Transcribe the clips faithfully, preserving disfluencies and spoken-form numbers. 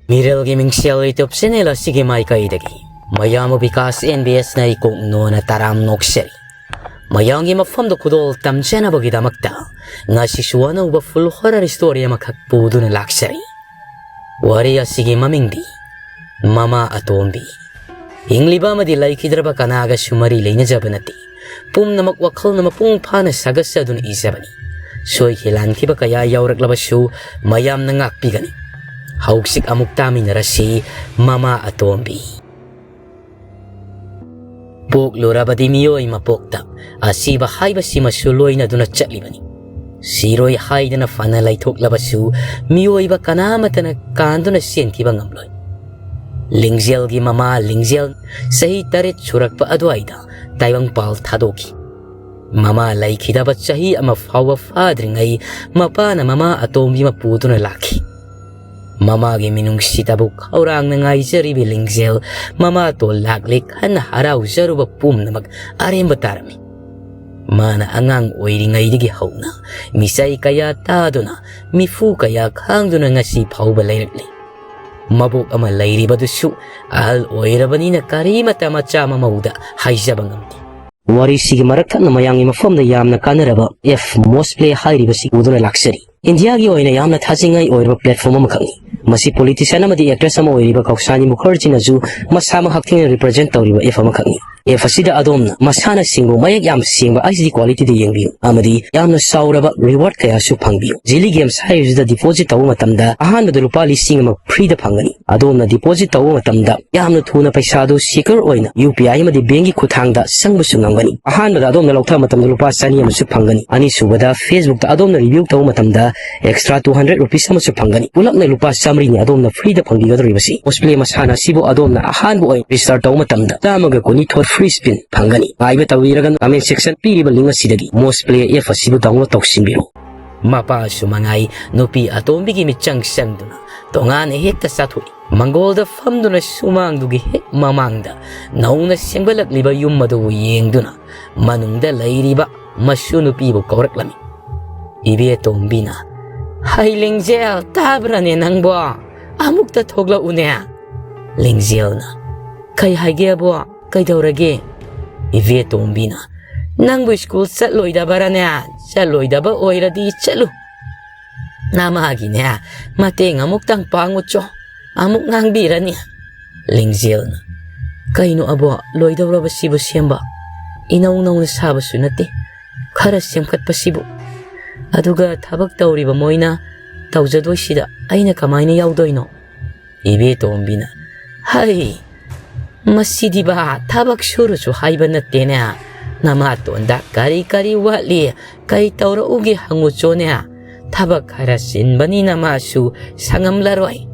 ꯃꯤꯔꯦꯜꯒꯤ ꯃꯤꯡꯁꯦꯜ YouTube channel ꯑꯁꯤꯒꯤ ꯃꯥꯏꯀꯩꯗꯒꯤ ꯃꯌꯥꯝꯕꯨ ꯕꯤꯀꯥꯁ NBS ꯅ ꯏꯀꯣꯛ ꯅꯣꯟꯅ ꯇꯔꯥꯝ ꯅꯣꯛꯆꯔꯤ꯫ ꯃꯌꯥꯝꯒꯤ ꯃꯐꯝꯗ ꯈꯨꯗꯣꯜ ꯇꯝꯖꯅꯕꯒꯤꯗꯃꯛꯇ ꯉꯁꯤꯁꯨ ꯑꯅꯧꯕ full horror story ꯑꯃꯈꯛ ꯄꯨꯗꯨꯅ ꯂꯥꯛꯆꯔꯤ꯫ ꯋꯥꯔꯤ ꯑꯁꯤꯒꯤ ꯃꯃꯤꯡꯗꯤ ꯃꯃꯥ ꯑꯇꯣꯝꯕꯤ꯫ ꯍꯤꯡꯂꯤꯕ ꯑꯃꯗꯤ ꯂꯩꯈꯤꯗ꯭ꯔꯕ ꯀꯅꯥꯒꯁꯨ ꯃꯔꯤ ꯂꯩꯅꯖꯕ ꯅꯠꯇꯦ꯫ ꯄꯨꯝꯅꯃꯛ ꯋꯥꯈꯜꯅ ꯃꯄꯨꯡ ꯐꯥꯅ ꯁꯥꯒꯠꯆꯗꯨꯅ ꯏꯖꯕꯅꯤ꯫ ꯁꯣꯏꯈꯤ ꯂꯥꯟꯈꯤꯕ ꯀꯌꯥ ꯌꯥꯎꯔꯛꯂꯕꯁꯨ ꯃꯌꯥꯝꯅ ꯉꯥꯛꯄꯤꯒꯅꯤ꯫ ꯍꯧꯖꯤꯛ ꯑꯃꯨꯛ ꯇꯥꯃꯤꯟꯅꯔꯁꯤ ꯃꯃꯥ ꯑꯇꯣꯝꯕꯤ꯫ ꯄꯣꯛꯂꯨꯔꯕꯗꯤ ꯃꯤꯑꯣꯏ ꯃꯄꯣꯛꯇ ꯑꯁꯤꯕ ꯍꯥꯏꯕꯁꯤꯃꯁꯨ ꯂꯣꯏꯅꯗꯨꯅ ꯆꯠꯂꯤꯕꯅꯤ꯫ ꯁꯤꯔꯣꯏ ꯍꯥꯏꯗꯅ ꯐꯅ ꯂꯩꯊꯣꯛꯂꯕꯁꯨ ꯃꯤꯑꯣꯏꯕ ꯀꯅꯥ ꯑꯃꯠꯇꯅ ꯀꯥꯟꯗꯨꯅ ꯆꯦꯟꯈꯤꯕ ꯉꯝꯂꯣꯏ꯫ ꯂꯤꯡꯖꯦꯜꯒꯤ ꯃꯃꯥ ꯂꯤꯡꯖꯦꯜ ꯆꯍꯤ ꯇꯔꯦꯠ ꯁꯨꯔꯛꯄ ꯑꯗꯨꯋꯥꯏꯗ ꯇꯥꯏꯕꯪꯄꯥꯜ ꯊꯥꯗꯣꯛꯈꯤ꯫ ꯃꯃꯥ ꯂꯩꯈꯤꯗꯕ ꯆꯍꯤ ꯑꯃ ꯐꯥꯎꯕ ꯐꯥꯗ꯭ꯔꯤꯉꯩ ꯃꯄꯥꯅ ꯃꯃꯥ ꯑꯇꯣꯝꯕꯤ ꯑꯃ ꯄꯨꯗꯨꯅ ꯂꯥꯛꯈꯤ꯫ ꯃꯃꯥꯒꯤ ꯃꯤꯅꯨꯡꯁꯤꯗꯕꯨ ꯈꯧꯔꯥꯡꯅ ꯉꯥꯏꯖꯔꯤꯕ ꯂꯤꯡꯖꯦꯜ ꯃꯃꯥꯇꯣꯟ ꯂꯥꯛꯂꯦ ꯈꯟꯅ ꯍꯔꯥꯎꯖꯔꯨꯕ ꯄꯨꯝꯅꯃꯛ ꯑꯔꯦꯝꯕ ꯇꯥꯔꯝꯃꯤ꯫ ꯃꯥꯅ ꯑꯉꯥꯡ ꯑꯣꯏꯔꯤꯉꯩꯗꯒꯤ ꯍꯧꯅ ꯃꯤꯆꯩ ꯀꯌꯥ ꯇꯥꯗꯨꯅ ꯃꯤꯐꯨ ꯀꯌꯥ ꯈꯥꯡꯗꯨꯅ ꯉꯁꯤ ꯐꯥꯎꯕ ꯂꯩꯔꯛꯂꯤ꯫ ꯃꯕꯣꯛ ꯑꯃ ꯂꯩꯔꯤꯕꯗꯨꯁꯨ ꯑꯍꯜ ꯑꯣꯏꯔꯕꯅꯤꯅ ꯀꯔꯤꯃꯠꯇ ꯃꯆꯥ ꯃꯃꯧꯗ ꯍꯥꯏꯖꯕ ꯉꯝꯗꯦ꯫ ꯋꯥꯔꯤꯁꯤꯒꯤ ꯃꯔꯛ ꯊꯠꯅ ꯃꯌꯥꯝꯒꯤ ꯃꯐꯝꯗ ꯌꯥꯝꯅ ꯀꯥꯟꯅꯔꯕ ꯑꯦꯐ ꯃꯣꯁ ꯄ꯭ꯂꯦ ꯍꯥꯏꯔꯤꯕꯁꯤ ꯎꯗꯨꯅ ꯂꯥꯛꯆꯔꯤ꯫ ꯏꯟꯗꯤꯌꯥꯒꯤ ꯑꯣꯏꯅ ꯌꯥꯝꯅ ꯊꯥꯖꯅꯤꯡꯉꯥꯏ ꯑꯣꯏꯔꯕ platform ꯑꯃꯈꯛꯅꯤ꯫ ꯃꯁꯤ politician ꯑꯃꯗꯤ actress ꯑꯃ ꯑꯣꯏꯔꯤꯕ ꯀꯧꯁꯥꯅꯤ ꯃꯨꯈꯔꯖꯤꯅꯁꯨ ꯃꯁꯥꯃꯛ ꯍꯛꯊꯦꯡꯅ represent ꯇꯧꯔꯤꯕ app ꯑꯃꯈꯛꯅꯤ꯫ App ꯑꯁꯤꯗ ꯑꯗꯣꯝꯅ ꯃꯁꯥꯟꯅꯁꯤꯡꯕꯨ ꯃꯌꯦꯛ ꯌꯥꯝ ꯁꯦꯡꯕ H D qualityꯗ ꯌꯦꯡꯕꯤꯌꯨ ꯑꯃꯗꯤ ꯌꯥꯝꯅ ꯆꯥꯎꯔꯕ reward ꯀꯌꯥꯁꯨ ꯐꯪꯕꯤꯌꯨ꯫ Jelly Games ꯍꯥꯏꯔꯤꯕꯁꯤꯗ deposit ꯇꯧꯕ ꯃꯇꯝꯗ ꯑꯍꯥꯟꯕꯗ ꯂꯨꯄꯥ ꯂꯤꯁꯤꯡ ꯑꯃ freeꯗ ꯐꯪꯒꯅꯤ꯫ ꯑꯗꯣꯝꯅ deposit ꯇꯧꯕ ꯃꯇꯝꯗ ꯌꯥꯝꯅ ꯊꯨꯅ ꯄꯩꯁꯥꯗꯨ secure ꯑꯣꯏꯅ U P I ꯑꯃꯗꯤ bankꯀꯤ ꯈꯨꯠꯊꯥꯡꯗ ꯆꯪꯕꯁꯨ ꯉꯝꯒꯅꯤ꯫ ꯑꯍꯥꯟꯕꯗ ꯑꯗꯣꯝꯅ ꯂꯧꯊꯕ ꯃꯇꯝꯗ ꯂꯨꯄꯥ ꯆꯅꯤ ꯑꯃꯁꯨ ꯐꯪꯒꯅꯤ꯫ ꯑꯅꯤꯁꯨꯕꯗ Facebookꯇ ꯑꯗꯣꯝꯅ review ꯇꯧꯕ ꯃꯇꯝꯗ extra two hundred rupees ꯑꯃꯁꯨ ꯐꯪꯒꯅꯤ꯫ ꯄꯨꯂꯞꯅ ꯂꯨꯄꯥ ꯆꯥꯃꯔꯤꯅꯤ ꯑꯗꯣꯝꯅ freeꯗ ꯐꯪꯕꯤꯒꯗꯧꯔꯤꯕꯁꯤ꯫ Mosh Play ꯃꯁꯥꯟꯅ ꯑꯁꯤꯕꯨ ꯑꯗꯣꯝꯅ ꯑꯍꯥꯟꯕ ꯑꯣꯏꯅ register ꯇꯧꯕ ꯃꯇꯝꯗ ꯆꯥꯝꯃꯒ ꯀꯨꯟꯅꯤꯊꯣꯏ free spin ꯐꯪꯒꯅꯤ꯫ ꯉꯥꯏꯕ ꯇꯧꯕꯤꯔꯒꯅꯨ, comment section ꯄꯤꯔꯤꯕ link ꯑꯁꯤꯗꯒꯤ Mosh Play app ꯑꯁꯤꯕꯨ download ꯇꯧꯁꯤꯟꯕꯤꯔꯣ꯫ ꯃꯄꯥꯁꯨ ꯃꯉꯥꯏ ꯅꯨꯄꯤ ꯑꯇꯣꯝꯕꯤꯒꯤ ꯃꯤꯆꯪ ꯆꯪꯗꯨꯅ ꯇꯣꯉꯥꯟꯅ ꯍꯦꯛꯇ ꯆꯥꯊꯣꯛꯏ꯫ ꯃꯪꯒꯣꯜꯗ ꯐꯝꯗꯨꯅ ꯁꯨꯃꯥꯡꯗꯨꯒꯤ ꯍꯦꯛ ꯃꯃꯥꯡꯗ ꯅꯧꯅ ꯁꯦꯝꯒꯠꯂꯛꯂꯤꯕ ꯌꯨꯝ ꯑꯗꯨꯕꯨ ꯌꯦꯡꯗꯨꯅ ꯃꯅꯨꯡꯗ ꯂꯩꯔꯤꯕ ꯃꯁꯨ ꯅꯨꯄꯤꯕꯨ ꯀꯧꯔꯛꯂꯝꯃꯤ꯫ ꯏꯕꯦꯇꯣꯝꯕꯤꯅ, "ꯍꯩ ꯂꯤꯡꯖꯦꯜ, ꯇꯥꯕ꯭ꯔꯅꯦ ꯅꯪꯕꯣ? ꯑꯃꯨꯛꯇ ꯊꯣꯛꯂꯛꯎꯅꯦ꯫ ꯂꯤꯡꯖꯦꯜꯅ, "ꯀꯩ ꯍꯥꯏꯒꯦ ꯑꯕꯣ? ꯀꯩꯗꯧꯔꯒꯦ?" ꯏꯕꯦꯇꯣꯝꯕꯤꯅ, "ꯅꯪꯕꯨ ꯁ꯭ꯀꯨꯜ ꯆꯠꯂꯣꯏꯗꯕꯔꯅꯦ? ꯆꯠꯂꯣꯏꯗꯕ ꯑꯣꯏꯔꯗꯤ ꯆꯠꯂꯨ꯫ ꯅꯃꯥꯒꯤꯅꯦ ꯃꯇꯦꯡ ꯑꯃꯨꯛꯇꯪ ꯄꯥꯡꯉꯨꯆꯣ, ꯑꯃꯨꯛ ꯉꯥꯡꯕꯤꯔꯅꯤ꯫" ꯂꯤꯡꯖꯦꯜꯅ, "ꯀꯩꯅꯣ ꯑꯕꯣ, ꯂꯣꯏꯗꯧꯔꯕ ꯁꯤꯕꯨ ꯁꯦꯝꯕ? ꯏꯅꯧ ꯅꯧꯅ ꯁꯥꯕꯁꯨ ꯅꯠꯇꯦ, ꯈꯔ ꯁꯦꯝꯒꯠꯄꯁꯤꯕꯨ꯫ ꯑꯗꯨꯒ ꯊꯕꯛ ꯇꯧꯔꯤꯕ ꯃꯣꯏꯅ ꯇꯧꯖꯗꯣꯏꯁꯤꯗ ꯑꯩꯅ ꯀꯃꯥꯏꯅ ꯌꯥꯎꯗꯣꯏꯅꯣ?" ꯏꯕꯦꯇꯣꯝꯕꯤꯅ, "ꯍꯩ, ꯃꯁꯤꯗꯤꯕ ꯊꯕꯛ ꯁꯨꯔꯨꯁꯨ ꯍꯥꯏꯕ ꯅꯠꯇꯦꯅꯦ꯫ ꯅꯃꯥꯇꯣꯟꯗ ꯀꯔꯤ ꯀꯔꯤ ꯋꯥꯠꯂꯤ, ꯀꯔꯤ ꯇꯧꯔꯛꯎꯒꯦ ꯍꯪꯉꯨꯆꯣꯅꯦ꯫ ꯊꯕꯛ ꯈꯔ ꯆꯤꯟꯕꯅꯤꯅ ꯃꯥꯁꯨ ꯁꯪꯉꯝꯂꯔꯣꯏ꯫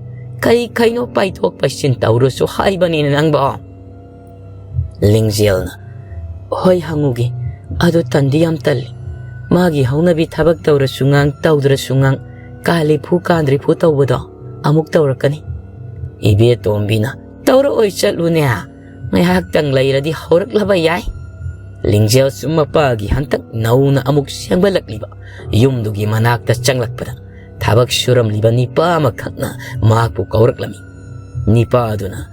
ꯀꯔꯤ ꯀꯩꯅꯣ ꯄꯥꯏꯊꯣꯛ ꯄꯥꯏꯁꯤꯟ ꯇꯧꯔꯨꯁꯨ ꯍꯥꯏꯕꯅꯤꯅꯦ ꯅꯪꯕꯣ꯫" ꯂꯤꯡꯖꯦꯜꯅ, "ꯍꯣꯏ ꯍꯪꯉꯨꯒꯦ, ꯑꯗꯣ ꯇꯟꯗꯤ ꯌꯥꯝ ꯇꯜꯂꯤ꯫ ꯃꯥꯒꯤ ꯍꯧꯅꯕꯤ ꯊꯕꯛ ꯇꯧꯔꯁꯨ ꯉꯥꯡ, ꯇꯧꯗ꯭ꯔꯁꯨ ꯉꯥꯡ, ꯀꯥꯜꯂꯤ ꯐꯨ ꯀꯥꯟꯗ꯭ꯔꯤ ꯐꯨ ꯇꯧꯕꯗꯣ ꯑꯃꯨꯛ ꯇꯧꯔꯛꯀꯅꯤ꯫" ꯏꯕꯦꯇꯣꯝꯕꯤꯅ, "ꯇꯧꯔꯛꯑꯣꯏ, ꯆꯠꯂꯨꯅꯦ꯫ ꯉꯥꯏꯍꯥꯛꯇꯪ ꯂꯩꯔꯗꯤ ꯍꯧꯔꯛꯂꯕ ꯌꯥꯏ꯫" ꯂꯤꯡꯖꯦꯜꯁꯨ ꯃꯄꯥꯒꯤ ꯍꯟꯇꯛ ꯅꯧꯅ ꯑꯃꯨꯛ ꯁꯦꯝꯒꯠꯂꯛꯂꯤꯕ ꯌꯨꯝꯗꯨꯒꯤ ꯃꯅꯥꯛꯇ ꯆꯪꯂꯛꯄꯗ ꯊꯕꯛ ꯁꯨꯔꯝꯂꯤꯕ ꯅꯤꯄꯥ ꯑꯃꯈꯛꯅ ꯃꯍꯥꯛꯄꯨ ꯀꯧꯔꯛꯂꯝꯃꯤ꯫ ꯅꯤꯄꯥ ꯑꯗꯨꯅ,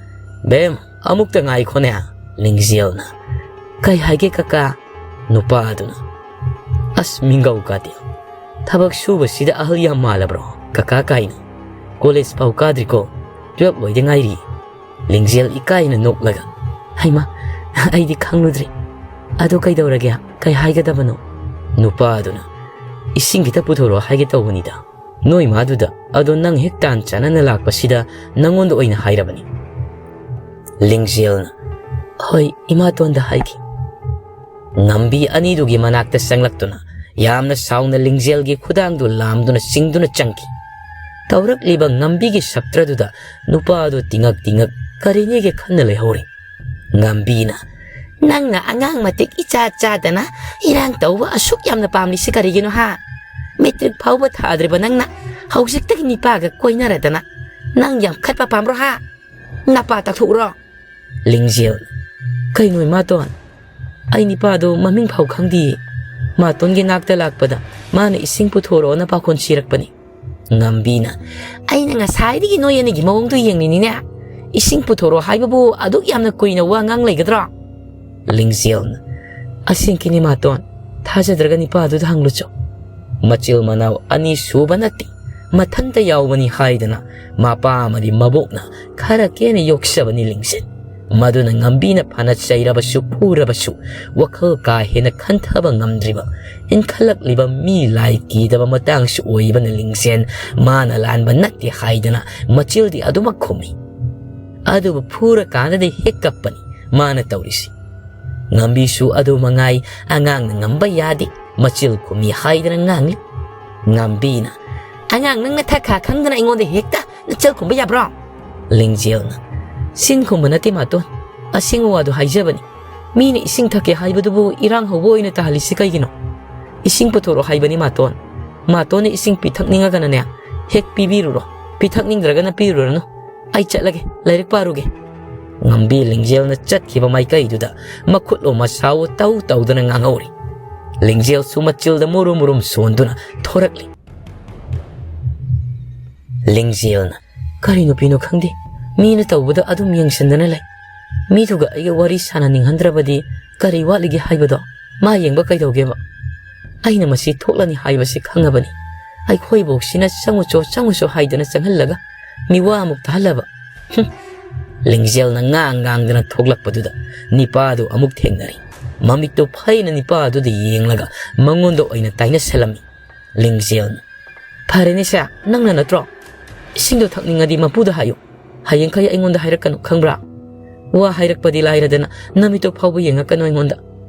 "ꯕꯦꯝ, ꯑꯃꯨꯛꯇ ꯉꯥꯏꯈꯣꯅꯦ꯫" ꯂꯤꯡꯖꯦꯜꯅ, "ꯀꯩ ꯍꯥꯏꯒꯦ ꯀꯀꯥ?" ꯅꯨꯄꯥ ꯑꯗꯨꯅ, "ꯑꯁ ꯃꯤꯡꯒꯧ ꯀꯥꯇꯦ, ꯊꯕꯛ ꯁꯨꯕꯁꯤꯗ ꯑꯍꯜ ꯌꯥꯝ ꯃꯥꯜꯂꯕ꯭ꯔꯣ ꯀꯀꯥ ꯀꯥꯏꯅ? ꯀꯣꯂꯦꯖ ꯐꯥꯎ ꯀꯥꯗ꯭ꯔꯤꯀꯣ, ꯇꯨꯌꯦꯜꯞ ꯂꯣꯏꯗ ꯉꯥꯏꯔꯤ꯫" ꯂꯤꯡꯖꯦꯜ ꯏꯀꯥꯏꯅ ꯅꯣꯛꯂꯒ, "ꯍꯩꯃ, ꯑꯩꯗꯤ ꯈꯪꯂꯨꯗ꯭ꯔꯦ꯫ ꯑꯗꯣ ꯀꯩꯗꯧꯔꯒꯦ? ꯀꯩ ꯍꯥꯏꯒꯗꯕꯅꯣ?" ꯅꯨꯄꯥ ꯑꯗꯨꯅ, "ꯏꯁꯤꯡ ꯈꯤꯇ ꯄꯨꯊꯣꯔꯛꯑꯣ ꯍꯥꯏꯒꯦ ꯇꯧꯕꯅꯤꯗ, ꯅꯣꯏ ꯃꯥꯗꯨꯗ꯫ ꯑꯗꯣ ꯅꯪ ꯍꯦꯛ ꯇꯥꯟ ꯆꯥꯅꯅ ꯂꯥꯛꯄꯁꯤꯗ ꯅꯪꯉꯣꯟꯗ ꯑꯣꯏꯅ ꯍꯥꯏꯔꯕꯅꯤ꯫" ꯂꯤꯡꯖꯦꯜꯅ, "ꯍꯣꯏ, ꯏꯃꯥꯇꯣꯟꯗ ꯍꯥꯏꯒꯦ꯫" ꯉꯝꯕꯤ ꯑꯅꯤꯗꯨꯒꯤ ꯃꯅꯥꯛꯇ ꯆꯪꯂꯛꯇꯨꯅ ꯌꯥꯝꯅ ꯁꯥꯎꯅ ꯂꯤꯡꯖꯦꯜꯒꯤ ꯈꯨꯗꯥꯡꯗꯨ ꯂꯥꯝꯗꯨꯅ ꯆꯤꯡꯗꯨꯅ ꯆꯪꯈꯤ꯫ ꯇꯧꯔꯛꯂꯤꯕ ꯉꯝꯕꯤꯒꯤ ꯁꯛꯇ꯭ꯔꯗꯨꯗ ꯅꯨꯄꯥ ꯑꯗꯨ ꯇꯤꯉꯛ ꯇꯤꯉꯛ ꯀꯔꯤꯅꯦꯒꯦ ꯈꯟꯅ ꯂꯩꯍꯧꯔꯦ꯫ ꯉꯝꯕꯤꯅ, "ꯅꯪꯅ ꯑꯉꯥꯡ ꯃꯇꯤꯛ ꯏꯆꯥ ꯆꯥꯗꯅ ꯏꯔꯥꯡ ꯇꯧꯕ ꯑꯁꯨꯛ ꯌꯥꯝꯅ ꯄꯥꯝꯂꯤꯁꯤ ꯀꯔꯤꯒꯤꯅꯣ ꯍꯥ? ꯃꯦꯇ꯭ꯔꯤꯛ ꯐꯥꯎꯕ ꯊꯥꯗ꯭ꯔꯤꯕ ꯅꯪꯅ ꯍꯧꯖꯤꯛꯇꯒꯤ ꯅꯤꯄꯥꯒ ꯀꯣꯏꯅꯔꯗꯅ ꯅꯪ ꯌꯥꯝ ꯈꯠꯄ ꯄꯥꯝꯕ꯭ꯔꯣ ꯍꯥ? ꯅꯄꯥ ꯇꯥꯊꯣꯛꯎꯔꯣ꯫" ꯂꯤꯡꯖꯦꯜ, "ꯀꯩꯅꯣ ꯏꯃꯥꯇꯣꯟ? ꯑꯩ ꯅꯤꯄꯥꯗꯣ ꯃꯃꯤꯡ ꯐꯥꯎ ꯈꯪꯗꯤꯌꯦ꯫ ꯃꯥꯇꯣꯟꯒꯤ ꯅꯥꯛꯇ ꯂꯥꯛꯄꯗ ꯃꯥꯅ ꯏꯁꯤꯡ ꯄꯨꯊꯣꯔꯛꯑꯣꯅ ꯄꯥꯈꯣꯟ ꯁꯤꯔꯛꯄꯅꯤ꯫ ꯉꯝꯕꯤꯅ, "ꯑꯩꯅ ꯉꯁꯥꯏꯗꯒꯤ ꯅꯣꯏ ꯑꯅꯤꯒꯤ ꯃꯑꯣꯡꯗꯣ ꯌꯦꯡꯂꯤꯅꯤꯅꯦ꯫ ꯏꯁꯤꯡ ꯄꯨꯊꯣꯔꯛꯑꯣ ꯍꯥꯏꯕꯕꯨ ꯑꯗꯨꯛ ꯌꯥꯝꯅ ꯀꯨꯏꯅ ꯋꯥ ꯉꯥꯡ ꯂꯩꯒꯗ꯭ꯔꯣ?" ꯂꯤꯡꯖꯦꯜꯅ, "ꯑꯁꯦꯡꯀꯤꯅꯤ ꯃꯥꯇꯣꯟ, ꯊꯥꯖꯗ꯭ꯔꯒ ꯅꯤꯄꯥꯗꯨꯗ ꯍꯪꯂꯨꯆꯣ꯫ ꯃꯆꯤꯜ ꯃꯅꯥꯎ ꯑꯅꯤ ꯁꯨꯕ ꯅꯠꯇꯦ, ꯃꯊꯟꯇ ꯌꯥꯎꯕꯅꯤ" ꯍꯥꯏꯗꯅ ꯃꯄꯥ ꯑꯃꯗꯤ ꯃꯕꯣꯛꯅ ꯈꯔ ꯀꯦꯅ ꯌꯣꯛꯆꯕꯅꯤ ꯂꯤꯡꯖꯦꯜ꯫ ꯃꯗꯨꯅ ꯉꯝꯕꯤꯅ ꯐꯅ ꯆꯩꯔꯕꯁꯨ ꯐꯨꯔꯕꯁꯨ ꯋꯥꯈꯜ ꯀꯥ ꯍꯦꯟꯅ ꯈꯟꯊꯕ ꯉꯝꯗ꯭ꯔꯤꯕ, ꯏꯟꯈꯠꯂꯛꯂꯤꯕ ꯃꯤ ꯂꯥꯏ ꯀꯤꯗꯕ ꯃꯇꯥꯡꯁꯨ ꯑꯣꯏꯕꯅ ꯂꯤꯡꯖꯦꯜ ꯃꯥꯅ ꯂꯥꯟꯕ ꯅꯠꯇꯦ ꯍꯥꯏꯗꯅ ꯃꯆꯤꯜꯗꯤ ꯑꯗꯨꯃꯛ ꯈꯨꯝꯃꯤ꯫ ꯑꯗꯨꯕꯨ ꯐꯨꯔꯀꯥꯟꯗꯗꯤ ꯍꯦꯛ ꯀꯞꯄꯅꯤ ꯃꯥꯅ ꯇꯧꯔꯤꯁꯤ꯫ ꯉꯝꯕꯤꯁꯨ ꯑꯗꯨ ꯃꯉꯥꯏ, ꯑꯉꯥꯡꯅ ꯉꯝꯕ ꯌꯥꯗꯦ, ꯃꯆꯤꯜ ꯈꯨꯝꯃꯤ ꯍꯥꯏꯗꯅ ꯉꯥꯡꯂꯤ꯫ ꯉꯝꯕꯤꯅ, "ꯑꯉꯥꯡ ꯅꯪ ꯅꯊꯛ ꯈꯥ ꯈꯪꯗꯅ ꯑꯩꯉꯣꯟꯗ ꯍꯦꯛꯇ ꯅꯆꯜ ꯈꯨꯝꯕ ꯌꯥꯕ꯭ꯔꯣ?" ꯂꯤꯡꯖꯦꯜꯅ, "ꯆꯤꯟ ꯈꯨꯝꯕ ꯅꯠꯇꯦ ꯃꯥꯇꯣꯟ, ꯑꯁꯦꯡꯕ ꯋꯥꯗꯨ ꯍꯥꯏꯖꯕꯅꯤ꯫ ꯃꯤꯅ ꯏꯁꯤꯡ ꯊꯛꯀꯦ ꯍꯥꯏꯕꯗꯨꯕꯨ ꯏꯔꯥꯡ ꯍꯧꯕ ꯑꯣꯏꯅ ꯇꯥꯍꯜꯂꯤꯁꯤ ꯀꯩꯒꯤꯅꯣ? ꯏꯁꯤꯡ ꯄꯨꯊꯣꯔꯛꯑꯣ ꯍꯥꯏꯕꯅꯤ ꯃꯥꯇꯣꯟ꯫ ꯃꯥꯇꯣꯟꯅ ꯏꯁꯤꯡ ꯄꯤꯊꯛꯅꯤꯡꯉꯒꯅꯅꯦ, ꯍꯦꯛ ꯄꯤꯕꯤꯔꯨꯔꯣ, ꯄꯤꯊꯛꯅꯤꯡꯗ꯭ꯔꯒꯅ ꯄꯤꯔꯨꯔꯅꯨ꯫ ꯑꯩ ꯆꯠꯂꯒꯦ, ꯂꯥꯏꯔꯤꯛ ꯄꯥꯔꯨꯒꯦ"꯫ ꯉꯝꯕꯤ ꯂꯤꯡꯖꯦꯜꯅ ꯆꯠꯈꯤꯕ ꯃꯥꯏꯀꯩꯗꯨꯗ ꯃꯈꯨꯠꯂꯣ ꯃꯁꯥꯋꯣ ꯇꯧ ꯇꯧꯗꯅ ꯉꯥꯡꯍꯧꯔꯤ꯫ ꯂꯤꯡꯖꯦꯜꯁꯨ ꯃꯆꯤꯜꯗ ꯃꯨꯔꯨꯝ ꯃꯨꯔꯨꯝ ꯁꯣꯟꯗꯨꯅ ꯊꯣꯔꯛꯂꯤ꯫ ꯂꯤꯡꯖꯦꯜꯅ, "ꯀꯔꯤ ꯅꯨꯄꯤꯅꯣ ꯈꯪꯗꯦ, ꯃꯤꯅ ꯇꯧꯕꯗ ꯑꯗꯨꯝ ꯌꯦꯡꯁꯤꯟꯗꯅ ꯂꯩ꯫ ꯃꯤꯗꯨꯒ ꯑꯩꯒ ꯋꯥꯔꯤ ꯁꯥꯟꯅꯅꯤꯡꯍꯟꯗ꯭ꯔꯕꯗꯤ ꯀꯔꯤ ꯋꯥꯠꯂꯤꯒꯦ ꯍꯥꯏꯕꯗꯣ ꯃꯥ ꯌꯦꯡꯕ ꯀꯩꯗꯧꯒꯦꯕ? ꯑꯩꯅ ꯃꯁꯤ ꯊꯣꯛꯂꯅꯤ ꯍꯥꯏꯕꯁꯤ ꯈꯪꯉꯕꯅꯤ꯫ ꯑꯩꯈꯣꯏꯕꯣꯛꯁꯤꯅ ꯆꯪꯉꯨꯆꯣ, ꯆꯪꯉꯨꯆꯣ ꯍꯥꯏꯗꯅ ꯆꯪꯍꯜꯂꯒ ꯃꯤꯋꯥ ꯑꯃꯨꯛ ꯇꯥꯍꯜꯂꯕ꯫ ꯍꯨꯝ!" ꯂꯤꯡꯖꯦꯜꯅ ꯉꯥꯡ ꯉꯥꯡꯗꯅ ꯊꯣꯛꯂꯛꯄꯗꯨꯗ ꯅꯤꯄꯥꯗꯨ ꯑꯃꯨꯛ ꯊꯦꯡꯅꯔꯤ꯫ ꯃꯃꯤꯠꯇꯨ ꯐꯩꯅ ꯅꯤꯄꯥꯗꯨꯗ ꯌꯦꯡꯂꯒ ꯃꯉꯣꯟꯗ ꯑꯣꯏꯅ ꯇꯥꯏꯅꯁꯜꯂꯝꯃꯤ꯫ ꯂꯤꯡꯖꯦꯜꯅ, "ꯐꯔꯦꯅꯦ ꯁꯦ, ꯅꯪꯅ ꯅꯠꯇ꯭ꯔꯣ? ꯏꯁꯤꯡꯗꯣ ꯊꯛꯅꯤꯡꯉꯗꯤ ꯃꯄꯨꯗ ꯍꯥꯏꯌꯨ꯫ ꯍꯌꯦꯡꯈꯩ ꯑꯩꯉꯣꯟꯗ ꯍꯥꯏꯔꯛꯀꯅꯨ, ꯈꯪꯕ꯭ꯔꯥ? ꯋꯥ ꯍꯥꯏꯔꯛꯄꯗꯤ ꯂꯥꯏꯔꯗꯅ ꯅꯃꯤꯠꯇꯣ ꯐꯥꯎꯕ ꯌꯦꯡꯉꯛꯀꯅꯨ ꯑꯩꯉꯣꯟꯗ꯫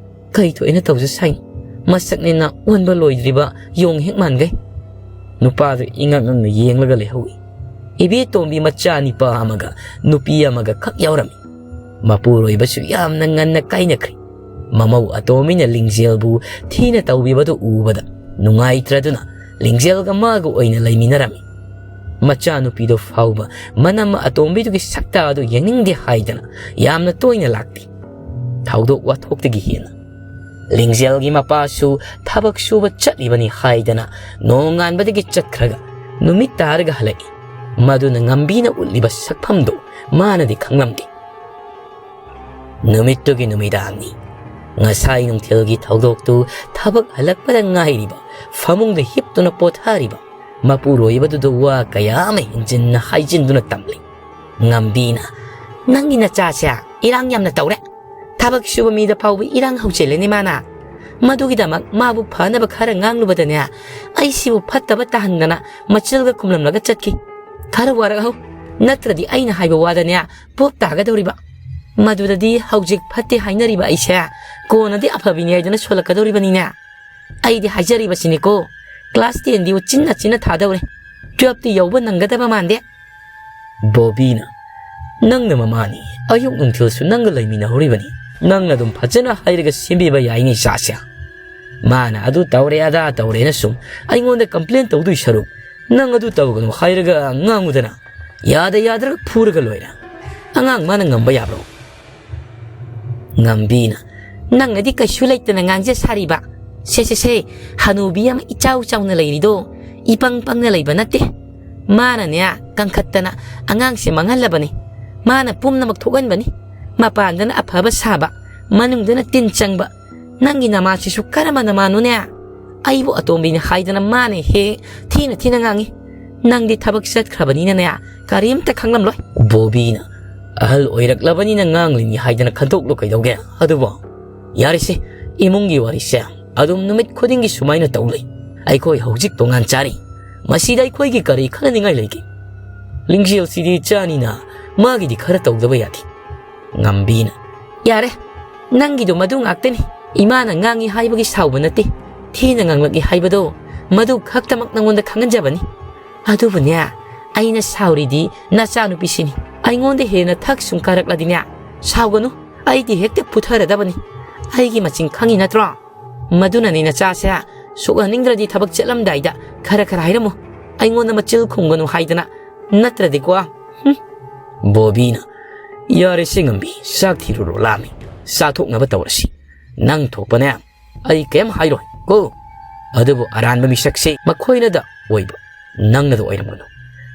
ꯀꯩ ꯊꯣꯛꯑꯦꯅ ꯇꯧꯖ ꯁꯥꯏꯅꯣ? ꯃꯁꯛꯅꯦꯅ ꯑꯣꯟꯕ ꯂꯣꯏꯗ꯭ꯔꯤꯕ ꯌꯣꯡ ꯍꯦꯛ ꯃꯥꯟꯈꯩ"꯫ ꯅꯨꯄꯥꯗꯨ ꯏꯉꯛ ꯉꯛꯅ ꯌꯦꯡꯂꯒ ꯂꯩꯍꯧꯏ꯫ ꯏꯕꯦꯇꯣꯝꯕꯤ ꯃꯆꯥ ꯅꯤꯄꯥ ꯑꯃꯒ ꯅꯨꯄꯤ ꯑꯃꯒ ꯈꯛ ꯌꯥꯎꯔꯝꯃꯤ꯫ ꯃꯄꯨꯔꯣꯏꯕꯁꯨ ꯌꯥꯝꯅ ꯉꯟꯅ ꯀꯥꯏꯅꯈ꯭ꯔꯦ꯫ ꯃꯃꯧ ꯑꯇꯣꯝꯕꯤꯅ ꯂꯤꯡꯖꯦꯜꯕꯨ ꯊꯤꯅ ꯇꯧꯕꯤꯕꯗꯨ ꯎꯕꯗ ꯅꯨꯡꯉꯥꯏꯇ꯭ꯔꯗꯨꯅ ꯂꯤꯡꯖꯦꯜꯒ ꯃꯥꯒ ꯑꯣꯏꯅ ꯂꯩꯃꯤꯟꯅꯔꯝꯃꯤ꯫ ꯃꯆꯥꯅꯨꯄꯤꯗꯨ ꯐꯥꯎꯕ ꯃꯅꯝ ꯑꯇꯣꯝꯕꯤꯗꯨꯒꯤ ꯁꯛꯇꯥ ꯑꯗꯨ ꯌꯦꯡꯅꯤꯡꯗꯦ ꯍꯥꯏꯗꯅ ꯌꯥꯝꯅ ꯇꯣꯏꯅ ꯂꯥꯛꯇꯦ꯫ ꯊꯧꯗꯣꯛ ꯋꯥꯊꯣꯛꯇꯒꯤ ꯍꯦꯟꯅ ꯂꯤꯡꯖꯦꯜꯒꯤ ꯃꯄꯥꯁꯨ ꯊꯕꯛ ꯁꯨꯕ ꯆꯠꯂꯤꯕꯅꯤ ꯍꯥꯏꯗꯅ ꯅꯣꯡꯉꯥꯟꯕꯗꯒꯤ ꯆꯠꯈ꯭ꯔꯒ ꯅꯨꯃꯤꯠ ꯇꯥꯔꯒ ꯍꯜꯂꯛꯏ꯫ ꯃꯗꯨꯅ ꯉꯝꯕꯤꯅ ꯎꯠꯂꯤꯕ ꯁꯛꯐꯝꯗꯨ ꯃꯥꯅꯗꯤ ꯈꯪꯂꯝꯗꯦ꯫ ꯅꯨꯃꯤꯠꯇꯨꯒꯤ ꯅꯨꯃꯤꯗꯥꯡꯅꯤ꯫ ꯉꯁꯥꯏ ꯅꯨꯡꯊꯤꯜꯒꯤ ꯊꯧꯗꯣꯛꯇꯨ ꯊꯕꯛ ꯍꯜꯂꯛꯄꯗ ꯉꯥꯏꯔꯤꯕ, ꯐꯃꯨꯡꯗ ꯍꯤꯞꯇꯨꯅ ꯄꯣꯊꯥꯔꯤꯕ ꯃꯄꯨꯔꯣꯏꯕꯗꯨꯗ ꯋꯥ ꯀꯌꯥ ꯑꯃ ꯍꯦꯟꯖꯤꯟꯅ ꯍꯥꯏꯖꯤꯟꯗꯨꯅ ꯇꯝꯂꯤ꯫ ꯉꯝꯕꯤꯅ, "ꯅꯪꯒꯤ ꯅꯆꯥꯁꯦ ꯏꯔꯥꯡ ꯌꯥꯝꯅ ꯇꯧꯔꯦ꯫ ꯊꯕꯛ ꯁꯨꯕ ꯃꯤꯗ ꯐꯥꯎꯕ ꯏꯔꯥꯡ ꯍꯧꯖꯤꯜꯂꯦꯅꯦ ꯃꯥꯅ꯫ ꯃꯗꯨꯒꯤꯗꯃꯛ ꯃꯥꯕꯨ ꯐꯅꯕ ꯈꯔ ꯉꯥꯡꯂꯨꯕꯗꯅꯦ, ꯑꯩꯁꯤꯕꯨ ꯐꯠꯇꯕ ꯇꯥꯍꯟꯗꯅ ꯃꯆꯤꯜꯒ ꯈꯨꯝꯂꯝꯂꯒ ꯆꯠꯈꯤ꯫ ꯈꯔ ꯋꯥꯔꯛꯍꯧ, ꯅꯠꯇ꯭ꯔꯗꯤ ꯑꯩꯅ ꯍꯥꯏꯕ ꯋꯥꯗꯅꯦ ꯄꯣꯞ ꯇꯥꯒꯗꯧꯔꯤꯕ꯫ ꯃꯗꯨꯗꯗꯤ ꯍꯧꯖꯤꯛ ꯐꯠꯇꯦ ꯍꯥꯏꯅꯔꯤꯕ ꯑꯩꯁꯦ ꯀꯣꯟꯅꯗꯤ ꯑꯐꯕꯤꯅꯤ ꯍꯥꯏꯗꯨꯅ ꯁꯣꯜꯂꯛꯀꯗꯧꯔꯤꯕꯅꯤꯅꯦ꯫ ꯑꯩꯗꯤ ꯍꯥꯏꯖꯔꯤꯕꯁꯤꯅꯤꯀꯣ, ꯀ꯭ꯂꯥꯁ ꯇꯦꯟꯗꯤ ꯎꯆꯤꯟ ꯅꯥꯆꯤꯟꯅ ꯊꯥꯗꯧꯔꯦ, ꯇꯨꯌꯦꯜꯐꯇꯤ ꯌꯧꯕ ꯅꯪꯒꯗꯕ ꯃꯥꯟꯗꯦ꯫" ꯕꯣꯕꯤꯅ, "ꯅꯪꯅ ꯃꯃꯥꯅꯤ, ꯑꯌꯨꯛ ꯅꯨꯡꯊꯤꯜꯁꯨ ꯅꯪꯒ ꯂꯩꯃꯤꯟꯅꯍꯧꯔꯤꯕꯅꯤ, ꯅꯪꯅ ꯑꯗꯨꯝ ꯐꯖꯅ ꯍꯥꯏꯔꯒ ꯁꯦꯝꯕꯤꯕ ꯌꯥꯏꯅꯦ ꯏꯆꯥꯁꯦ꯫ ꯃꯥꯅ ꯑꯗꯨ ꯇꯧꯔꯦ ꯑꯗꯥ ꯇꯧꯔꯦꯅ ꯁꯨꯝ ꯑꯩꯉꯣꯟꯗ ꯀꯝꯄ꯭ꯂꯦꯟ ꯇꯧꯗꯣꯏ ꯁꯔꯨꯛ, ꯅꯪ ꯑꯗꯨ ꯇꯧꯒꯅꯨ ꯍꯥꯏꯔꯒ ꯉꯥꯡꯉꯨꯗꯅ, ꯌꯥꯗ ꯌꯥꯗ꯭ꯔꯒ ꯐꯨꯔꯒ ꯂꯣꯏꯔꯦ꯫ ꯑꯉꯥꯡ ꯃꯥꯅ ꯉꯝꯕ ꯌꯥꯕ꯭ꯔꯣ?" ꯉꯝꯕꯤꯅ, "ꯅꯪꯅꯗꯤ ꯀꯩꯁꯨ ꯂꯩꯇꯅ ꯉꯥꯡꯖ ꯁꯥꯔꯤꯕ꯫ ꯁꯦ ꯁꯦ ꯁꯦ, ꯍꯅꯨꯕꯤ ꯑꯃ ꯏꯆꯥꯎ ꯆꯥꯎꯅ ꯂꯩꯔꯤꯗꯣ ꯏꯄꯪ ꯄꯪꯅ ꯂꯩꯕ ꯅꯠꯇꯦ꯫ ꯃꯥꯅꯅꯦ ꯀꯟꯈꯠꯇꯅ ꯑꯉꯥꯡꯁꯦ ꯃꯥꯡꯍꯜꯂꯕꯅꯤ꯫ ꯃꯥꯅ ꯄꯨꯝꯅꯃꯛ ꯊꯣꯛꯍꯟꯕꯅꯤ꯫ ꯃꯄꯥꯟꯗꯅ ꯑꯐꯕ ꯁꯥꯕ, ꯃꯅꯨꯡꯗꯅ ꯇꯤꯟ ꯆꯪꯕ꯫ ꯅꯪꯒꯤ ꯅꯃꯥꯁꯤꯁꯨ ꯀꯔꯝꯕ ꯅꯃꯥꯅꯣꯅꯦ? ꯑꯩꯕꯨ ꯑꯇꯣꯝꯕꯤꯅꯤ ꯍꯥꯏꯗꯅ ꯃꯥꯅ ꯍꯦꯛ ꯊꯤꯅ ꯊꯤꯅ ꯉꯥꯡꯉꯤ꯫ ꯅꯪꯗꯤ ꯊꯕꯛ ꯆꯠꯈ꯭ꯔꯕꯅꯤꯅꯅꯦ ꯀꯔꯤꯝꯇ ꯈꯪꯂꯝꯂꯣꯏ꯫" ꯕꯣꯕꯤꯅ, "ꯑꯍꯜ ꯑꯣꯏꯔꯛꯂꯕꯅꯤꯅ ꯉꯥꯡꯂꯤꯅꯤ ꯍꯥꯏꯗꯅ ꯈꯟꯗꯣꯛꯂꯣ ꯀꯩꯗꯧꯒꯦ? ꯑꯗꯨꯕꯨ ꯌꯥꯔꯦꯁꯦ, ꯏꯃꯨꯡꯒꯤ ꯋꯥꯔꯤꯁꯦ ꯑꯗꯨꯝ ꯅꯨꯃꯤꯠ ꯈꯨꯗꯤꯡꯒꯤ ꯁꯨꯃꯥꯏꯅ ꯇꯧ ꯂꯩ꯫ ꯑꯩꯈꯣꯏ ꯍꯧꯖꯤꯛ ꯇꯣꯉꯥꯟ ꯆꯥꯔꯤ꯫ ꯃꯁꯤꯗ ꯑꯩꯈꯣꯏꯒꯤ ꯀꯔꯤ ꯈꯟꯅꯅꯤꯡꯉꯥꯏ ꯂꯩꯒꯦ? ꯂꯤꯡꯖꯦꯜꯁꯤꯗꯤ ꯏꯆꯥꯅꯤꯅ ꯃꯥꯒꯤꯗꯤ ꯈꯔ ꯇꯧꯗꯕ ꯌꯥꯗꯦ꯫" ꯉꯝꯕꯤꯅ, "ꯌꯥꯔꯦ, ꯅꯪꯒꯤꯗꯣ ꯃꯗꯨ ꯉꯥꯛꯇꯅꯤ꯫ ꯏꯃꯥꯅ ꯉꯥꯡꯉꯤ ꯍꯥꯏꯕꯒꯤ ꯁꯥꯎꯕ ꯅꯠꯇꯦ, ꯊꯤꯅ ꯉꯥꯡꯂꯛꯏ ꯍꯥꯏꯕꯗꯣ ꯃꯗꯨ ꯈꯛꯇꯃꯛ ꯅꯪꯉꯣꯟꯗ ꯈꯪꯍꯟꯖꯕꯅꯤ꯫ ꯑꯗꯨꯕꯨꯅꯦ, ꯑꯩꯅ ꯁꯥꯎꯔꯤꯗꯤ ꯅꯆꯥꯅꯨꯄꯤꯁꯤꯅꯤ꯫ ꯑꯩꯉꯣꯟꯗ ꯍꯦꯟꯅ ꯊꯛ ꯁꯨꯝ ꯀꯥꯔꯛꯂꯗꯤꯅꯦ, ꯁꯥꯎꯒꯅꯨ, ꯑꯩꯗꯤ ꯍꯦꯛꯇ ꯄꯨꯊꯔꯗꯕꯅꯤ꯫ ꯑꯩꯒꯤ ꯃꯆꯤꯟ ꯈꯪꯉꯤ ꯅꯠꯇ꯭ꯔꯣ? ꯃꯗꯨꯅꯅꯤ ꯅꯆꯥꯁꯦ ꯁꯣꯛꯍꯟꯅꯤꯡꯗ꯭ꯔꯗꯤ ꯊꯕꯛ ꯆꯠꯂꯝꯗꯥꯏꯗ ꯈꯔ ꯈꯔ ꯍꯥꯏꯔꯝꯃꯨ꯫ ꯑꯩꯉꯣꯟꯗ ꯃꯆꯤꯜ ꯈꯨꯝꯒꯅꯨ ꯍꯥꯏꯗꯅ, ꯅꯠꯇ꯭ꯔꯗꯤꯀꯣ꯫" ꯍꯨꯝ꯫ ꯕꯣꯕꯤꯅ, "ꯌꯥꯔꯦꯁꯦ ꯉꯝꯕꯤ, ꯆꯥꯛ ꯊꯤꯔꯨꯔꯣ, ꯂꯥꯝꯃꯤ꯫ ꯆꯥꯊꯣꯛꯅꯕ ꯇꯧꯔꯁꯤ꯫ ꯅꯪ ꯊꯣꯛꯄꯅꯦ ꯑꯩ ꯀꯩꯝ ꯍꯥꯏꯔꯣꯏ ꯀꯣ꯫ ꯑꯗꯨꯕꯨ ꯑꯔꯥꯟꯕ ꯃꯤꯁꯛꯁꯦ ꯃꯈꯣꯏꯅꯗ ꯑꯣꯏꯕ ꯅꯪꯅꯗ ꯑꯣꯏꯔꯝꯒꯅꯨ꯫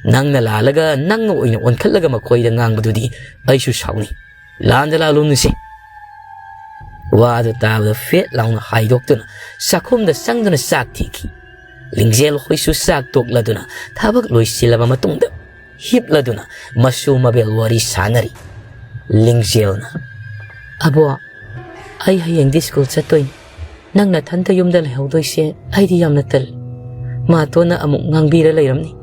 ꯅꯪꯅ ꯂꯥꯜꯂꯒ ꯅꯪꯅ ꯑꯣꯏꯅ ꯑꯣꯟꯈꯠꯂꯒ ꯃꯈꯣꯏꯗ ꯉꯥꯡꯕꯗꯨꯗꯤ ꯑꯩꯁꯨ ꯁꯥꯎꯅꯤ꯫ ꯂꯥꯟꯗ ꯂꯥꯜꯂꯨꯅꯨꯁꯦ꯫ ꯋꯥꯗꯨ ꯇꯥꯕꯗ ꯐꯦꯠ ꯂꯥꯎꯅ ꯍꯥꯏꯗꯣꯛꯇꯨꯅ ꯆꯥꯛꯈꯨꯝꯗ ꯆꯪꯗꯨꯅ ꯆꯥꯛ ꯊꯤꯈꯤ꯫ ꯂꯤꯡꯖꯦꯜ ꯍꯣꯏꯁꯨ ꯆꯥꯛ ꯇꯣꯛꯂꯗꯨꯅ ꯊꯕꯛ ꯂꯣꯏꯁꯤꯜꯂꯕ ꯃꯇꯨꯡꯗ ꯍꯤꯞꯂꯗꯨꯅ ꯃꯁꯨ ꯃꯕꯦꯜ ꯋꯥꯔꯤ ꯁꯥꯟꯅꯔꯤ꯫ ꯂꯤꯡꯖꯦꯜꯅ, "ꯑꯕꯣ, ꯑꯩ ꯍꯌꯦꯡꯗꯤ ꯁ꯭ꯀꯨꯜ ꯆꯠꯇꯣꯏꯅꯤ꯫ ꯅꯪ ꯅꯊꯟꯇ ꯌꯨꯝꯗ ꯂꯩꯍꯧꯗꯣꯏꯁꯦ ꯑꯩꯗꯤ ꯌꯥꯝꯅ ꯇꯜꯂꯤ꯫ ꯃꯥꯇꯣꯟꯅ ꯑꯃꯨꯛ ꯉꯥꯡꯕꯤꯔ ꯂꯩꯔꯝꯅꯤ꯫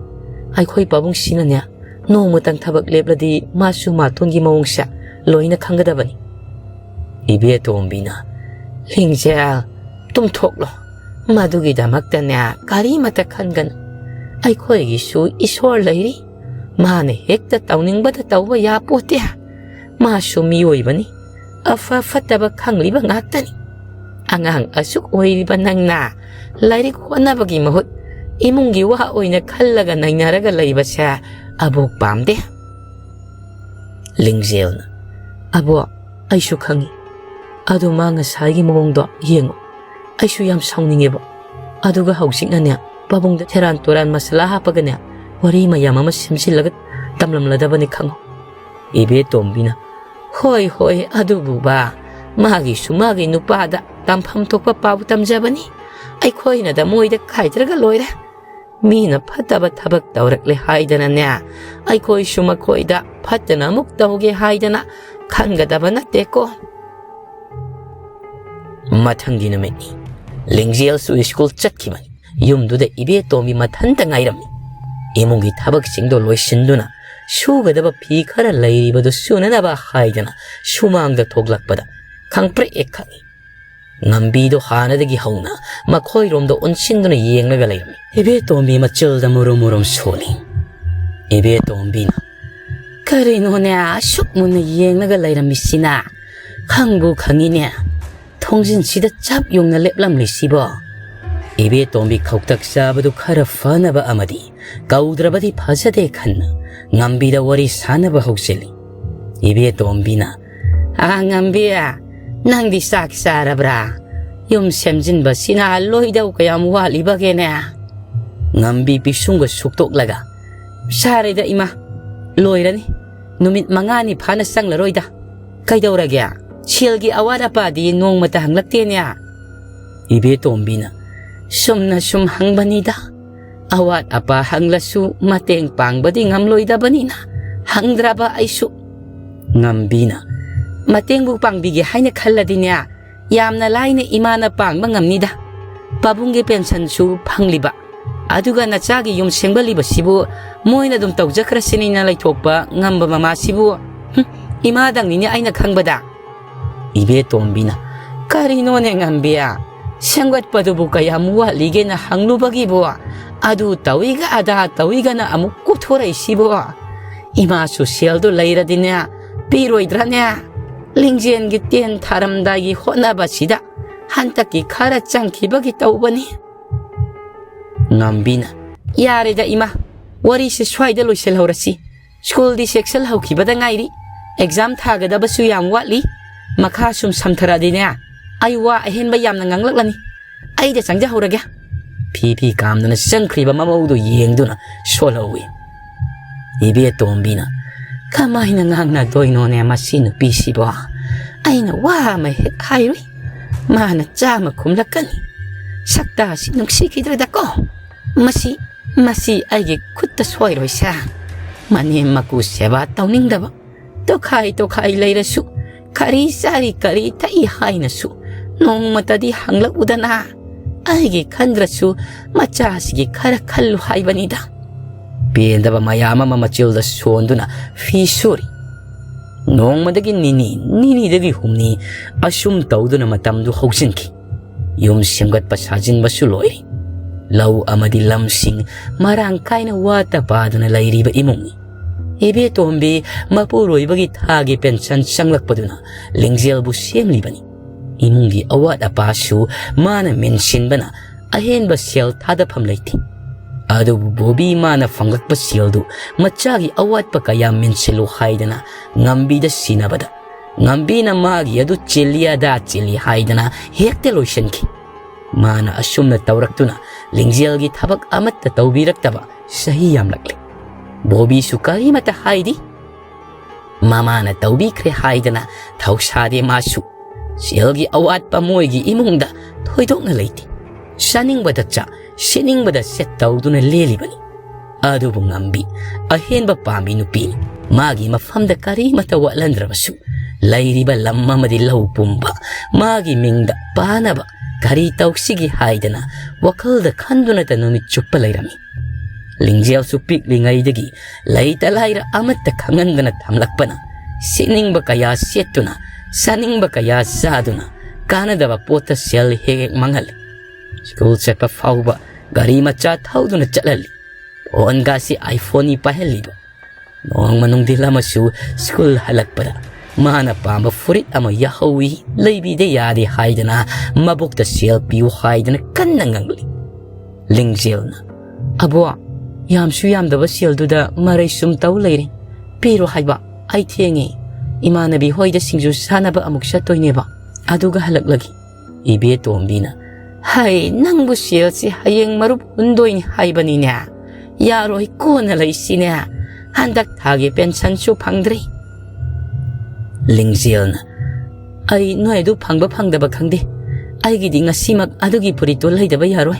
ꯑꯩꯈꯣꯏ ꯄꯥꯕꯨꯡꯁꯤꯅꯅꯦ, ꯅꯣꯡꯃꯇꯪ ꯊꯕꯛ ꯂꯦꯞꯂꯗꯤ ꯃꯥꯁꯨ ꯃꯥꯇꯣꯟꯒꯤ ꯃꯑꯣꯡꯁꯦ ꯂꯣꯏꯅ ꯈꯪꯒꯗꯕꯅꯤ꯫" ꯏꯕꯦꯇꯣꯝꯕꯤꯅ, "ꯂꯤꯡꯖꯦꯜ, ꯇꯨꯝꯊꯣꯛꯂꯣ꯫ ꯃꯗꯨꯒꯤꯗꯃꯛꯇꯅꯦ ꯀꯔꯤꯃꯇ ꯈꯟꯒꯅꯨ꯫ ꯑꯩꯈꯣꯏꯒꯤꯁꯨ ꯏꯁꯣꯔ ꯂꯩꯔꯤ꯫ ꯃꯥꯅ ꯍꯦꯛꯇ ꯇꯧꯅꯤꯡꯕꯗ ꯇꯧꯕ ꯌꯥꯄꯣꯠꯇꯦ꯫ ꯃꯥꯁꯨ ꯃꯤꯑꯣꯏꯕꯅꯤ꯫ ꯑꯐ ꯐꯠꯇꯕ ꯈꯪꯂꯤꯕ ꯉꯥꯛꯇꯅꯤ꯫ ꯑꯉꯥꯡ ꯑꯁꯨꯛ ꯑꯣꯏꯔꯤꯕ ꯅꯪꯅ ꯂꯥꯏꯔꯤꯛ ꯍꯣꯠꯅꯕꯒꯤ ꯃꯍꯨꯠ ꯏꯃꯨꯡꯒꯤ ꯋꯥ ꯑꯣꯏꯅ ꯈꯜꯂꯒ ꯅꯩꯅꯔꯒ ꯂꯩꯕꯁꯦ ꯑꯕꯣꯛ ꯄꯥꯝꯗꯦ꯫" ꯂꯤꯡꯖꯦꯜꯅ, "ꯑꯕꯣꯛ, ꯑꯩꯁꯨ ꯈꯪꯉꯤ꯫ ꯑꯗꯨ ꯃꯥ ꯉꯁꯥꯏꯒꯤ ꯃꯑꯣꯡꯗꯣ ꯌꯦꯡꯉꯣ꯫ ꯑꯩꯁꯨ ꯌꯥꯝ ꯁꯥꯎꯅꯤꯡꯉꯦꯕ꯫ ꯑꯗꯨꯒ ꯍꯧꯖꯤꯛꯅꯅꯦ, ꯄꯥꯕꯨꯡꯗ ꯁꯦꯔꯥꯟ ꯇꯨꯔꯥꯟ ꯃꯁꯥꯂꯥ ꯍꯥꯞꯄꯒꯅꯦ, ꯋꯥꯔꯤ ꯃꯌꯥꯝ ꯑꯃ ꯁꯦꯝꯖꯤꯜꯂꯒ ꯇꯝꯂꯝꯂꯗꯕꯅꯤ ꯈꯪꯉꯣ꯫" ꯏꯕꯦꯇꯣꯝꯕꯤꯅ, "ꯍꯣꯏ, ꯍꯣꯏ, ꯑꯗꯨꯕꯨꯕ ꯃꯥꯒꯤꯁꯨ ꯃꯥꯒꯤ ꯅꯨꯄꯥꯗ ꯇꯝꯐꯝ ꯊꯣꯛꯄ ꯄꯥꯎ ꯇꯝꯖꯕꯅꯤ꯫ ꯑꯩꯈꯣꯏꯅꯗ ꯃꯣꯏꯗ ꯈꯥꯏꯗ꯭ꯔꯒ ꯂꯣꯏꯔꯦ꯫ ꯃꯤꯅ ꯐꯠꯇꯕ ꯊꯕꯛ ꯇꯧꯔꯛꯂꯦ ꯍꯥꯏꯗꯅꯅꯦ, ꯑꯩꯈꯣꯏꯁꯨ ꯃꯈꯣꯏꯗ ꯐꯠꯇꯅ ꯑꯃꯨꯛ ꯇꯧꯒꯦ ꯍꯥꯏꯗꯅ ꯈꯟꯒꯗꯕ ꯅꯠꯇꯦꯀꯣ꯫" ꯃꯊꯪꯒꯤ ꯅꯨꯃꯤꯠꯅꯤ꯫ ꯂꯤꯡꯖꯦꯜꯁꯨ ꯁ꯭ꯀꯨꯜ ꯆꯠꯈꯤꯕꯅꯤ꯫ ꯌꯨꯝꯗꯨꯗ ꯏꯕꯦꯇꯣꯝꯕꯤ ꯃꯊꯟꯇ ꯉꯥꯏꯔꯝꯃꯤ꯫ ꯏꯃꯨꯡꯒꯤ ꯊꯕꯛꯁꯤꯡꯗꯣ ꯂꯣꯏꯁꯤꯟꯗꯨꯅ ꯁꯨꯒꯗꯕ ꯐꯤ ꯈꯔ ꯂꯩꯔꯤꯕꯗꯨ ꯁꯨꯅꯅꯕ ꯍꯥꯏꯗꯅ ꯁꯨꯃꯥꯡꯗ ꯊꯣꯛꯂꯛꯄꯗ ꯈꯪꯄ꯭ꯔꯦꯛ ꯈꯪꯉꯤ꯫ ꯉꯝꯕꯤꯗꯣ ꯍꯥꯟꯅꯗꯒꯤ ꯍꯧꯅ ꯃꯈꯣꯏꯔꯣꯝꯗ ꯑꯣꯟꯁꯤꯟꯗꯨꯅ ꯌꯦꯡꯂꯒ ꯂꯩꯔꯝꯃꯤ꯫ ꯏꯕꯦꯇꯣꯝꯕꯤ ꯃꯆꯜꯗ ꯃꯨꯔꯨꯝ ꯃꯨꯔꯨꯝ ꯁꯣꯜꯂꯤ꯫ ꯏꯕꯦꯇꯣꯝꯕꯤꯅ, "ꯀꯔꯤꯅꯣꯅꯦ ꯑꯁꯨꯛ ꯃꯨꯟꯅ ꯌꯦꯡꯂꯒ ꯂꯩꯔꯝꯃꯤꯁꯤꯅ? ꯈꯪꯕꯨ ꯈꯪꯉꯤꯅꯦ꯫ ꯊꯣꯡꯖꯤꯟꯁꯤꯗ ꯆꯞ ꯌꯨꯡꯅ ꯂꯦꯞꯂꯝꯂꯤꯁꯤꯕꯣ?" ꯏꯕꯦꯇꯣꯝꯕꯤ ꯈꯧꯇꯛ ꯆꯥꯕꯗꯨ ꯈꯔ ꯐꯅꯕ ꯑꯃꯗꯤ ꯀꯧꯗ꯭ꯔꯕꯗꯤ ꯐꯖꯗꯦ ꯈꯟꯅ ꯉꯝꯕꯤꯗ ꯋꯥꯔꯤ ꯁꯥꯟꯅꯕ ꯍꯧꯖꯤꯜꯂꯤ꯫ ꯏꯕꯦꯇꯣꯝꯕꯤꯅ, "ꯑꯥ, ꯉꯝꯕꯤ, ꯅꯪꯗꯤ ꯆꯥꯛ ꯆꯥꯔꯕ꯭ꯔꯥ? ꯌꯨꯝ ꯁꯦꯝꯖꯤꯟꯕꯁꯤꯅ ꯂꯣꯏꯗꯧ ꯀꯌꯥꯝ ꯋꯥꯠꯂꯤꯕꯒꯦꯅꯦ?" ꯉꯝꯕꯤ ꯄꯤꯁꯨꯝꯒ ꯁꯨꯛꯇꯣꯛꯂꯒ, "ꯁꯥꯔꯦꯗ ꯏꯃꯥ, ꯂꯣꯏꯔꯅꯤ꯫ ꯅꯨꯃꯤꯠ ꯃꯉꯥꯅꯤ ꯐꯥꯅ ꯆꯪꯂꯔꯣꯏꯗ꯫ ꯀꯩꯗꯧꯔꯒꯦ? ꯁꯦꯜꯒꯤ ꯑꯋꯥꯠ ꯑꯄꯥꯗꯤ ꯅꯣꯡꯃꯇ ꯍꯪꯂꯛꯇꯦꯅꯦ?" ꯏꯕꯦꯇꯣꯝꯕꯤꯅ, "ꯁꯨꯝꯅ ꯁꯨꯝ ꯍꯪꯕꯅꯤꯗ꯫ ꯑꯋꯥꯠ ꯑꯄꯥ ꯍꯪꯂꯁꯨ ꯃꯇꯦꯡ ꯄꯥꯡꯕꯗꯤ ꯉꯝꯂꯣꯏꯗꯕꯅꯤꯅ ꯍꯪꯗ꯭ꯔꯕ ꯑꯩꯁꯨ꯫" ꯉꯝꯕꯤꯅ, "ꯃꯇꯦꯡꯕꯨ ꯄꯥꯡꯕꯤꯒꯦ ꯍꯥꯏꯅ ꯈꯜꯂꯗꯤꯅꯦ, ꯌꯥꯝꯅ ꯂꯥꯏꯅ ꯏꯃꯥꯅ ꯄꯥꯡꯕ ꯉꯝꯅꯤꯗ꯫ ꯄꯥꯕꯨꯡꯒꯤ ꯄꯦꯟꯁꯟꯁꯨ ꯐꯪꯂꯤꯕ꯫ ꯑꯗꯨꯒ ꯅꯆꯥꯒꯤ ꯌꯨꯝ ꯁꯦꯝꯒꯠꯂꯤꯕꯁꯤꯕꯨ ꯃꯣꯏꯅ ꯑꯗꯨꯝ ꯇꯧꯖꯈ꯭ꯔꯁꯤꯅꯤꯅ ꯂꯩꯊꯣꯛꯄ ꯉꯝꯕ ꯃꯃꯥꯁꯤꯕꯨ, ꯍꯨꯝ, ꯏꯃꯥꯗꯪꯅꯤꯅꯦ ꯑꯩꯅ ꯈꯪꯕꯗ꯫" ꯏꯕꯦꯇꯣꯝꯕꯤꯅ, "ꯀꯔꯤꯅꯣꯅꯦ ꯉꯝꯕꯤ? ꯁꯦꯝꯒꯠꯄꯗꯨꯕꯨ ꯀꯌꯥꯝ ꯋꯥꯠꯂꯤꯒꯦꯅ ꯍꯪꯂꯨꯕꯒꯤꯕꯨ ꯑꯗꯨ ꯇꯧꯏꯒ ꯑꯗꯥ ꯇꯧꯏꯒꯅ ꯑꯃꯨꯛ ꯀꯨꯞꯊꯣꯔꯛꯏꯁꯤꯕꯨ? ꯏꯃꯥꯁꯨ ꯁꯦꯜꯗꯨ ꯂꯩꯔꯗꯤꯅꯦ, ꯄꯤꯔꯣꯏꯗ꯭ꯔꯥꯅꯦ? ꯂꯤꯡꯖꯦꯜꯒꯤ ꯇꯦꯟ ꯊꯥꯔꯝꯗꯥꯏꯒꯤ ꯍꯣꯠꯅꯕꯁꯤꯗ ꯍꯟꯗꯛꯀꯤ ꯈꯔ ꯆꯪꯈꯤꯕꯒꯤ ꯇꯧꯕꯅꯤ꯫" ꯉꯝꯕꯤꯅ, "ꯌꯥꯔꯦꯗ ꯏꯃꯥ, ꯋꯥꯔꯤꯁꯦ ꯁ꯭ꯋꯥꯏꯗ ꯂꯣꯏꯁꯤꯜꯍꯧꯔꯁꯤ꯫ ꯁ꯭ꯀꯨꯜꯗꯤ ꯁꯦꯛꯁꯟ ꯍꯧꯈꯤꯕꯗ ꯉꯥꯏꯔꯤ꯫ ꯑꯦꯛꯖꯥꯝ ꯊꯥꯒꯗꯕꯁꯨ ꯌꯥꯝ ꯋꯥꯠꯂꯤ꯫ ꯃꯈꯥ ꯁꯨꯝ ꯁꯝꯊꯔꯛꯑꯗꯤꯅꯦ, ꯑꯩ ꯋꯥ ꯑꯍꯦꯟꯕ ꯌꯥꯝꯅ ꯉꯥꯡꯂꯛꯂꯅꯤ꯫ ꯑꯩꯗ ꯆꯪꯖꯍꯧꯔꯒꯦ꯫" ꯐꯤ ꯐꯤ ꯀꯥꯝꯗꯨꯅ ꯆꯪꯈ꯭ꯔꯤꯕ ꯃꯃꯧꯗꯨ ꯌꯦꯡꯗꯨꯅ ꯁꯣꯜꯍꯧꯏ꯫ ꯏꯕꯦꯇꯣꯝꯕꯤꯅ, "ꯀꯃꯥꯏꯅ ꯉꯥꯡꯅꯗꯣꯏꯅꯣꯅꯦ ꯃꯁꯤ ꯅꯨꯄꯤꯁꯤꯕꯣ? ꯑꯩꯅ ꯋꯥ ꯑꯃ ꯍꯦꯛ ꯍꯥꯏꯔꯨꯏ, ꯃꯥꯅ ꯆꯥꯝꯃ ꯈꯨꯝꯂꯛꯀꯅꯤ꯫ ꯁꯛꯇꯥꯁꯤ ꯅꯨꯡꯁꯤꯈꯤꯗ꯭ꯔꯦꯗꯀꯣ꯫ ꯃꯁꯤ, ꯃꯁꯤ ꯑꯩꯒꯤ ꯈꯨꯠꯇ ꯁꯣꯏꯔꯣꯏꯁꯦ꯫ ꯃꯅꯦꯝ ꯃꯀꯨ ꯁꯦꯕꯥ ꯇꯧꯅꯤꯡꯗꯕ, ꯇꯣꯈꯥꯏ ꯇꯣꯈꯥꯏ ꯂꯩꯔꯁꯨ, ꯀꯔꯤ ꯆꯥꯔꯤ ꯀꯔꯤ ꯊꯛꯏ ꯍꯥꯏꯅꯁꯨ ꯅꯣꯡꯃꯇꯗꯤ ꯍꯪꯂꯛꯎꯗꯅ꯫ ꯑꯩꯒꯤ ꯈꯟꯗ꯭ꯔꯁꯨ ꯃꯆꯥꯁꯤꯒꯤ ꯈꯔ ꯈꯜꯂꯨ ꯍꯥꯏꯕꯅꯤꯗ꯫" ꯄꯦꯟꯗꯕ ꯃꯌꯥꯝ ꯑꯃ ꯃꯆꯤꯜꯗ ꯁꯣꯟꯗꯨꯅ ꯐꯤ ꯁꯨꯔꯤ꯫ ꯅꯣꯡꯃꯗꯒꯤ ꯅꯤꯅꯤ, ꯅꯤꯅꯤꯗꯒꯤ ꯍꯨꯝꯅꯤ, ꯑꯁꯨꯝ ꯇꯧꯗꯨꯅ ꯃꯇꯝꯗꯨ ꯍꯧꯖꯤꯟꯈꯤ꯫ ꯌꯨꯝ ꯁꯦꯝꯒꯠꯄ ꯁꯥꯖꯤꯟꯕꯁꯨ ꯂꯣꯏꯔꯤ꯫ ꯂꯧ ꯑꯃꯗꯤ ꯂꯝꯁꯤꯡ ꯃꯔꯥꯡ ꯀꯥꯏꯅ ꯋꯥꯠꯇ ꯄꯥꯗꯅ ꯂꯩꯔꯤꯕ ꯏꯃꯨꯡꯅꯤ꯫ ꯏꯕꯦꯇꯣꯝꯕꯤ ꯃꯄꯨꯔꯣꯏꯕꯒꯤ ꯊꯥꯒꯤ ꯄꯦꯟꯁꯟ ꯆꯪꯂꯛꯄꯗꯨꯅ ꯂꯤꯡꯖꯦꯜꯕꯨ ꯁꯦꯝꯂꯤꯕꯅꯤ꯫ ꯏꯃꯨꯡꯒꯤ ꯑꯋꯥꯠ ꯑꯄꯥꯁꯨ ꯃꯥꯅ ꯃꯦꯟꯁꯤꯟꯕꯅ ꯑꯍꯦꯟꯕ ꯁꯦꯜ ꯊꯥꯗꯐꯝ ꯂꯩꯇꯦ꯫ ꯑꯗꯨꯕꯨ ꯕꯣꯕꯤ ꯃꯥꯅ ꯐꯪꯂꯛꯄ ꯁꯦꯜꯗꯨ ꯃꯆꯥꯒꯤ ꯑꯋꯥꯠꯄ ꯀꯌꯥ ꯃꯦꯟꯁꯤꯜꯂꯨ ꯍꯥꯏꯗꯅ ꯉꯝꯕꯤꯗ ꯁꯤꯟꯅꯕꯗ, ꯉꯝꯕꯤꯅ ꯃꯥꯒꯤ ꯑꯗꯨ ꯆꯤꯜꯂꯤ ꯑꯗꯥ ꯆꯤꯜꯂꯤ ꯍꯥꯏꯗꯅ ꯍꯦꯛꯇ ꯂꯣꯏꯁꯤꯟꯈꯤ꯫ ꯃꯥꯅ ꯑꯁꯨꯝꯅ ꯇꯧꯔꯛꯇꯨꯅ ꯂꯤꯡꯖꯦꯜꯒꯤ ꯊꯕꯛ ꯑꯃꯠꯇ ꯇꯧꯕꯤꯔꯛꯇꯕ ꯆꯍꯤ ꯌꯥꯝꯂꯛꯂꯦ꯫ ꯕꯣꯕꯤꯁꯨ ꯀꯔꯤꯃꯠꯇ ꯍꯥꯏꯗꯤ꯫ ꯃꯃꯥꯅ ꯇꯧꯕꯤꯈ꯭ꯔꯦ ꯍꯥꯏꯗꯅ ꯊꯧꯁꯥꯗꯦ ꯃꯥꯁꯨ꯫ ꯁꯦꯜꯒꯤ ꯑꯋꯥꯠꯄ ꯃꯣꯏꯒꯤ ꯏꯃꯨꯡꯗ ꯊꯣꯏꯗꯣꯛꯅ ꯂꯩꯇꯦ꯫ ꯆꯥꯅꯤꯡꯕꯗ ꯆꯥ, ꯁꯦꯠꯅꯤꯡꯕꯗ ꯁꯦꯠ ꯇꯧꯗꯨꯅ ꯂꯦꯜꯂꯤꯕꯅꯤ꯫ ꯑꯗꯨꯕꯨ ꯉꯝꯕꯤ ꯑꯍꯦꯟꯕ ꯄꯥꯝꯕꯤ ꯅꯨꯄꯤꯅꯤ꯫ ꯃꯥꯒꯤ ꯃꯐꯝꯗ ꯀꯔꯤꯃꯠꯇ ꯋꯥꯠꯍꯟꯗ꯭ꯔꯕꯁꯨ, ꯂꯩꯔꯤꯕ ꯂꯝ ꯑꯃꯗꯤ ꯂꯧ ꯄꯨꯝꯕ ꯃꯥꯒꯤ ꯃꯤꯡꯗ ꯄꯥꯅꯕ ꯀꯔꯤ ꯇꯧꯁꯤꯒꯦ ꯍꯥꯏꯗꯅ ꯋꯥꯈꯜꯗ ꯈꯟꯗꯨꯅꯇ ꯅꯨꯃꯤꯠ ꯆꯨꯞꯄ ꯂꯩꯔꯝꯃꯤ꯫ ꯂꯤꯡꯖꯦꯜꯁꯨ ꯄꯤꯛꯂꯤꯉꯩꯗꯒꯤ ꯂꯩꯇ ꯂꯥꯏꯔ ꯑꯃꯠꯇ ꯈꯪꯍꯟꯗꯅ ꯊꯝꯂꯛꯄꯅ, ꯁꯦꯠꯅꯤꯡꯕ ꯀꯌꯥ ꯁꯦꯠꯇꯨꯅ, ꯆꯥꯅꯤꯡꯕ ꯀꯌꯥ ꯆꯥꯗꯨꯅ, ꯀꯥꯟꯅꯗꯕ ꯄꯣꯠꯇ ꯁꯦꯜ ꯍꯦꯛ ꯍꯦꯛ ꯃꯥꯡꯍꯜꯂꯤ꯫ ꯁ꯭ꯀꯨꯜ ꯆꯠꯄ ꯐꯥꯎꯕ ꯒꯥꯔꯤ ꯃꯆꯥ ꯊꯧꯗꯨꯅ ꯆꯠꯍꯜꯂꯤ꯫ ꯐꯣꯟꯒꯥꯁꯤ iPhone-ꯅꯤ ꯄꯥꯏꯍꯜꯂꯤꯕ꯫ ꯅꯣꯡꯃ ꯅꯨꯡꯊꯤꯜ ꯑꯃꯁꯨ ꯁ꯭ꯀꯨꯜ ꯍꯜꯂꯛꯄꯗ ꯃꯥꯅ ꯄꯥꯝꯕ ꯐꯨꯔꯤꯠ ꯑꯃ ꯌꯥꯍꯧꯏ, ꯂꯩꯕꯤꯗ ꯌꯥꯗꯦ ꯍꯥꯏꯗꯅ ꯃꯕꯣꯛꯇ ꯁꯦꯜ ꯄꯤꯌꯨ ꯍꯥꯏꯗꯅ ꯀꯟꯅ ꯉꯥꯡꯂꯤ꯫ ꯂꯤꯡꯖꯦꯜꯅ, "ꯑꯕꯣ, ꯌꯥꯝꯁꯨ ꯌꯥꯝꯗꯕ ꯁꯦꯜꯗꯨꯗ ꯃꯔꯩ ꯁꯨꯝ ꯇꯧ ꯂꯩꯔꯦ꯫ ꯄꯤꯔꯣ ꯍꯥꯏꯕ, ꯑꯩ ꯊꯦꯡꯉꯦ꯫ ꯏꯃꯥꯟꯅꯕꯤ ꯍꯣꯏꯗ ꯁꯤꯡꯖꯨ ꯆꯥꯅꯕ ꯑꯃꯨꯛ ꯆꯠꯇꯣꯏꯅꯦꯕ꯫ ꯑꯗꯨꯒ ꯍꯜꯂꯛꯂꯒꯦ꯫" ꯏꯕꯦꯇꯣꯝꯕꯤꯅ, "ꯍꯩ, ꯅꯪꯕꯨ ꯁꯦꯜꯁꯤ ꯍꯌꯦꯡ ꯃꯔꯨꯞ ꯍꯨꯟꯗꯣꯏꯅꯤ ꯍꯥꯏꯕꯅꯤꯅꯦ꯫ ꯌꯥꯔꯣꯏ, ꯀꯣꯟꯅ ꯂꯩꯁꯤꯅꯦ꯫ ꯍꯟꯗꯛ ꯊꯥꯒꯤ ꯄꯦꯟꯁꯟꯁꯨ ꯐꯪꯗ꯭ꯔꯤ꯫" ꯂꯤꯡꯖꯦꯜꯅ, "ꯑꯩ ꯅꯣꯏ ꯑꯗꯨ ꯐꯪꯕ ꯐꯪꯗꯕ ꯈꯪꯗꯦ꯫ ꯑꯩꯒꯤꯗꯤ ꯉꯁꯤꯃꯛ ꯑꯗꯨꯒꯤ ꯐꯨꯔꯤꯠꯇꯨ ꯂꯩꯗꯕ ꯌꯥꯔꯣꯏ꯫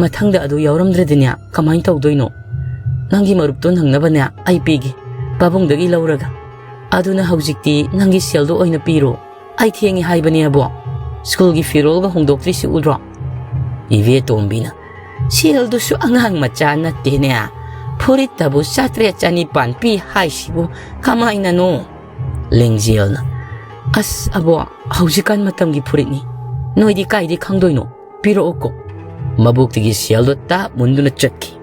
ꯃꯊꯪꯗ ꯑꯗꯨ ꯌꯥꯎꯔꯝꯗ꯭ꯔꯗꯤꯅꯦ, ꯀꯃꯥꯏꯅ ꯇꯧꯗꯣꯏꯅꯣ? ꯅꯪꯒꯤ ꯃꯔꯨꯞꯇꯣ ꯅꯪꯅꯕꯅꯦ ꯑꯩ ꯄꯤꯒꯦ, ꯄꯥꯕꯨꯡꯗꯒꯤ ꯂꯧꯔꯒ꯫ ꯑꯗꯨꯅ ꯍꯧꯖꯤꯛꯇꯤ ꯅꯪꯒꯤ ꯁꯦꯜꯗꯣ ꯑꯣꯏꯅ ꯄꯤꯔꯣ꯫ ꯑꯩ ꯊꯦꯡꯉꯦ ꯍꯥꯏꯕꯅꯦ, ꯑꯕꯣ꯫ ꯁ꯭ꯀꯨꯜꯒꯤ ꯐꯤꯔꯣꯜꯒ ꯍꯣꯡꯗꯣꯛꯇ꯭ꯔꯤꯁꯤ ꯎꯗ꯭ꯔꯣ?" ꯏꯕꯦꯇꯣꯝꯕꯤꯅ, "ꯁꯦꯜꯗꯨꯁꯨ ꯑꯉꯥꯡ ꯃꯆꯥ ꯅꯠꯇꯦꯅꯦ꯫ ꯐꯨꯔꯤꯠꯇꯕꯨ ꯆꯥꯇ꯭ꯔꯦꯠ ꯆꯅꯤꯄꯥꯟ ꯄꯤ ꯍꯥꯏꯁꯤꯕꯨ ꯀꯃꯥꯏꯅꯅꯣ?" ꯂꯤꯡꯖꯦꯜꯅ, "ꯑꯁ ꯑꯕꯣ, ꯍꯧꯖꯤꯛꯀꯥꯟ ꯃꯇꯝꯒꯤ ꯐꯨꯔꯤꯠꯅꯤ꯫ ꯅꯣꯏꯗꯤ ꯀꯥꯏꯗꯩ ꯈꯪꯗꯣꯏꯅꯣ? ꯄꯤꯔꯛꯎꯀꯣ꯫" ꯃꯕꯣꯛꯇꯒꯤ ꯁꯦꯜꯗꯣ ꯇꯥꯞ ꯃꯨꯟꯗꯨꯅ ꯆꯠꯈꯤ꯫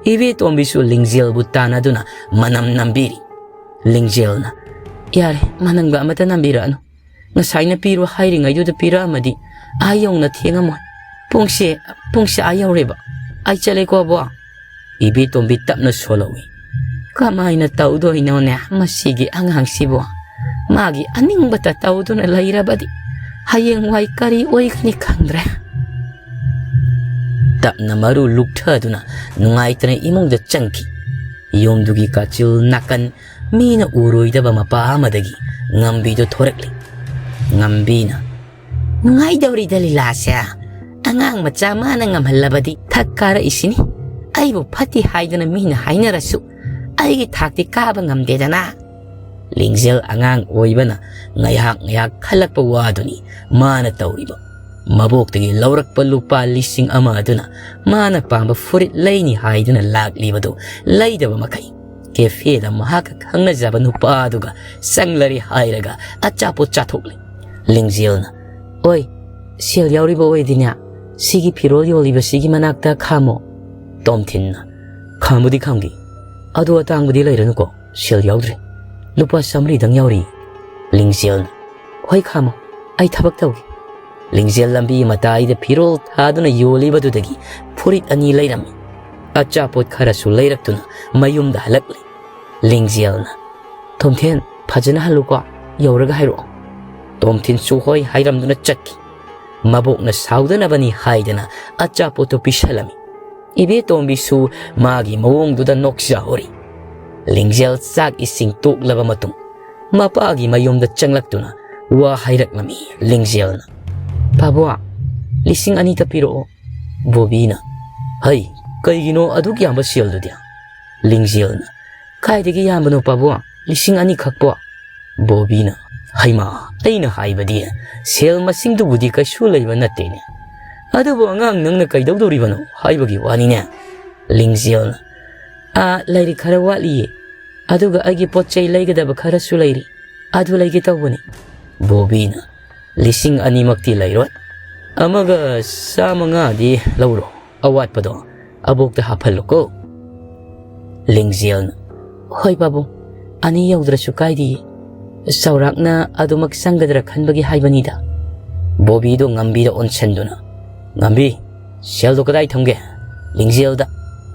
ꯏꯕꯦꯇꯣꯝꯕꯤꯁꯨ ꯂꯤꯡꯖꯦꯜꯕꯨ ꯇꯥꯟꯅꯗꯨꯅ ꯃꯅꯝ ꯅꯝꯕꯤꯔꯤ꯫ ꯂꯤꯡꯖꯦꯜꯅ, "ꯌꯥꯔꯦ, ꯃꯅꯝꯒ ꯑꯃꯠꯇ ꯅꯝꯕꯤꯔꯛꯑꯅꯨ꯫ ꯉꯁꯥꯏꯅ ꯄꯤꯔꯣ ꯍꯥꯏꯔꯤꯉꯩꯗꯨꯗ ꯄꯤꯔꯛꯑꯝꯃꯗꯤ ꯑꯥ ꯌꯧꯅ ꯊꯦꯡꯉꯝꯃꯣꯏ꯫ ꯄꯨꯡꯁꯦ, ꯄꯨꯡꯁꯦ ꯑꯥ ꯌꯧꯔꯦꯕ꯫ ꯑꯩ ꯆꯠꯂꯦꯀꯣ, ꯑꯕꯣ꯫" ꯏꯕꯦꯇꯣꯝꯕꯤ ꯇꯞꯅ ꯁꯣꯜꯍꯧꯏ꯫ "ꯀꯃꯥꯏꯅ ꯇꯧꯗꯣꯏꯅꯣꯅꯦ ꯃꯁꯤꯒꯤ ꯑꯉꯥꯡꯁꯤꯕꯨ? ꯃꯥꯒꯤ ꯑꯅꯤꯡꯕꯇ ꯇꯧꯗꯨꯅ ꯂꯩꯔꯕꯗꯤ ꯍꯌꯦꯡꯋꯥꯏ ꯀꯔꯤ ꯑꯣꯏꯒꯅꯤ ꯈꯪꯗ꯭ꯔꯦ꯫ ꯇꯞꯅ ꯃꯔꯨ ꯂꯨꯛꯊꯗꯨꯅ ꯅꯨꯡꯉꯥꯏꯇꯅ ꯏꯃꯨꯡꯗ ꯆꯪꯈꯤ꯫ ꯌꯨꯝꯗꯨꯒꯤ ꯀꯥꯆꯤꯜ ꯅꯥꯀꯟ ꯃꯤꯅ ꯎꯔꯣꯏꯗꯕ ꯃꯄꯥ ꯑꯃꯗꯒꯤ ꯉꯝꯕꯤꯗꯨ ꯊꯣꯔꯛꯂꯤ꯫ ꯉꯝꯕꯤꯅ, "ꯅꯨꯡꯉꯥꯏꯗꯧꯔꯤꯗ ꯂꯤꯂꯥꯁꯦ꯫ ꯑꯉꯥꯡ ꯃꯆꯥ ꯃꯥꯅ ꯉꯝꯍꯜꯂꯕꯗꯤ ꯊꯛ ꯀꯥꯔꯛꯏꯁꯤꯅꯤ꯫ ꯑꯩꯕꯨ ꯐꯠꯇꯦ ꯍꯥꯏꯗꯨꯅ ꯃꯤꯅ ꯍꯥꯏꯅꯔꯁꯨ ꯑꯩꯒꯤ ꯊꯥꯛꯇꯤ ꯀꯥꯕ ꯉꯝꯗꯦꯗꯅ꯫" ꯂꯤꯡꯖꯦꯜ ꯑꯉꯥꯡ ꯑꯣꯏꯕꯅ ꯉꯥꯏꯍꯥꯛ ꯉꯥꯏꯍꯥꯛ ꯈꯜꯂꯛꯄ ꯋꯥꯗꯨꯅꯤ ꯃꯥꯅ ꯇꯧꯔꯤꯕ꯫ ꯃꯕꯣꯛꯇꯒꯤ ꯂꯧꯔꯛꯄ ꯂꯨꯄꯥ ꯂꯤꯁꯤꯡ ꯑꯃ ꯑꯗꯨꯅ ꯃꯥꯅ ꯄꯥꯝꯕ ꯐꯨꯔꯤꯠ ꯂꯩꯅꯤ ꯍꯥꯏꯗꯨꯅ ꯂꯥꯛꯂꯤꯕꯗꯨ ꯂꯩꯗꯕ ꯃꯈꯩ ꯀꯦꯐꯦꯗ ꯃꯍꯥꯛꯀ ꯈꯪꯅꯖꯕ ꯅꯨꯄꯥꯗꯨꯒ ꯆꯪꯂꯔꯦ ꯍꯥꯏꯔꯒ ꯑꯆꯥꯄꯣꯠ ꯆꯥꯊꯣꯛꯂꯦ꯫ ꯂꯤꯡꯖꯦꯜꯅ, "ꯑꯣꯏ, ꯁꯦꯜ ꯌꯥꯎꯔꯤꯕ ꯑꯣꯏꯗꯤꯅꯦ, ꯁꯤꯒꯤ ꯐꯤꯔꯣꯜ ꯌꯣꯜꯂꯤꯕꯁꯤꯒꯤ ꯃꯅꯥꯛꯇ ꯈꯥꯝꯃꯣ꯫" ꯇꯣꯝꯊꯤꯟꯅ, "ꯈꯥꯝꯕꯨꯗꯤ ꯈꯥꯝꯒꯦ, ꯑꯗꯣ ꯑꯇꯥꯡꯕꯗꯤ ꯂꯩꯔꯅꯨꯀꯣ, ꯁꯦꯜ ꯌꯥꯎꯗ꯭ꯔꯦ꯫ ꯂꯨꯄꯥ ꯆꯥꯃꯔꯤꯗꯪ ꯌꯥꯎꯔꯤ꯫" ꯂꯤꯡꯖꯦꯜꯅ, "ꯍꯣꯏ ꯈꯥꯝꯃꯣ, ꯑꯩ ꯊꯕꯛ ꯇꯧꯒꯦ꯫" ꯂꯤꯡꯖꯦꯜ ꯂꯝꯕꯤ ꯃꯇꯥꯏꯗ ꯐꯤꯔꯣꯜ ꯊꯥꯗꯨꯅ ꯌꯣꯜꯂꯤꯕꯗꯨꯗꯒꯤ ꯐꯨꯔꯤꯠ ꯑꯅꯤ ꯂꯩꯔꯝꯃꯤ꯫ ꯑꯆꯥꯄꯣꯠ ꯈꯔꯁꯨ ꯂꯩꯔꯛꯇꯨꯅ ꯃꯌꯨꯝꯗ ꯍꯜꯂꯛꯂꯤ꯫ ꯂꯤꯡꯖꯦꯜꯅ, "ꯇꯣꯝꯊꯤꯟ, ꯐꯖꯅ ꯍꯜꯂꯨꯀꯣ, ꯌꯧꯔꯒ ꯍꯥꯏꯔꯛꯑꯣ꯫" ꯇꯣꯝꯊꯤꯟꯁꯨ ꯍꯣꯏ ꯍꯥꯏꯔꯝꯗꯨꯅ ꯆꯠꯈꯤ꯫ ꯃꯕꯣꯛꯅ ꯁꯥꯎꯗꯅꯕꯅꯤ ꯍꯥꯏꯗꯅ ꯑꯆꯥꯄꯣꯠꯇꯨ ꯄꯤꯁꯜꯂꯝꯃꯤ꯫ ꯏꯕꯦꯇꯣꯝꯕꯤꯁꯨ ꯃꯥꯒꯤ ꯃꯑꯣꯡꯗꯨꯗ ꯅꯣꯛꯆꯍꯧꯔꯤ꯫ ꯂꯤꯡꯖꯦꯜ ꯆꯥꯛ ꯏꯁꯤꯡ ꯇꯣꯛꯂꯕ ꯃꯇꯨꯡ ꯃꯄꯥꯒꯤ ꯃꯌꯨꯝꯗ ꯆꯪꯂꯛꯇꯨꯅ ꯋꯥ ꯍꯥꯏꯔꯛꯂꯝꯃꯤ ꯂꯤꯡꯖꯦꯜꯅ꯫ "ꯄꯥꯕꯨꯡ, ꯂꯤꯁꯤꯡ ꯑꯅꯤꯇ ꯄꯤꯔꯛꯑꯣ꯫" ꯕꯣꯕꯤꯅ, "ꯍꯩ, ꯀꯩꯒꯤꯅꯣ ꯑꯗꯨꯛ ꯌꯥꯝꯕ ꯁꯦꯜꯗꯨꯗꯤ?" ꯂꯤꯡꯖꯦꯜꯅ, "ꯀꯥꯏꯗꯒꯤ ꯌꯥꯝꯕꯅꯣ ꯄꯥꯕꯨꯡ, ꯂꯤꯁꯤꯡ ꯑꯅꯤ ꯈꯛꯄꯣ?" ꯕꯣꯕꯤꯅ, "ꯍꯩꯃꯥ, ꯑꯩꯅ ꯍꯥꯏꯕꯗꯤ ꯁꯦꯜ ꯃꯁꯤꯡꯗꯨꯕꯨꯗꯤ ꯀꯩꯁꯨ ꯂꯩꯕ ꯅꯠꯇꯦꯅꯦ꯫ ꯑꯗꯨꯕꯨ ꯑꯉꯥꯡ ꯅꯪꯅ ꯀꯩꯗꯧꯗꯧꯔꯤꯕꯅꯣ ꯍꯥꯏꯕꯒꯤ ꯋꯥꯅꯤꯅꯦ꯫" ꯂꯤꯡꯖꯦꯜꯅ, "ꯑꯥ, ꯂꯥꯏꯔꯤꯛ ꯈꯔ ꯋꯥꯠꯂꯤꯌꯦ꯫ ꯑꯗꯨꯒ ꯑꯩꯒꯤ ꯄꯣꯠ ꯆꯩ ꯂꯩꯒꯗꯕ ꯈꯔꯁꯨ ꯂꯩꯔꯤ꯫ ꯑꯗꯨ ꯂꯩꯒꯦ ꯇꯧꯕꯅꯤ꯫" ꯕꯣꯕꯤꯅ, "ꯂꯤꯁꯤꯡ ꯑꯅꯤꯃꯛꯇꯤ ꯂꯩꯔꯣꯏ꯫ ꯑꯃꯒ ꯆꯥꯃꯉꯥꯗꯤ ꯂꯧꯔꯣ꯫ ꯑꯋꯥꯠꯄꯗꯣ ꯑꯕꯣꯛꯇ ꯍꯥꯞꯍꯜꯂꯨꯀꯣ꯫" ꯂꯤꯡꯖꯦꯜꯅ, "ꯍꯣꯏ ꯄꯥꯕꯨꯡ, ꯑꯅꯤ ꯌꯧꯗ꯭ꯔꯁꯨ ꯀꯥꯏꯗꯤꯌꯦ꯫ ꯆꯥꯎꯔꯥꯛꯅ ꯑꯗꯨꯃꯛ ꯆꯪꯒꯗ꯭ꯔꯥ ꯈꯟꯕꯒꯤ ꯍꯥꯏꯕꯅꯤꯗ꯫" ꯕꯣꯕꯤꯗꯣ ꯉꯝꯕꯤꯗ ꯑꯣꯟꯁꯟꯗꯨꯅ, "ꯉꯝꯕꯤ, ꯁꯦꯜꯗꯣ ꯀꯗꯥꯏ ꯊꯝꯒꯦ?" ꯂꯤꯡꯖꯦꯜꯗ꯫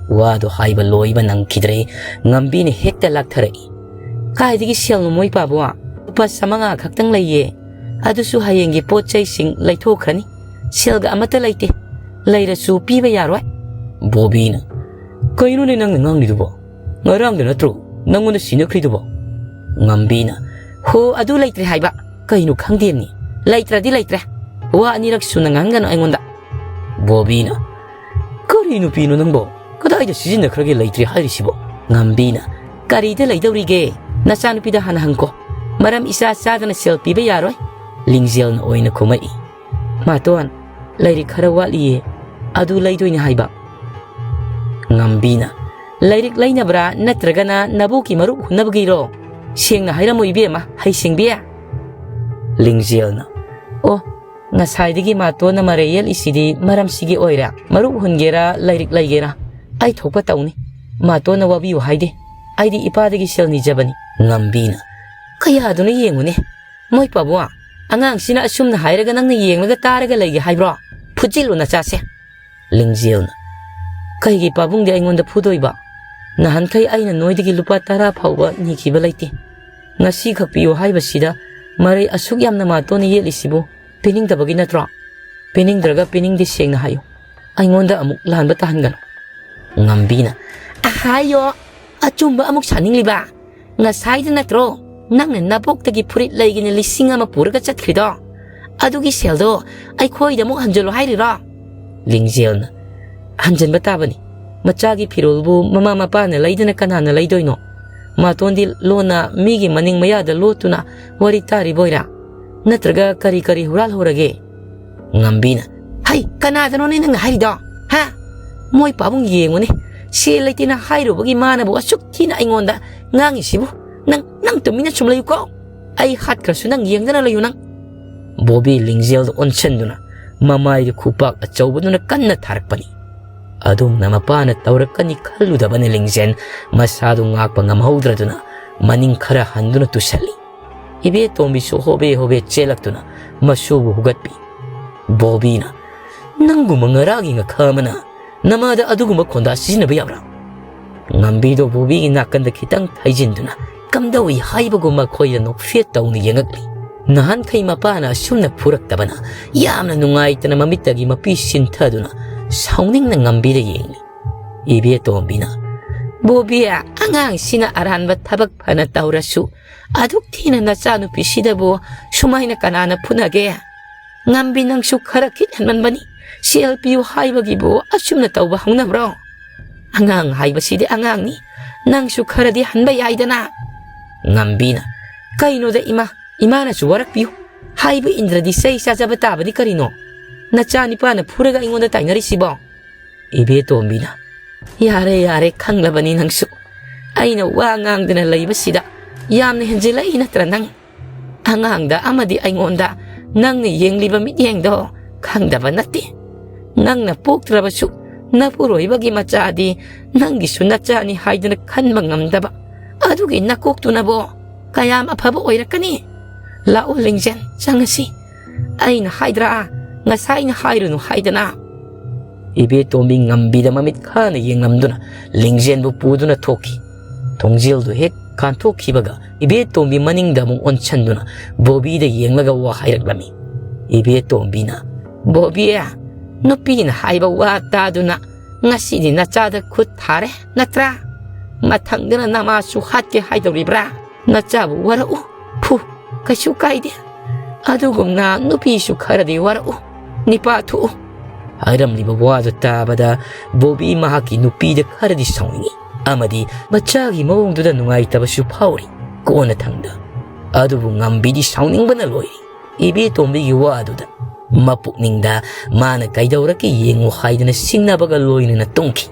ꯋꯥꯗꯣ ꯍꯥꯏꯕ ꯂꯣꯏꯕ ꯅꯪꯈꯤꯗ꯭ꯔꯦ, ꯉꯝꯕꯤꯅ ꯍꯦꯛꯇ ꯂꯥꯛꯊꯔꯛꯏ꯫ "ꯀꯥꯏꯗꯒꯤ ꯁꯦꯜꯅꯣ ꯃꯣꯏ ꯄꯥꯕꯨꯡ? ꯂꯨꯄꯥ ꯆꯥꯃꯉꯥ ꯈꯛꯇꯪ ꯂꯩꯌꯦ꯫ ꯑꯗꯨꯁꯨ ꯍꯌꯦꯡꯒꯤ ꯄꯣꯠ ꯆꯩꯁꯤꯡ ꯂꯩꯊꯣꯛꯈ꯭ꯔꯅꯤ꯫ ꯁꯦꯜꯒ ꯑꯃꯠꯇ ꯂꯩꯇꯦ꯫ ꯂꯩꯔꯁꯨ ꯄꯤꯕ ꯌꯥꯔꯣꯏ꯫" ꯕꯣꯕꯤꯅ, "ꯀꯩꯅꯣꯅꯦ ꯅꯪꯅ ꯉꯥꯡꯂꯤꯗꯨꯕꯣ? ꯉꯔꯥꯡꯗ ꯅꯠꯇ꯭ꯔꯣ ꯅꯪꯉꯣꯟꯗ ꯁꯤꯟꯅꯈ꯭ꯔꯤꯗꯨꯕꯣ?" ꯉꯝꯕꯤꯅ, "ꯍꯣ, ꯑꯗꯨ ꯂꯩꯇ꯭ꯔꯦ ꯍꯥꯏꯕ꯫ ꯀꯩꯅꯣ ꯈꯪꯗꯦꯅꯤ꯫ ꯂꯩꯇ꯭ꯔꯗꯤ ꯂꯩꯇ꯭ꯔꯦ꯫ ꯋꯥ ꯑꯅꯤꯔꯛ ꯁꯨꯅ ꯉꯥꯡꯒꯅꯨ ꯑꯩꯉꯣꯟꯗ꯫" ꯕꯣꯕꯤꯅ, "ꯀꯔꯤ ꯅꯨꯄꯤꯅꯣ ꯅꯪꯕꯣ? ꯀꯗꯥꯏꯗ ꯁꯤꯖꯤꯟꯅꯈ꯭ꯔꯒꯦ ꯂꯩꯇ꯭ꯔꯦ ꯍꯥꯏꯔꯤꯁꯤꯕꯣ?" ꯉꯝꯕꯤꯅ, "ꯀꯔꯤꯗ ꯂꯩꯗꯧꯔꯤꯒꯦ? ꯅꯆꯥꯅꯨꯄꯤꯗ ꯍꯥꯟꯅ ꯍꯪꯈꯣ꯫ ꯃꯔꯝ ꯏꯆꯥ ꯆꯥꯗꯅ ꯁꯦꯜ ꯄꯤꯕ ꯌꯥꯔꯣꯏ꯫" ꯂꯤꯡꯖꯦꯜꯅ ꯑꯣꯏꯅ ꯈꯨꯝꯃꯛꯏ, "ꯃꯥꯇꯣꯟ, ꯂꯥꯏꯔꯤꯛ ꯈꯔ ꯋꯥꯠꯂꯤꯌꯦ, ꯑꯗꯨ ꯂꯩꯗꯣꯏꯅꯦ ꯍꯥꯏꯕ꯫" ꯉꯝꯕꯤꯅ, "ꯂꯥꯏꯔꯤꯛ ꯂꯩꯅꯕ꯭ꯔꯥ ꯅꯠꯇ꯭ꯔꯒꯅ ꯅꯕꯣꯛꯀꯤ ꯃꯔꯨꯞ ꯍꯨꯟꯅꯕꯒꯤꯔꯣ? ꯁꯦꯡꯅ ꯍꯥꯏꯔꯝꯃꯨ ꯏꯕꯦꯝꯃ, ꯍꯩꯁꯤꯡꯕꯤ꯫" ꯂꯤꯡꯖꯦꯜꯅ, "ꯑꯣ, ꯉꯁꯥꯏꯗꯒꯤ ꯃꯥꯇꯣꯟꯅ ꯃꯔꯩ ꯌꯦꯠꯂꯤꯁꯤꯗꯤ ꯃꯔꯝꯁꯤꯒꯤ ꯑꯣꯏꯔꯦ꯫ ꯃꯔꯨꯞ ꯍꯨꯟꯒꯦꯔꯥ, ꯂꯥꯏꯔꯤꯛ ꯂꯩꯒꯦꯔꯥ, ꯑꯩ ꯊꯣꯛꯄ ꯇꯧꯅꯤ꯫ ꯃꯥꯇꯣꯟꯅ ꯋꯥꯕꯤꯌꯨ ꯍꯥꯏꯗꯦ꯫ ꯑꯩꯗꯤ ꯏꯄꯥꯗꯒꯤ ꯁꯦꯜ ꯅꯤꯖꯕꯅꯤ꯫" ꯉꯝꯕꯤꯅ, "ꯀꯌꯥꯗꯨꯅ ꯌꯦꯡꯉꯨꯅꯦ꯫ ꯃꯣꯏ ꯄꯥꯕꯨꯡ, ꯑꯉꯥꯡꯁꯤꯅ ꯑꯁꯨꯝꯅ ꯍꯥꯏꯔꯒ ꯅꯪꯅ ꯌꯦꯡꯂꯒ ꯇꯥꯔꯒ ꯂꯩꯒꯦ ꯍꯥꯏꯕ꯭ꯔꯣ? ꯐꯨꯖꯤꯜꯂꯨ ꯅꯆꯥꯁꯦ꯫" ꯂꯤꯡꯖꯦꯜꯅ, "ꯀꯩꯒꯤ ꯄꯥꯕꯨꯡꯗꯤ ꯑꯩꯉꯣꯟꯗ ꯐꯨꯗꯣꯏꯕ? ꯅꯍꯥꯟꯈꯩ ꯑꯩꯅ ꯅꯣꯏꯗꯒꯤ ꯂꯨꯄꯥ ꯇꯔꯥ ꯐꯥꯎꯕ ꯅꯤꯈꯤꯕ ꯂꯩꯇꯦ꯫ ꯉꯁꯤꯈꯛ ꯄꯤꯌꯨ ꯍꯥꯏꯕꯁꯤꯗ ꯃꯔꯩ ꯑꯁꯨꯛ ꯌꯥꯝꯅ ꯃꯥꯇꯣꯟꯅ ꯌꯦꯠꯂꯤꯁꯤꯕꯨ ꯄꯤꯅꯤꯡꯗꯕꯒꯤ ꯅꯠꯇ꯭ꯔꯣ? ꯄꯤꯅꯤꯡꯗ꯭ꯔꯒ ꯄꯤꯅꯤꯡꯗꯦ ꯁꯦꯡꯅ ꯍꯥꯏꯌꯨ꯫ ꯑꯩꯉꯣꯟꯗ ꯑꯃꯨꯛ ꯂꯥꯟꯕ ꯇꯥꯍꯟꯒꯅꯨ꯫" ꯉꯝꯕꯤꯅ, "ꯑꯍꯥꯌꯣ, ꯑꯆꯨꯝꯕ ꯑꯃꯨꯛ ꯁꯥꯅꯤꯡꯂꯤꯕ? ꯉꯁꯥꯏꯗ ꯅꯠꯇ꯭ꯔꯣ ꯅꯪꯅ ꯅꯕꯣꯛꯇꯒꯤ ꯐꯨꯔꯤꯠ ꯂꯩꯒꯦꯅ ꯂꯤꯁꯤꯡ ꯑꯃ ꯄꯨꯔꯒ ꯆꯠꯈ꯭ꯔꯤꯗꯣ? ꯑꯗꯨꯒꯤ ꯁꯦꯜꯗꯣ ꯑꯩꯈꯣꯏꯗ ꯑꯃꯨꯛ ꯍꯟꯖꯤꯜꯂꯣ ꯍꯥꯏꯔꯤꯔꯣ?" ꯂꯤꯡꯖꯦꯜꯅ, "ꯍꯟꯖꯤꯟꯕ ꯇꯥꯕꯅꯤ꯫ ꯃꯆꯥꯒꯤ ꯐꯤꯔꯣꯜꯕꯨ ꯃꯃꯥ ꯃꯄꯥꯅ ꯂꯩꯗꯅ ꯀꯅꯥꯅ ꯂꯩꯗꯣꯏꯅꯣ? ꯃꯥꯇꯣꯟꯗꯤ ꯂꯣꯟꯅ ꯃꯤꯒꯤ ꯃꯅꯤꯡ ꯃꯌꯥꯗ ꯂꯣꯠꯇꯨꯅ ꯋꯥꯔꯤ ꯇꯥꯔꯤꯕꯣꯏꯔꯥ? ꯅꯠꯇ꯭ꯔꯒ ꯀꯔꯤ ꯀꯔꯤ ꯍꯨꯔꯥꯜꯍꯧꯔꯒꯦ?" ꯉꯝꯕꯤꯅ, "ꯍꯩ, ꯀꯅꯥꯗꯅꯣꯅꯦ ꯅꯪꯅ ꯍꯥꯏꯔꯤꯗꯣ? ꯍꯥ? ꯃꯣꯏ ꯄꯥꯕꯨꯡ ꯌꯦꯡꯉꯨꯅꯦ, ꯁꯦꯜ ꯂꯩꯇꯦꯅ ꯍꯥꯏꯔꯨꯕꯒꯤ ꯃꯥꯅꯕꯨ ꯑꯁꯨꯛ ꯊꯤꯅ ꯑꯩꯉꯣꯟꯗ ꯉꯥꯡꯉꯤꯁꯤꯕꯨ꯫ ꯅꯪ, ꯅꯪ ꯇꯨꯃꯤꯟꯅ ꯁꯨꯝ ꯂꯩꯌꯨꯀꯣ꯫ ꯑꯩ ꯍꯥꯠꯈ꯭ꯔꯁꯨ ꯅꯪ ꯌꯦꯡꯗꯅ ꯂꯩꯌꯨ ꯅꯪ꯫" ꯕꯣꯕꯤ ꯂꯤꯡꯖꯦꯜꯗ ꯑꯣꯟꯁꯤꯟꯗꯨꯅ ꯃꯃꯥꯏꯗ ꯈꯨꯄꯥꯛ ꯑꯆꯧꯕꯗꯨꯅ ꯀꯟꯅ ꯊꯥꯔꯛꯄꯅꯤ꯫ ꯑꯗꯨꯝꯅ ꯃꯄꯥꯅ ꯇꯧꯔꯛꯀꯅꯤ ꯈꯜꯂꯨꯗꯕꯅ ꯂꯤꯡꯖꯦꯜ ꯃꯁꯥꯗꯨ ꯉꯥꯛꯄ ꯉꯝꯍꯧꯗ꯭ꯔꯗꯨꯅ ꯃꯅꯤꯡ ꯈꯔ ꯍꯟꯗꯨꯅ ꯇꯨꯁꯜꯂꯤ꯫ ꯏꯕꯦꯇꯣꯝꯕꯤꯁꯨ ꯍꯣꯕꯦ ꯍꯣꯕꯦ ꯆꯦꯜꯂꯛꯇꯨꯅ ꯃꯁꯨꯕꯨ ꯍꯨꯒꯠꯄꯤ꯫ ꯕꯣꯕꯤꯅ, "ꯅꯪꯒꯨꯝꯕ ꯉꯔꯥꯒꯤ ꯉꯈꯥ ꯑꯃꯅ ꯅꯃꯥꯗ ꯑꯗꯨꯒꯨꯝꯕ ꯈꯣꯟꯗꯥ ꯁꯤꯖꯤꯟꯅꯕ ꯌꯥꯕ꯭ꯔꯥ?" ꯉꯝꯕꯤꯗꯣ ꯕꯣꯕꯤꯒꯤ ꯅꯥꯀꯟꯗ ꯈꯤꯇꯪ ꯊꯩꯖꯤꯟꯗꯨꯅ ꯀꯝꯗꯧꯏ ꯍꯥꯏꯕꯒꯨꯝ ꯃꯈꯣꯏꯗ ꯅꯣꯛꯐꯦꯠ ꯇꯧꯅ ꯌꯦꯡꯉꯛꯂꯤ꯫ ꯅꯍꯥꯟꯈꯩ ꯃꯄꯥꯅ ꯑꯁꯨꯝꯅ ꯐꯨꯔꯛꯇꯕꯅ ꯌꯥꯝꯅ ꯅꯨꯡꯉꯥꯏꯇꯅ ꯃꯃꯤꯠꯇꯒꯤ ꯃꯄꯤ ꯁꯤꯟꯊꯗꯨꯅ ꯁꯥꯎꯅꯤꯡꯅ ꯉꯝꯕꯤꯗ ꯌꯦꯡꯂꯤ꯫ ꯏꯕꯦꯇꯣꯝꯕꯤꯅ, "ꯕꯣꯕꯤ, ꯑꯉꯥꯡꯁꯤꯅ ꯑꯔꯥꯟꯕ ꯊꯕꯛ ꯐꯅ ꯇꯧꯔꯁꯨ ꯑꯗꯨꯛ ꯊꯤꯅ ꯅꯆꯥꯅꯨꯄꯤꯁꯤꯗꯕꯨ ꯁꯨꯃꯥꯏꯅ ꯀꯅꯥꯅ ꯐꯨꯅꯒꯦ? ꯉꯝꯕꯤ, ꯅꯪꯁꯨ ꯈꯔ ꯈꯤꯠ ꯍꯦꯟꯃꯟꯕꯅꯤ꯫ ꯁꯦꯜ ꯄꯤꯌꯨ ꯍꯥꯏꯕꯒꯤꯕꯨ ꯑꯁꯨꯝꯅ ꯇꯧꯕ ꯍꯧꯅꯕ꯭ꯔꯣ? ꯑꯉꯥꯡ ꯍꯥꯏꯕꯁꯤꯗꯤ ꯑꯉꯥꯡꯅꯤ꯫ ꯅꯪꯁꯨ ꯈꯔꯗꯤ ꯍꯟꯕ ꯌꯥꯏꯗꯅ?" ꯉꯝꯕꯤꯅ, "ꯀꯩꯅꯣꯗ ꯏꯃꯥ, ꯏꯃꯥꯅꯁꯨ ꯋꯥꯔꯛꯄꯤꯌꯨ꯫ ꯍꯥꯏꯕ ꯏꯟꯗ꯭ꯔꯗꯤ ꯆꯩ ꯆꯥꯖꯕ ꯇꯥꯕꯅꯤ ꯀꯔꯤꯅꯣ? ꯅꯆꯥ ꯅꯤꯄꯥꯅ ꯐꯨꯔꯒ ꯑꯩꯉꯣꯟꯗ ꯇꯥꯏꯅꯔꯤꯁꯤꯕꯣ?" ꯏꯕꯦꯇꯣꯝꯕꯤꯅ, "ꯌꯥꯔꯦ, ꯌꯥꯔꯦ, ꯈꯪꯂꯕꯅꯤ ꯅꯪꯁꯨ꯫ ꯑꯩꯅ ꯋꯥ ꯉꯥꯡꯗꯅ ꯂꯩꯕꯁꯤꯗ ꯌꯥꯝꯅ ꯍꯦꯟꯖꯤꯜꯂꯛꯏ ꯅꯠꯇ꯭ꯔ ꯅꯪ? ꯑꯉꯥꯡꯗ ꯑꯃꯗꯤ ꯑꯩꯉꯣꯟꯗ ꯅꯪꯅ ꯌꯦꯡꯂꯤꯕ ꯃꯤꯠꯌꯦꯡꯗꯣ ꯈꯪꯗꯕ ꯅꯠꯇꯦ꯫ ꯅꯪꯅ ꯄꯣꯛꯇ꯭ꯔꯕꯁꯨ ꯅꯄꯨꯔꯣꯏꯕꯒꯤ ꯃꯆꯥꯗꯤ ꯅꯪꯒꯤꯁꯨ ꯅꯆꯥꯅꯤ ꯍꯥꯏꯗꯅ ꯈꯟꯕ ꯉꯝꯗꯕ ꯑꯗꯨꯒꯤ ꯅꯀꯣꯛꯇꯨꯅꯕꯣ ꯀꯌꯥꯝ ꯑꯐꯕ ꯑꯣꯏꯔꯛꯀꯅꯤ? ꯂꯥꯛꯑꯣ ꯂꯤꯡꯖꯦꯜ, ꯆꯪꯉꯁꯤ꯫ ꯑꯩꯅ ꯍꯥꯏꯗ꯭ꯔꯥ, ꯉꯁꯥꯏꯅ ꯍꯥꯏꯔꯨꯅꯨ ꯍꯥꯏꯗꯅ?" ꯏꯕꯦꯇꯣꯝꯕꯤ ꯉꯝꯕꯤꯗ ꯃꯃꯤꯠ ꯈꯥꯅ ꯌꯦꯡꯂꯝꯗꯨꯅ ꯂꯤꯡꯖꯦꯜꯕꯨ ꯄꯨꯗꯨꯅ ꯊꯣꯛꯈꯤ꯫ ꯊꯣꯡꯖꯦꯜꯗꯨ ꯍꯦꯛ ꯀꯥꯟꯊꯣꯛꯈꯤꯕꯒ ꯏꯕꯦꯇꯣꯝꯕꯤ ꯃꯅꯤꯡꯗ ꯑꯃꯨꯛ ꯑꯣꯟꯁꯟꯗꯨꯅ ꯕꯣꯕꯤꯗ ꯌꯦꯡꯂꯒ ꯋꯥ ꯍꯥꯏꯔꯛꯂꯝꯃꯤ꯫ ꯏꯕꯦꯇꯣꯝꯕꯤꯅ, "ꯕꯣꯕꯤ, ꯅꯨꯄꯤꯅ ꯍꯥꯏꯕ ꯋꯥ ꯇꯥꯗꯨꯅ ꯉꯁꯤꯗꯤ ꯅꯆꯥꯗ ꯈꯨꯠ ꯊꯥꯔꯦ ꯅꯠꯇ꯭ꯔꯥ? ꯃꯊꯪꯗꯅ ꯅꯃꯥꯁꯨ ꯍꯥꯠꯀꯦ ꯍꯥꯏꯗꯧꯔꯤꯕ꯭ꯔꯥ? ꯅꯆꯥꯕꯨ ꯋꯥꯔꯛꯎ, ꯐꯨ, ꯀꯩꯁꯨ ꯀꯥꯏꯗꯦ꯫ ꯑꯗꯨꯒꯨꯝꯅ ꯅꯨꯄꯤꯁꯨ ꯈꯔꯗꯤ ꯋꯥꯔꯛꯎ, ꯅꯤꯄꯥ ꯊꯣꯛꯎ꯫" ꯍꯥꯏꯔꯝꯂꯤꯕ ꯋꯥꯗꯨ ꯇꯥꯕꯗ ꯕꯣꯕꯤ ꯃꯍꯥꯛꯀꯤ ꯅꯨꯄꯤꯗ ꯈꯔꯗꯤ ꯁꯥꯎꯅꯤꯡꯏ ꯑꯃꯗꯤ ꯃꯆꯥꯒꯤ ꯃꯑꯣꯡꯗꯨꯗ ꯅꯨꯡꯉꯥꯏꯇꯕꯁꯨ ꯐꯥꯎꯔꯤ꯫ ꯀꯣꯟꯅꯊꯪꯗ ꯑꯗꯨꯕꯨ ꯉꯝꯕꯤꯗꯤ ꯁꯥꯎꯅꯤꯡꯕꯅ ꯂꯣꯏꯔꯤ꯫ ꯏꯕꯦꯇꯣꯝꯕꯤꯒꯤ ꯋꯥꯗꯨꯗ ꯃꯄꯨꯛꯅꯤꯡꯗ ꯃꯥꯅ ꯀꯩꯗꯧꯔꯛꯀꯦ ꯌꯦꯡꯉꯨ ꯍꯥꯏꯗꯅ ꯁꯤꯡꯅꯕꯒ ꯂꯣꯏꯅꯅ ꯇꯨꯝꯈꯤ꯫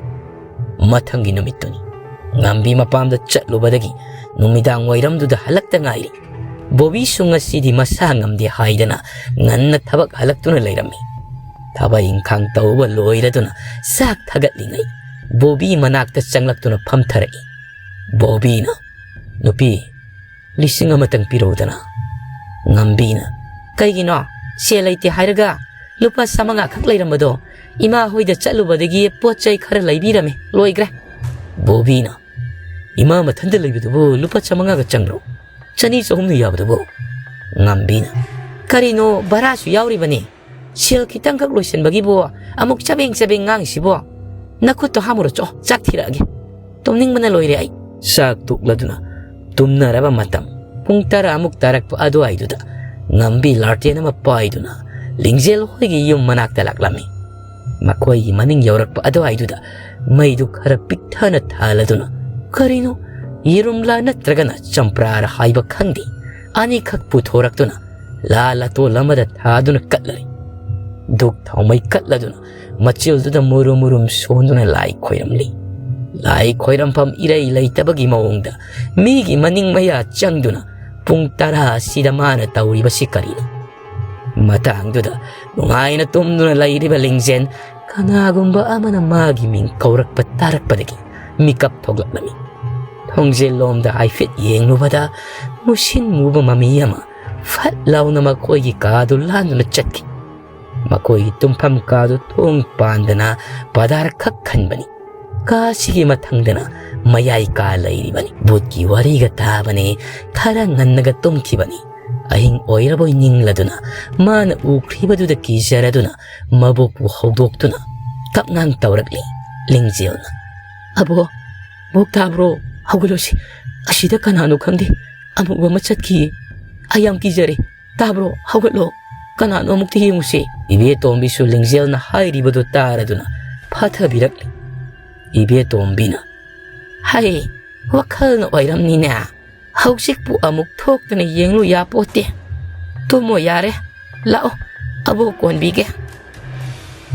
ꯃꯊꯪꯒꯤ ꯅꯨꯃꯤꯠꯇꯨꯅꯤ꯫ ꯉꯝꯕꯤ ꯃꯄꯥꯝꯗ ꯆꯠꯂꯨꯕꯗꯒꯤ ꯅꯨꯃꯤꯗꯥꯡ ꯋꯥꯏꯔꯝꯗꯨꯗ ꯍꯜꯂꯛꯇ ꯉꯥꯏꯔꯤ꯫ ꯕꯣꯕꯤꯁꯨ ꯉꯁꯤꯗꯤ ꯃꯁꯥ ꯉꯝꯗꯦ ꯍꯥꯏꯗꯅ ꯉꯟꯅ ꯊꯕꯛ ꯍꯜꯂꯛꯇꯨꯅ ꯂꯩꯔꯝꯃꯤ꯫ ꯊꯕꯛ ꯏꯪꯈꯥꯡ ꯇꯧꯕ ꯂꯣꯏꯔꯗꯨꯅ ꯆꯥꯛ ꯊꯥꯒꯠꯂꯤꯉꯩ ꯕꯣꯕꯤ ꯃꯅꯥꯛꯇ ꯆꯪꯂꯛꯇꯨꯅ ꯐꯝꯊꯔꯛꯏ꯫ ꯕꯣꯕꯤꯅ, "ꯅꯨꯄꯤ, ꯂꯤꯁꯤꯡ ꯑꯃꯇꯪ ꯄꯤꯔꯛꯎꯗꯅ꯫" ꯉꯝꯕꯤꯅ, "ꯀꯩꯒꯤꯅꯣ? ꯁꯦꯜ ꯂꯩꯇꯦ ꯍꯥꯏꯔꯒ ꯂꯨꯄꯥ ꯆꯥꯃꯉꯥ ꯈꯛ ꯂꯩꯔꯝꯕꯗꯣ ꯏꯃꯥ ꯍꯣꯏꯗ ꯆꯠꯂꯨꯕꯗꯒꯤ ꯄꯣꯠ ꯆꯩ ꯈꯔ ꯂꯩꯕꯤꯔꯝꯃꯦ, ꯂꯣꯏꯈ꯭ꯔꯦ꯫" ꯕꯣꯕꯤꯅ, "ꯏꯃꯥ ꯃꯊꯟꯇ ꯂꯩꯕꯗꯨꯕꯨ ꯂꯨꯄꯥ ꯆꯥꯃꯉꯥꯒ ꯆꯪꯕ꯭ꯔꯣ? ꯆꯅꯤ ꯆꯍꯨꯝꯅ ꯌꯥꯕꯗꯨꯕꯨ?" ꯉꯝꯕꯤꯅ, "ꯀꯔꯤꯅꯣ, ꯚꯔꯥꯁꯨ ꯌꯥꯎꯔꯤꯕꯅꯤ꯫ ꯁꯦꯜ ꯈꯤꯇꯪꯈꯛ ꯂꯣꯏꯁꯤꯟꯕꯒꯤꯕꯨ ꯑꯃꯨꯛ ꯆꯕꯦꯡ ꯆꯕꯦꯡ ꯉꯥꯡꯉꯤꯁꯤꯕꯣ? ꯅꯈꯨꯠꯇꯣ ꯍꯥꯝꯃꯨꯔꯣ, ꯆꯣ, ꯆꯥꯛ ꯊꯤꯔꯛꯑꯒꯦ꯫ ꯇꯨꯝꯅꯤꯡꯕꯅ ꯂꯣꯏꯔꯦ ꯑꯩ꯫" ꯆꯥꯛ ꯇꯣꯛꯂꯗꯨꯅ ꯇꯨꯝꯅꯔꯕ ꯃꯇꯝ ꯄꯨꯡ ꯇꯔꯥꯃꯨꯛ ꯇꯥꯔꯛꯄ ꯑꯗꯨꯋꯥꯏꯗꯨꯗ ꯉꯝꯕꯤ ꯂꯥꯔꯇꯦꯟ ꯑꯃ ꯄꯥꯏꯗꯨꯅ ꯂꯤꯡꯖꯦꯜ ꯍꯣꯏꯒꯤ ꯌꯨꯝ ꯃꯅꯥꯛꯇ ꯂꯥꯛꯂꯝꯃꯤ꯫ ꯃꯈꯣꯏꯒꯤ ꯃꯅꯤꯡ ꯌꯧꯔꯛꯄ ꯑꯗꯨꯋꯥꯏꯗꯨꯗ ꯃꯩꯗꯨ ꯈꯔ ꯄꯤꯛꯊꯅ ꯊꯥꯜꯂꯗꯨꯅ, ꯀꯔꯤꯅꯣ, ꯌꯦꯔꯨꯝꯂꯥ ꯅꯠꯇ꯭ꯔꯒꯅ ꯆꯝꯄ꯭ꯔꯥꯔ ꯍꯥꯏꯕ ꯈꯪꯗꯦ, ꯑꯅꯤꯈꯛ ꯄꯨꯊꯣꯔꯛꯇꯨꯅ ꯂꯥ ꯂꯥꯇꯣꯜ ꯑꯃꯗ ꯊꯥꯗꯨꯅ ꯀꯠꯂꯔꯤ꯫ ꯙꯨꯛ ꯊꯥꯎꯃꯩ ꯀꯠꯂꯗꯨꯅ ꯃꯆꯤꯜꯗꯨꯗ ꯃꯨꯔꯨꯝ ꯃꯨꯔꯨꯝ ꯁꯣꯟꯗꯨꯅ ꯂꯥꯏ ꯈꯣꯏꯔꯝꯂꯤ꯫ ꯂꯥꯏ ꯈꯣꯏꯔꯝꯐꯝ ꯏꯔꯩ ꯂꯩꯇꯕꯒꯤ ꯃꯑꯣꯡꯗ ꯃꯤꯒꯤ ꯃꯅꯤꯡ ꯃꯌꯥ ꯆꯪꯗꯨꯅ ꯄꯨꯡ ꯇꯔꯥ ꯑꯁꯤꯗ ꯃꯥꯅ ꯇꯧꯔꯤꯕꯁꯤ ꯀꯔꯤꯅꯣ? ꯃꯇꯥꯡꯗꯨꯗ ꯅꯨꯡꯉꯥꯏꯅ ꯇꯨꯝꯗꯨꯅ ꯂꯩꯔꯤꯕ ꯂꯤꯡꯖꯦꯜ ꯀꯅꯥꯒꯨꯝꯕ ꯑꯃꯅ ꯃꯥꯒꯤ ꯃꯤꯡ ꯀꯧꯔꯛꯄ ꯇꯥꯔꯛꯄꯗꯒꯤ ꯃꯤꯀꯞ ꯊꯣꯛꯂꯛꯂꯝꯃꯤ꯫ ꯊꯣꯡꯖꯦꯜ ꯂꯣꯝꯗ ꯍꯥꯏꯐꯦꯠ ꯌꯦꯡꯂꯨꯕꯗ ꯃꯨꯁꯤꯟ ꯃꯨꯕ ꯃꯃꯤ ꯑꯃ ꯐꯠ ꯂꯥꯎꯅ ꯃꯈꯣꯏꯒꯤ ꯀꯥꯗꯨ ꯂꯥꯟꯗꯨꯅ ꯆꯠꯈꯤ꯫ ꯃꯈꯣꯏꯒꯤ ꯇꯨꯝꯐꯝ ꯀꯥꯗꯨ ꯊꯣꯡ ꯄꯥꯟꯗꯅ ꯄꯗꯥꯔ ꯈꯛ ꯈꯟꯕꯅꯤ꯫ ꯀꯥꯁꯤꯒꯤ ꯃꯊꯪꯗꯅ ꯃꯌꯥꯏ ꯀꯥ ꯂꯩꯔꯤꯕꯅꯤ꯫ ꯚꯨꯠꯀꯤ ꯋꯥꯔꯤꯒ ꯇꯥꯕꯅꯦ, ꯈꯔ ꯉꯟꯅꯒ ꯇꯨꯝꯈꯤꯕꯅꯤ꯫ ꯑꯍꯤꯡ ꯑꯣꯏꯔꯕꯣꯏ ꯅꯤꯡꯂꯗꯨꯅ ꯃꯥꯅ ꯎꯈ꯭ꯔꯤꯕꯗꯨꯗ ꯀꯤꯖꯔꯗꯨꯅ ꯃꯕꯣꯛꯄꯨ ꯍꯧꯗꯣꯛꯇꯨꯅ ꯀꯞꯉꯥꯡ ꯇꯧꯔꯛꯂꯤ ꯂꯤꯡꯖꯦꯜꯅ꯫ "ꯑꯕꯣ, ꯕꯣꯛ ꯇꯥꯕ꯭ꯔꯣ? ꯍꯧꯒꯠꯂꯣꯁꯤ꯫ ꯑꯁꯤꯗ ꯀꯅꯥꯅꯣ ꯈꯪꯗꯦ꯫ ꯑꯃꯨꯕ ꯑꯃ ꯆꯠꯈꯤꯌꯦ꯫ ꯑꯩ ꯌꯥꯝ ꯀꯤꯖꯔꯦ꯫ ꯇꯥꯕ꯭ꯔꯣ? ꯍꯧꯒꯠꯂꯣ꯫ ꯀꯅꯥꯅꯣ ꯑꯃꯨꯛꯇ ꯌꯦꯡꯉꯨꯁꯤ꯫" ꯏꯕꯦꯇꯣꯝꯕꯤꯁꯨ ꯂꯤꯡꯖꯦꯜꯅ ꯍꯥꯏꯔꯤꯕꯗꯨ ꯇꯥꯔꯗꯨꯅ ꯐꯥꯊꯕꯤꯔꯛꯂꯤ꯫ ꯏꯕꯦꯇꯣꯝꯕꯤꯅ, "ꯍꯩ, ꯋꯥꯈꯜꯅ ꯑꯣꯏꯔꯝꯅꯤꯅꯦ꯫ ꯍꯧꯖꯤꯛꯄꯨ ꯑꯃꯨꯛ ꯊꯣꯛꯇꯅ ꯌꯦꯡꯂꯨ ꯌꯥꯄꯣꯠꯇꯦ꯫ ꯇꯨꯝꯃꯣ ꯌꯥꯔꯦ꯫ ꯂꯥꯛꯑꯣ, ꯑꯕꯣꯛ ꯀꯣꯟꯕꯤꯒꯦ꯫"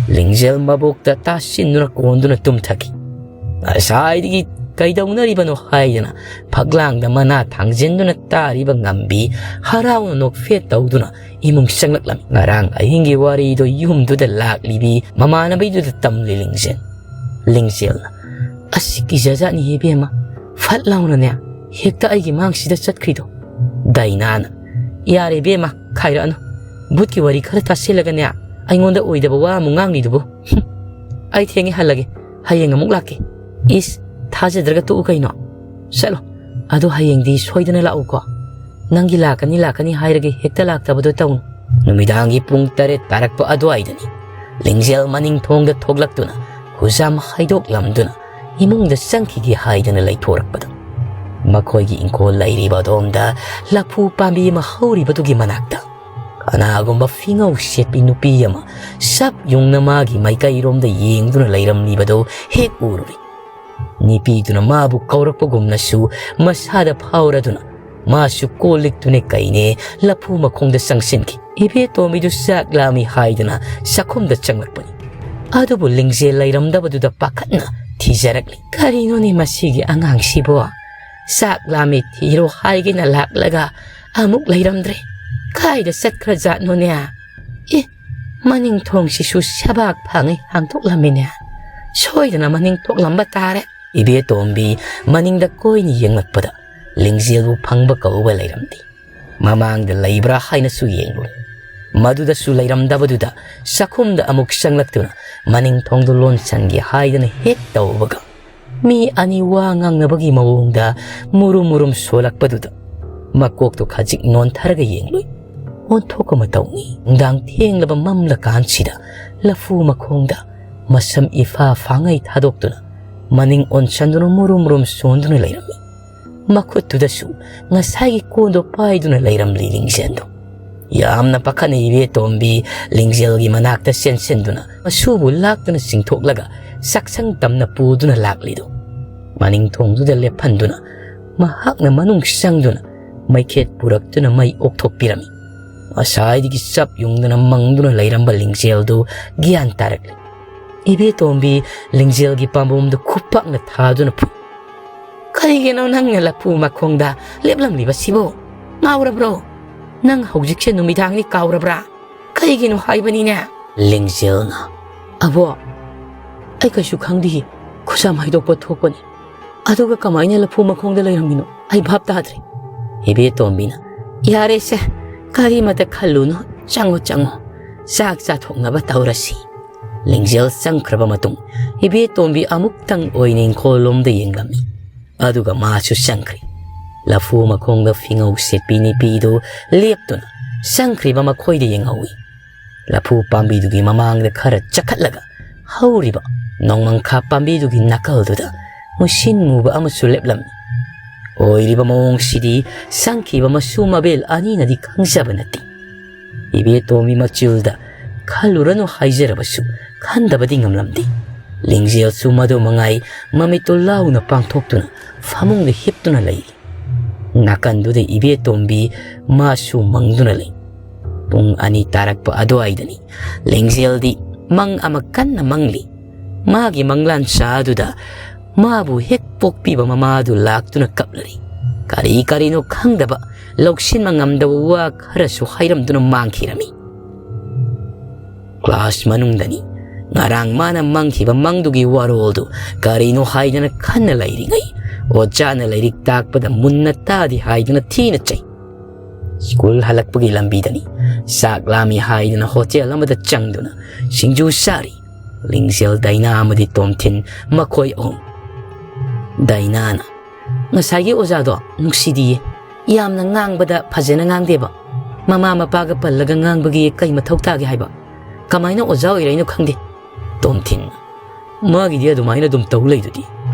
ꯂꯤꯡꯖꯦꯜ ꯃꯕꯣꯛꯇ ꯇꯥꯁꯤꯟꯗꯨꯅ ꯀꯣꯟꯗꯨꯅ ꯇꯨꯝꯊꯈꯤ꯫ ꯉꯁꯥꯏꯗꯒꯤ ꯀꯩꯗꯧꯅꯔꯤꯕꯅꯣ ꯍꯥꯏꯗꯅ ꯐꯛꯂꯥꯡꯗ ꯃꯅꯥ ꯊꯥꯡꯖꯤꯟꯗꯨꯅ ꯇꯥꯔꯤꯕ ꯉꯝꯕꯤ ꯍꯔꯥꯎꯅ ꯅꯣꯛꯐꯦꯠ ꯇꯧꯗꯨꯅ ꯏꯃꯨꯡ ꯆꯪꯂꯛꯂꯝꯃꯤ꯫ ꯉꯔꯥꯡ ꯑꯍꯤꯡꯒꯤ ꯋꯥꯔꯤꯗꯣ ꯌꯨꯝꯗꯨꯗ ꯂꯥꯛꯂꯤꯕꯤ ꯃꯃꯥꯟꯅꯕꯤꯗꯨꯗ ꯇꯝꯂꯤ ꯂꯤꯡꯖꯦꯜ꯫ ꯂꯤꯡꯖꯦꯜꯅ, "ꯑꯁ, ꯀꯤꯖꯖꯥꯠꯅꯤ ꯏꯕꯦꯝꯃ꯫ ꯐꯠ ꯂꯥꯎꯅꯅꯦ, ꯍꯦꯛꯇ ꯑꯩꯒꯤ ꯃꯥꯡꯁꯤꯗ ꯆꯠꯈ꯭ꯔꯤꯗꯣ꯫" ꯗꯥꯏꯅꯥꯅ, "ꯌꯥꯔꯦ ꯏꯕꯦꯝꯃ, ꯈꯥꯏꯔꯛꯑꯅꯨ꯫ ꯚꯨꯠꯀꯤ ꯋꯥꯔꯤ ꯈꯔ ꯇꯥꯁꯤꯜꯂꯒꯅꯦ, ꯑꯩꯉꯣꯟꯗ ꯑꯣꯏꯗꯕ ꯋꯥ ꯑꯃꯨꯛ ꯉꯥꯡꯂꯤꯗꯨꯕꯨ꯫ ꯍꯨꯝ, ꯑꯩ ꯊꯦꯡꯉꯦ, ꯍꯜꯂꯒꯦ꯫ ꯍꯌꯦꯡ ꯑꯃꯨꯛ ꯂꯥꯛꯀꯦ꯫" "ꯏꯁ, ꯊꯥꯖꯗ꯭ꯔꯒ ꯇꯣꯛꯎ ꯀꯩꯅꯣ꯫ ꯆꯠꯂꯣ꯫ ꯑꯗꯣ ꯍꯌꯦꯡꯗꯤ ꯁꯣꯏꯗꯅ ꯂꯥꯛꯎꯀꯣ꯫" "ꯅꯪꯒꯤ ꯂꯥꯛꯀꯅꯤ ꯂꯥꯛꯀꯅꯤ ꯍꯥꯏꯔꯒ ꯍꯦꯛꯇ ꯂꯥꯛꯇꯕꯗꯣ ꯇꯧꯅꯨ"꯫ ꯅꯨꯃꯤꯗꯥꯡꯒꯤ ꯄꯨꯡ ꯇꯔꯦꯠ ꯇꯥꯔꯛꯄ ꯑꯗꯨꯋꯥꯏꯗꯅꯤ ꯂꯤꯡꯖꯦꯜ ꯃꯅꯤꯡ ꯊꯣꯡꯗ ꯊꯣꯛꯂꯛꯇꯨꯅ ꯍꯨꯖꯥꯝ ꯍꯩꯗꯣꯛꯂꯝꯗꯨꯅ ꯏꯃꯨꯡꯗ ꯆꯪꯈꯤꯒꯦ ꯍꯥꯏꯗꯅ ꯂꯩꯊꯣꯔꯛꯄꯗ, ꯃꯈꯣꯏꯒꯤ ꯏꯪꯈꯣꯜ ꯂꯩꯔꯤꯕ ꯑꯗꯣꯝꯗ ꯂꯐꯨ ꯄꯥꯝꯕꯤ ꯑꯃ ꯍꯧꯔꯤꯕꯗꯨꯒꯤ ꯃꯅꯥꯛꯇ ꯀꯅꯥꯒꯨꯝꯕ ꯐꯤꯉꯧ ꯁꯦꯠꯄꯤ ꯅꯨꯄꯤ ꯑꯃ ꯆꯞ ꯌꯨꯡꯅ ꯃꯥꯒꯤ ꯃꯥꯏꯀꯩꯔꯣꯝꯗ ꯌꯦꯡꯗꯨꯅ ꯂꯩꯔꯝꯂꯤꯕꯗꯨ ꯍꯦꯛ ꯎꯔꯨꯔꯦ꯫ ꯅꯨꯄꯤꯗꯨꯅ ꯃꯥꯕꯨ ꯀꯧꯔꯛꯄꯒꯨꯝꯅꯁꯨ ꯃꯁꯥꯗ ꯐꯥꯎꯔꯗꯨꯅ ꯃꯥꯁꯨ ꯀꯣꯜ ꯂꯤꯛꯇꯨꯅꯦ ꯀꯩꯅꯦ ꯂꯐꯨ ꯃꯈꯣꯡꯗ ꯆꯪꯁꯤꯟꯈꯤ꯫ ꯏꯕꯦꯇꯣꯝꯕꯤꯗꯨ ꯆꯥꯛ ꯂꯥꯝꯃꯤ ꯍꯥꯏꯗꯅ ꯆꯥꯛꯈꯨꯝꯗ ꯆꯪꯂꯛꯄꯅꯤ꯫ ꯑꯗꯨꯕꯨ ꯂꯤꯡꯖꯦꯜ ꯂꯩꯔꯝꯗꯕꯗꯨꯗ ꯄꯥꯈꯠꯅ ꯊꯤꯖꯔꯛꯂꯤ꯫ "ꯀꯔꯤꯅꯣꯅꯦ ꯃꯁꯤꯒꯤ ꯑꯉꯥꯡꯁꯤꯕꯣ? ꯆꯥꯛ ꯂꯥꯝꯃꯤ ꯊꯤꯔꯣ ꯍꯥꯏꯒꯦꯅ ꯂꯥꯛꯂꯒ ꯑꯃꯨꯛ ꯂꯩꯔꯝꯗ꯭ꯔꯦ꯫ ꯀꯥꯏꯗ ꯆꯠꯈ꯭ꯔꯖꯥꯠꯅꯣꯅꯦ? ꯑꯦ, ꯃꯅꯤꯡ ꯊꯣꯡꯁꯤꯁꯨ ꯁꯕꯥꯛ ꯐꯥꯡꯉꯩ ꯍꯥꯡꯗꯣꯛꯂꯝꯃꯤꯅꯦ꯫ ꯁꯣꯏꯗꯅ ꯃꯅꯤꯡ ꯊꯣꯛꯂꯝꯕ ꯇꯥꯔꯦ"꯫ ꯏꯕꯦꯇꯣꯝꯕꯤ ꯃꯅꯤꯡꯗ ꯀꯣꯏꯅ ꯌꯦꯡꯂꯛꯄꯗ ꯂꯤꯡꯖꯦꯜꯕꯨ ꯐꯪꯕ ꯀꯧꯕ ꯂꯩꯔꯝꯗꯦ꯫ ꯃꯃꯥꯡꯗ ꯂꯩꯕ꯭ꯔꯥ ꯍꯥꯏꯅꯁꯨ ꯌꯦꯡꯂꯨꯔꯦ꯫ ꯃꯗꯨꯗꯁꯨ ꯂꯩꯔꯝꯗꯕꯗꯨꯗ ꯆꯥꯛꯈꯨꯝꯗ ꯑꯃꯨꯛ ꯆꯪꯂꯛꯇꯨꯅ ꯃꯅꯤꯡ ꯊꯣꯡꯗꯨ ꯂꯣꯟꯁꯟꯒꯦ ꯍꯥꯏꯗꯅ ꯍꯦꯛ ꯇꯧꯕꯒ, ꯃꯤ ꯑꯅꯤ ꯋꯥ ꯉꯥꯡꯅꯕꯒꯤ ꯃꯑꯣꯡꯗ ꯃꯨꯔꯨꯝ ꯃꯨꯔꯨꯝ ꯁꯣꯜꯂꯛꯄꯗꯨꯗ ꯃꯀꯣꯛꯇꯨ ꯈꯖꯤꯛ ꯅꯣꯟꯊꯔꯒ ꯌꯦꯡꯂꯨꯏ꯫ ꯑꯣꯟꯊꯣꯛꯄ ꯃꯇꯧꯅꯤ꯫ ꯅꯨꯡꯗꯥꯡ ꯊꯦꯡꯂꯕ ꯃꯝꯂꯀꯥꯟꯁꯤꯗ ꯂꯐꯨ ꯃꯈꯣꯡꯗ ꯃꯁꯝ ꯏꯐꯥ ꯐꯥꯉꯩ ꯊꯥꯗꯣꯛꯇꯨꯅ ꯃꯅꯤꯡ ꯑꯣꯟꯁꯟꯗꯨꯅ ꯃꯨꯔꯨꯝ ꯃꯨꯔꯨꯝ ꯁꯣꯟꯗꯨꯅ ꯂꯩꯔꯝꯃꯤ꯫ ꯃꯈꯨꯠꯇꯨꯗꯁꯨ ꯉꯁꯥꯏꯒꯤ ꯀꯣꯟꯗꯣ ꯄꯥꯏꯗꯨꯅ ꯂꯩꯔꯝꯂꯤ ꯂꯤꯡꯖꯦꯜꯗꯣ꯫ ꯌꯥꯝꯅ ꯄꯥꯈꯠꯅ ꯏꯕꯦꯇꯣꯝꯕꯤ ꯂꯤꯡꯖꯦꯜꯒꯤ ꯃꯅꯥꯛꯇ ꯆꯦꯟꯁꯤꯟꯗꯨꯅ ꯃꯁꯨꯕꯨ ꯂꯥꯛꯇꯨꯅ ꯆꯤꯡꯊꯣꯛꯂꯒ ꯆꯥꯛꯁꯪ ꯇꯝꯅ ꯄꯨꯗꯨꯅ ꯂꯥꯛꯂꯤꯗꯣ꯫ ꯃꯅꯤꯡ ꯊꯣꯡꯗꯨꯗ ꯂꯦꯞꯍꯟꯗꯨꯅ ꯃꯍꯥꯛꯅ ꯃꯅꯨꯡ ꯆꯪꯗꯨꯅ ꯃꯩꯈꯦꯠ ꯄꯨꯔꯛꯇꯨꯅ ꯃꯩ ꯑꯣꯛꯊꯣꯛꯄꯤꯔꯝꯃꯤ꯫ ꯉꯁꯥꯏꯗꯒꯤ ꯆꯞ ꯌꯨꯡꯗꯨꯅ ꯃꯪꯗꯨꯅ ꯂꯩꯔꯝꯕ ꯂꯤꯡꯖꯦꯜꯗꯨ ꯒ꯭ꯌꯥꯟ ꯇꯥꯔꯛꯂꯦ꯫ ꯏꯕꯦꯇꯣꯝꯕꯤ ꯂꯤꯡꯖꯦꯜꯒꯤ ꯄꯥꯝꯕꯣꯝꯗꯨ ꯈꯨꯄꯥꯛꯅ ꯊꯥꯗꯨꯅ ꯐꯨꯏ꯫ "ꯀꯔꯤꯒꯤꯅꯣ ꯅꯪꯅ ꯂꯐꯨ ꯃꯈꯣꯡꯗ ꯂꯦꯞꯂꯝꯂꯤꯕꯁꯤꯕꯨ? ꯉꯥꯎꯔꯕ꯭ꯔꯣ? ꯅꯪ ꯍꯧꯖꯤꯛꯁꯦ ꯅꯨꯃꯤꯗꯥꯡꯅꯤ ꯀꯥꯎꯔꯕ꯭ꯔꯥ? ꯀꯔꯤꯒꯤꯅꯣ ꯍꯥꯏꯕꯅꯤꯅꯦ"꯫ ꯂꯤꯡꯖꯦꯜꯅ, "ꯑꯕꯣ, ꯑꯩ ꯀꯩꯁꯨ ꯈꯪꯗꯤꯌꯦ꯫ ꯈꯨꯖꯥꯝ ꯍꯩꯗꯣꯛꯄ ꯊꯣꯛꯄꯅꯤ꯫ ꯑꯗꯨꯒ ꯀꯃꯥꯏꯅ ꯂꯐꯨ ꯃꯈꯣꯡꯗ ꯂꯩꯔꯝꯃꯤꯅꯣ? ꯑꯩ ꯚꯥꯞ ꯇꯥꯗ꯭ꯔꯦ"꯫ ꯏꯕꯦꯇꯣꯝꯕꯤꯅ, "ꯌꯥꯔꯦꯁꯦ, ꯀꯔꯤꯃꯇ ꯈꯜꯂꯨꯅꯨ꯫ ꯆꯪꯉꯣ, ꯆꯪꯉꯣ꯫ ꯆꯥꯛ ꯆꯥꯊꯣꯛꯅꯕ ꯇꯧꯔꯁꯤ"꯫ ꯂꯤꯡꯖꯦꯜ ꯆꯪꯈ꯭ꯔꯕ ꯃꯇꯨꯡ ꯏꯕꯦꯇꯣꯝꯕꯤ ꯑꯃꯨꯛꯇꯪ ꯑꯣꯏꯅ ꯏꯪꯈꯣꯜꯂꯣꯝꯗ ꯌꯦꯡꯂꯝꯃꯤ꯫ ꯑꯗꯨꯒ ꯃꯥꯁꯨ ꯆꯪꯈ꯭ꯔꯦ꯫ ꯂꯐꯨ ꯃꯈꯣꯡꯗ ꯐꯤꯉꯧ ꯁꯦꯠꯄꯤ ꯅꯨꯄꯤꯗꯨ ꯂꯦꯞꯇꯨꯅ ꯆꯪꯈ꯭ꯔꯤꯕ ꯃꯈꯣꯏꯗ ꯌꯦꯡꯍꯧꯏ꯫ ꯂꯐꯨ ꯄꯥꯝꯕꯤꯗꯨꯒꯤ ꯃꯃꯥꯡꯗ ꯈꯔ ꯆꯈꯠꯂꯒ ꯍꯧꯔꯤꯕ ꯅꯣꯡꯃꯪꯈꯥ ꯄꯥꯝꯕꯤꯗꯨꯒꯤ ꯅꯥꯀꯜꯗꯨꯗ ꯃꯨꯁꯤꯟ ꯃꯨꯕ ꯑꯃꯁꯨ ꯂꯦꯞꯂꯝꯃꯤ꯫ ꯑꯣꯏꯔꯤꯕ ꯃꯑꯣꯡꯁꯤꯗꯤ ꯁꯪꯈꯤꯕ ꯃꯁꯨ ꯃꯕꯦꯜ ꯑꯅꯤꯅꯗꯤ ꯈꯪꯖꯕ ꯅꯠꯇꯦ꯫ ꯏꯕꯦꯇꯣꯝꯕꯤ ꯃꯆꯤꯜꯗ ꯈꯜꯂꯨꯔꯅꯨ ꯍꯥꯏꯖꯔꯕꯁꯨ ꯈꯟꯗꯕꯗꯤ ꯉꯝꯂꯝꯗꯦ꯫ ꯂꯤꯡꯖꯦꯜꯁꯨ ꯃꯗꯨ ꯃꯉꯥꯏ ꯃꯃꯤꯠꯇꯨ ꯂꯥꯎꯅ ꯄꯥꯡꯊꯣꯛꯇꯨꯅ ꯐꯃꯨꯡꯗ ꯍꯤꯞꯇꯨꯅ ꯂꯩꯔꯤ꯫ ꯅꯥꯀꯟꯗꯨꯗ ꯏꯕꯦꯇꯣꯝꯕꯤ ꯃꯥꯁꯨ ꯃꯪꯗꯨꯅ ꯂꯩ꯫ ꯄꯨꯡ ꯑꯅꯤ ꯇꯥꯔꯛꯄ ꯑꯗꯨꯋꯥꯏꯗꯅꯤ꯫ ꯂꯤꯡꯖꯦꯜꯗꯤ ꯃꯪ ꯑꯃ ꯀꯟꯅ ꯃꯪꯂꯤ꯫ ꯃꯥꯒꯤ ꯃꯪꯂꯥꯟ ꯆꯥꯗꯨꯗ ꯃꯥꯕꯨ ꯍꯦꯛ ꯄꯣꯛꯄꯤꯕ ꯃꯃꯥꯗꯨ ꯂꯥꯛꯇꯨꯅ ꯀꯞꯂꯔꯤ꯫ ꯀꯔꯤ ꯀꯔꯤꯅꯣ ꯈꯪꯗꯕ ꯂꯧꯁꯤꯟꯕ ꯉꯝꯗꯕ ꯋꯥ ꯈꯔꯁꯨ ꯍꯥꯏꯔꯝꯗꯨꯅ ꯃꯥꯡꯈꯤꯔꯝꯃꯤ꯫ ꯀ꯭ꯂꯥꯁ ꯃꯅꯨꯡꯗꯅꯤ꯫ ꯉꯔꯥꯡ ꯃꯥꯅ ꯃꯪꯈꯤꯕ ꯃꯪꯗꯨꯒꯤ ꯋꯥꯔꯣꯜꯗꯨ ꯀꯔꯤꯅꯣ ꯍꯥꯏꯗꯅ ꯈꯟꯅ ꯂꯩꯔꯤꯉꯩ, ꯑꯣꯖꯥꯅ ꯂꯥꯏꯔꯤꯛ ꯇꯥꯛꯄꯗ ꯃꯨꯟꯅ ꯇꯥꯗꯦ ꯍꯥꯏꯗꯨꯅ ꯊꯤꯅ ꯆꯩ꯫ ꯁ꯭ꯀꯨꯜ ꯍꯜꯂꯛꯄꯒꯤ ꯂꯝꯕꯤꯗꯅꯤ꯫ ꯆꯥꯛ ꯂꯥꯝꯃꯤ ꯍꯥꯏꯗꯨꯅ ꯍꯣꯇꯦꯜ ꯑꯃꯗ ꯆꯪꯗꯨꯅ ꯁꯤꯡꯖꯨ ꯆꯥꯔꯤ꯫ ꯂꯤꯡꯖꯦꯜ, ꯗꯥꯏꯅꯥ ꯑꯃꯗꯤ ꯇꯣꯝꯊꯤꯟ, ꯃꯈꯣꯏ ꯑꯍꯨꯝ꯫ ꯗꯥꯏꯅꯥꯅ, "ꯉꯁꯥꯏꯒꯤ ꯑꯣꯖꯥꯗꯣ ꯅꯨꯡꯁꯤꯗꯤꯌꯦ꯫ ꯌꯥꯝꯅ ꯉꯥꯡꯕꯗ ꯐꯖꯅ ꯉꯥꯡꯗꯦꯕ꯫ ꯃꯃꯥ ꯃꯄꯥꯒ ꯄꯜꯂꯒ ꯉꯥꯡꯕꯒꯤ ꯀꯩ ꯃꯊꯧ ꯇꯥꯒꯦ ꯍꯥꯏꯕ? ꯀꯃꯥꯏꯅ ꯑꯣꯖꯥ ꯑꯣꯏꯔꯛꯏꯅꯣ ꯈꯪꯗꯦ꯫" ꯇꯣꯝꯊꯤꯟ, "ꯃꯥꯒꯤꯗꯤ ꯑꯗꯨꯃꯥꯏꯅ ꯑꯗꯨꯝ ꯇꯧ ꯂꯩꯗꯨꯗꯤ꯫